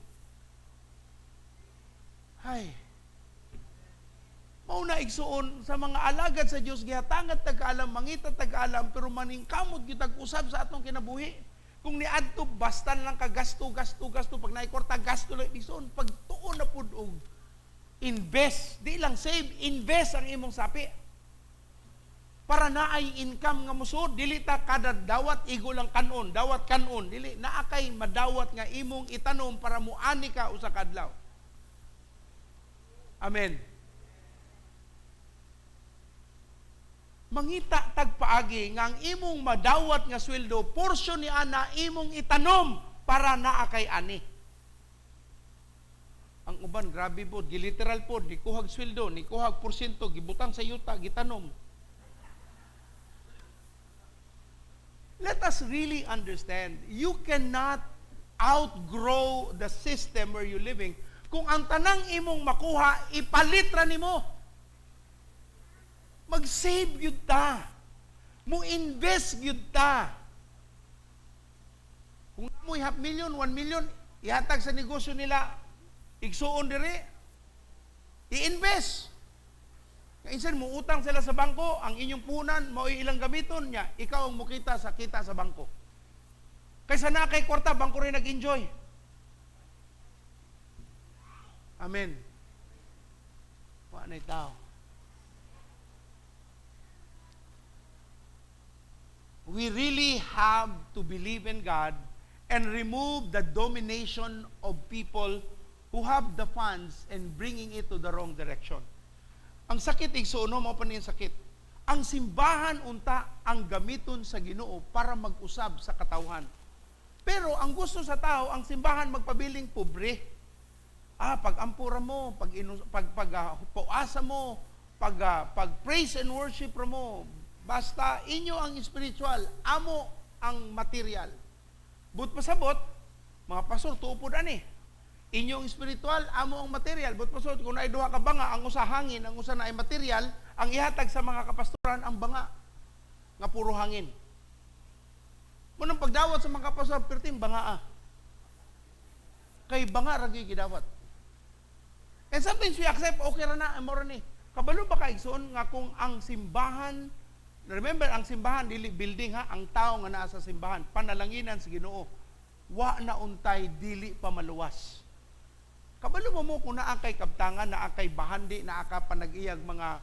Hay. Mao na, igsuon, sa mga alagad sa Dios gihatangan tag kaalam, mangita tag kaalam, pero maningkamot gyud usab sa atong kinabuhi. Kung niadto basta lang ka gasto, gasto, gasto, pag naay kwarta gasto lang, igsuon, pagtuon na pud og invest, di lang save, invest ang imong sapi. Para naay income nga musod, dili ta kada dawat igo lang kanon, dawat kanon, dili naa kay madawat nga imong itanom para muani ka usa ka adlaw. Amen. Mangita tag paagi nga ang imong madawat nga sweldo, porsyon ni ana imong itanom para naa kay ani. Ang uban grabe pod, giliteral pod, nikuhag sweldo, nikuhag porsyento, gibutang sa yuta, gitanom. Let us really understand, you cannot outgrow the system where you're living kung ang tanang imong makuha, ipalit ra nimo. Mag-save gyud ta. Mo-invest gyud ta. Kung mo'y half million, 1 million, ihatag sa negosyo nila, igsuon diri, i-invest. Kaya mo utang sila sa bangko, ang inyong puhunan, mao'y ilang gamiton niya, ikaw ang mukita sa kita sa bangko. Kaysa na kay kwarta, bangko rin nag-enjoy. Amen. Wa na'y tao. We really have to believe in God and remove the domination of people who have the funds and bringing it to the wrong direction. Ang sakit, igsuon, mao pa ni ang sakit. Ang simbahan unta ang gamiton sa Ginoo para mag-usab sa katawhan. Pero ang gusto sa tao, ang simbahan magpabiling pobre. Pag ampura mo, pag inu, pag pag puasa mo, pag praise and worship mo, basta inyo ang spiritual, amo ang material. But pasabot, mga pastor tuo pud ani. Inyo ang spiritual, amo ang material. But pasabot, kung naay duha ka banga, ang usa hangin, ang usa naay material, ang ihatag sa mga kapastoran ang banga. Nga puro hangin. Munang pagdawat sa mga pastor, perting bangaa. Kay banga ra gyud gidawat. And sometimes we accept, okay ra na, amo ra ni. Kabalo ba ka, igsoon, nga kung ang simbahan, remember, ang simbahan, dili building ha, ang tao nga naa sa simbahan, panalanginan sa Ginoo, wa na untay dili pa maluwas. Kabalo mo mo kung naa kay kabtangan, naa kay bahandi, naa ka panag-iyag mga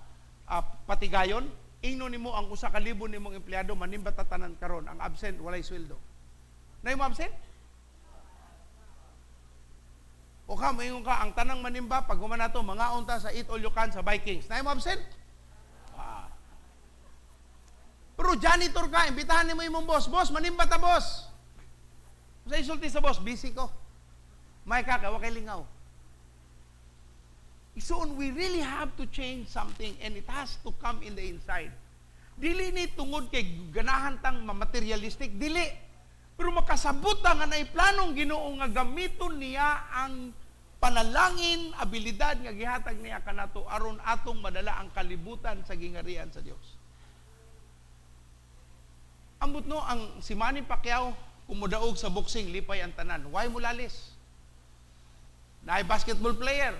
patigayon, ingno nimo ang 1,000 nimong empleyado manimba tatanan karon, ang absent walay sweldo. Nay mo absent? O ka, moingon ka, ang tanang manimba, pag human nato, mga unta sa Eat All You Can sa Vikings. Nay mo absent? Ah. Pero janitor ka, imbitahan nimo imong boss. Boss, manimba ta, boss. Sa isulti sa boss, busy ko. May ka, wa kay lingaw. Soon, we really have to change something and it has to come in the inside. Dili ni tungod kay ganahan tang materialistic, dili. Pero makasabot ta nga naay planong Ginoo nga gamiton niya ang panalangin, abilidad nga gihatag niya kanato aron atong madala ang kalibutan sa gingarian sa Dios. Ambot no, ang si Manny Pacquiao kumudaog sa boxing, lipay ang tanan. Why mo lalis? Naay basketball player,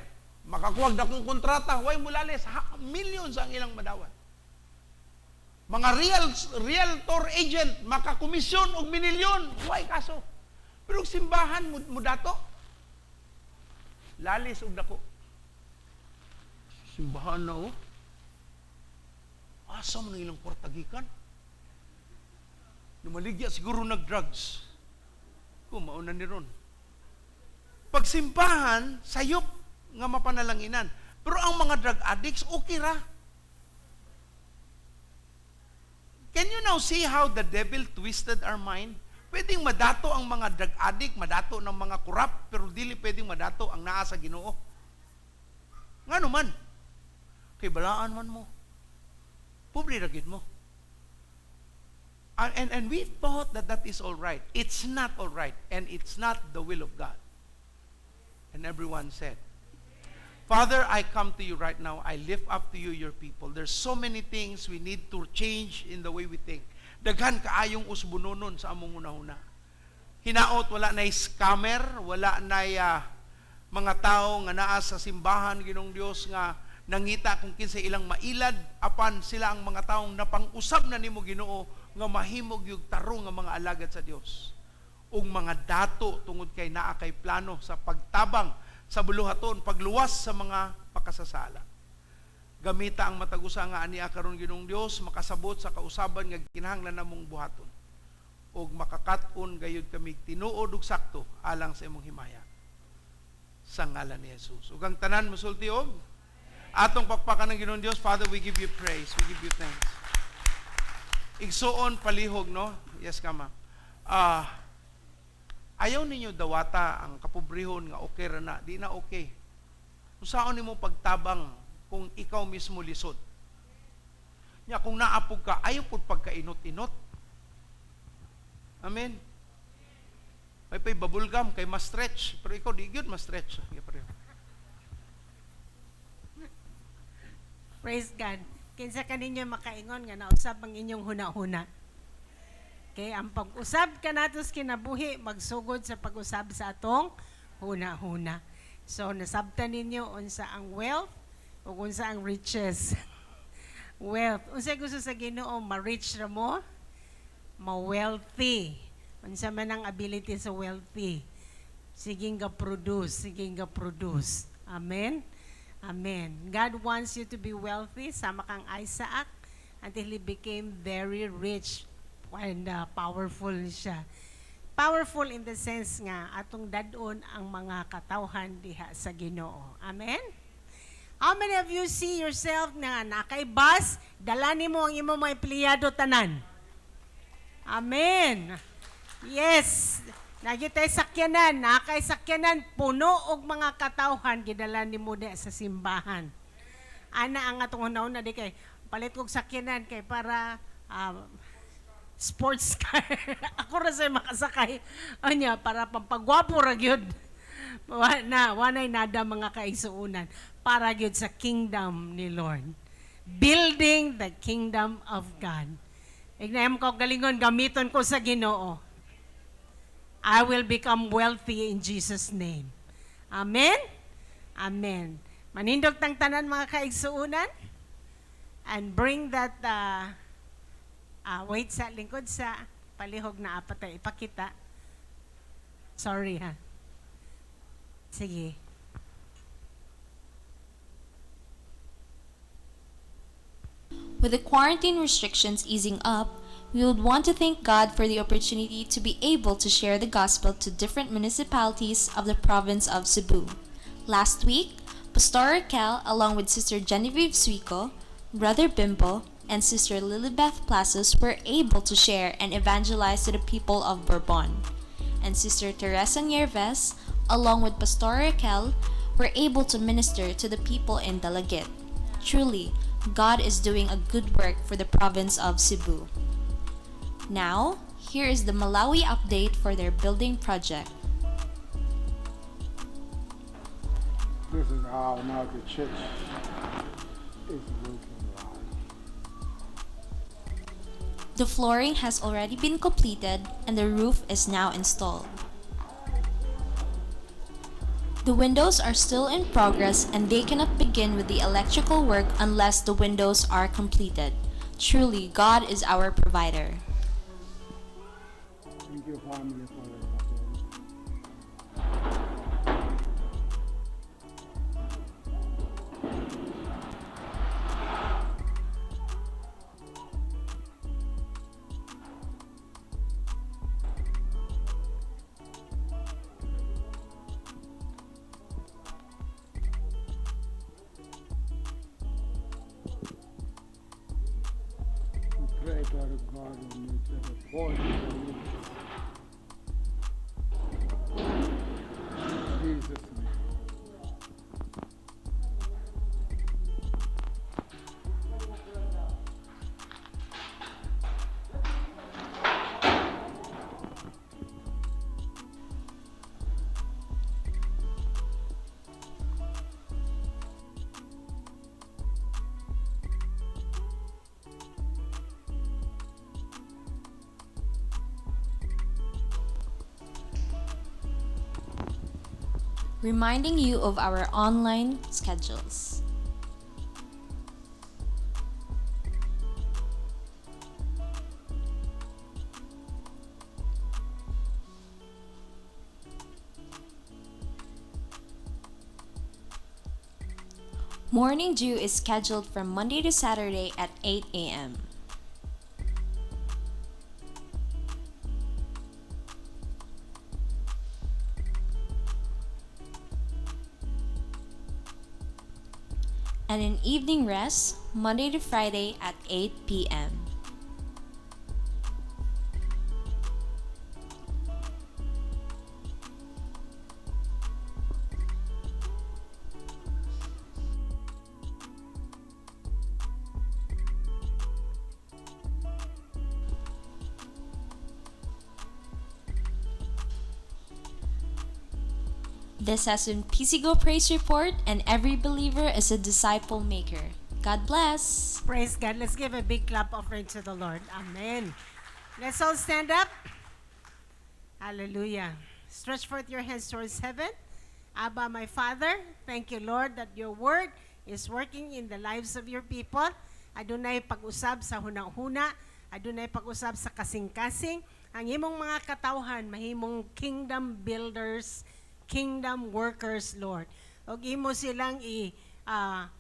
makakuha dakong kontrata, why mo lalis? Ha, millions ang ilang madawat. Mga realtor agent, makakomisyon og minilyon, why kaso? Pero og simbahan mo dato, lalis og dako. Simbahan na oh. Asa man ang ilang kwarta gikan? Numaligya siguro nag-drugs. Kung mauna ni ron. Pagsimbahan, sayop nga mapanalanginan. Pero ang mga drug addicts, okay ra. Can you now see how the devil twisted our mind? Pwedeng madato ang mga drug addict, madato ng mga corrupt, pero dili pwedeng madato ang naa sa Ginoo. Ngano man? Kay balaan man mo. Pobre ra gid mo. And we thought that that is all right. It's not all right. And it's not the will of God. And everyone said, Father, I come to you right now. I lift up to you your people. There's so many things we need to change in the way we think. Daghan kaayong usbunonon sa among hunahuna. Hinaot, wala na'y scammer, wala na'y mga tao nga naa sa simbahan, Ginoong Dios, nga nangita kung kinsa ilang mailad, apan sila ang mga taong napang-usab na nimo, Ginoo, nga mahimog yung tarong nga mga alagad sa Dios. Ug mga dato tungod kay naa kay plano sa pagtabang sa buluhaton, pagluwas sa mga pakasasala. Gamita ang matag usa nga ania karon, Ginoong Dios, makasabot sa kausaban nga kinahanglan namong buhaton. Ug makakat-on gayud kami tinuod ug sakto alang sa imong himaya. Sa ngalan ni Jesus. Ug ang tanan mosulti og atong pakpakan ng Ginoong Dios. Father, we give you praise, we give you thanks. Igsuon palihog, no? Yes ka, ma. Ayaw ninyo dawata ang kapobrehon nga okay ra na, di na okay. Usaon nimo pagtabang kung ikaw mismo lisod. Nya kung naapog ka, ayaw pud pagkainot-inot. Amen. May pay bubble gum kay mas stretch, pero ikaw di gyud mas stretch. Sige, pareho. Praise God. Kinsa kaninyo makaingon nga nausab ang inyong huna-huna? Kay ang pag-usab kanato sa kinabuhi magsugod sa pag-usab sa atong huna-huna. So nasabtan ninyo unsa ang wealth ug unsa ang riches. Wealth. Unsa gusto sa Ginoo, ma-rich ra mo, ma-wealthy. Unsa man ang ability sa wealthy? Sige nga produce, sige nga produce. Amen. Amen. God wants you to be wealthy sama kang Isaac until he became very rich and powerful siya. Powerful in the sense nga atong dadon ang mga katawhan diha sa Ginoo. Amen. How many of you see yourself na nakay bus, dala nimo ang imong mga empleyado tanan? Amen. Yes. Nagitay sakyanan, nakay sakyanan, puno og mga katawhan gidala nimo diha sa simbahan. Ana ang atong hunahuna di kay palit kog sakyanan kay para sports car. Ako ra say makasakay. Anya para pampagwapo ra gyud. Wa na, wanay nada mga kaigsuonan para gyud sa kingdom ni Lord. Building the kingdom of God. Ignayam ko galingon gamiton ko sa Ginoo. I will become wealthy in Jesus' name. Amen? Amen. Manindog tang tanan, mga kaigsuunan, and bring that wait sa lingkod sa palihog na apat ay ipakita. Sorry ha. Sige. With the quarantine restrictions easing up, we would want to thank God for the opportunity to be able to share the gospel to different municipalities of the province of Cebu. Last week, Pastor Raquel, along with Sister Genevieve Suico, Brother Bimbo, and Sister Lilibeth Plazos were able to share and evangelize to the people of Bourbon. And Sister Teresa Nieves, along with Pastor Raquel, were able to minister to the people in Dalaguete. Truly, God is doing a good work for the province of Cebu. Now, here is the Malawi update for their building project. This is how now the church is looking like. The flooring has already been completed and the roof is now installed. The windows are still in progress and they cannot begin with the electrical work unless the windows are completed. Truly, God is our provider. Thank you, family, for the support. We pray that God will meet the point of the needs. In Jesus' name. Reminding you of our online schedules. Morning Dew is scheduled from Monday to Saturday at 8 a.m. And an evening rest, Monday to Friday at 8 p.m. This has been PCGO Praise Report, and every believer is a disciple maker. God bless. Praise God. Let's give a big clap offering to the Lord. Amen. Let's all stand up. Hallelujah. Stretch forth your hands towards heaven. Abba, my Father, thank you, Lord, that your word is working in the lives of your people. Adunay pag-usab sa huna-huna, adunay pag-usab sa kasing-kasing. Ang imong mga katawhan, mahimong kingdom builders, kingdom workers, Lord. Og imo silang i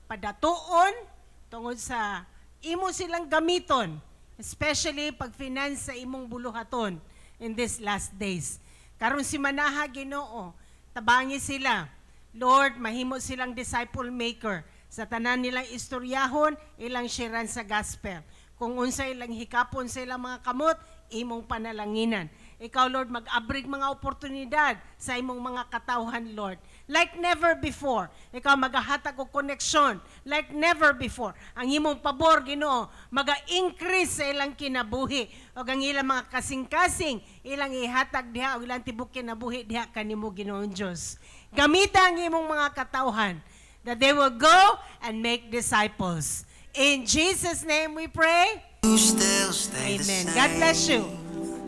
padatuon tungod sa imo silang gamiton, especially pag finance sa imong buluhaton in these last days. Karon si Manaha, Ginoo, tabangi sila. Lord, mahimo silang disciple maker. Sa tanan nilang istoryahon, ilang sharean sa gospel. Kung unsa ilang hikapon sa ilang mga kamot, imong panalanginan. Ikaw, Lord, mag-abrig mga oportunidad sa imong mga katawhan, Lord. Like never before. Ikaw magahatag og koneksyon like never before. Ang imong pabor, Ginoo, maga-increase sa ilang kinabuhi. O ang ilang mga kasing-kasing, ilang ihatag diha o ilang tibok kinabuhi diha kanimo, Ginoong Dios. Gamita ang imong mga katawhan that they will go and make disciples. In Jesus' name we pray. You still stay the Amen. same. God bless you.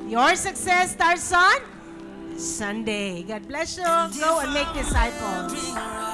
Your success starts on Sunday. God bless you. Go and make disciples.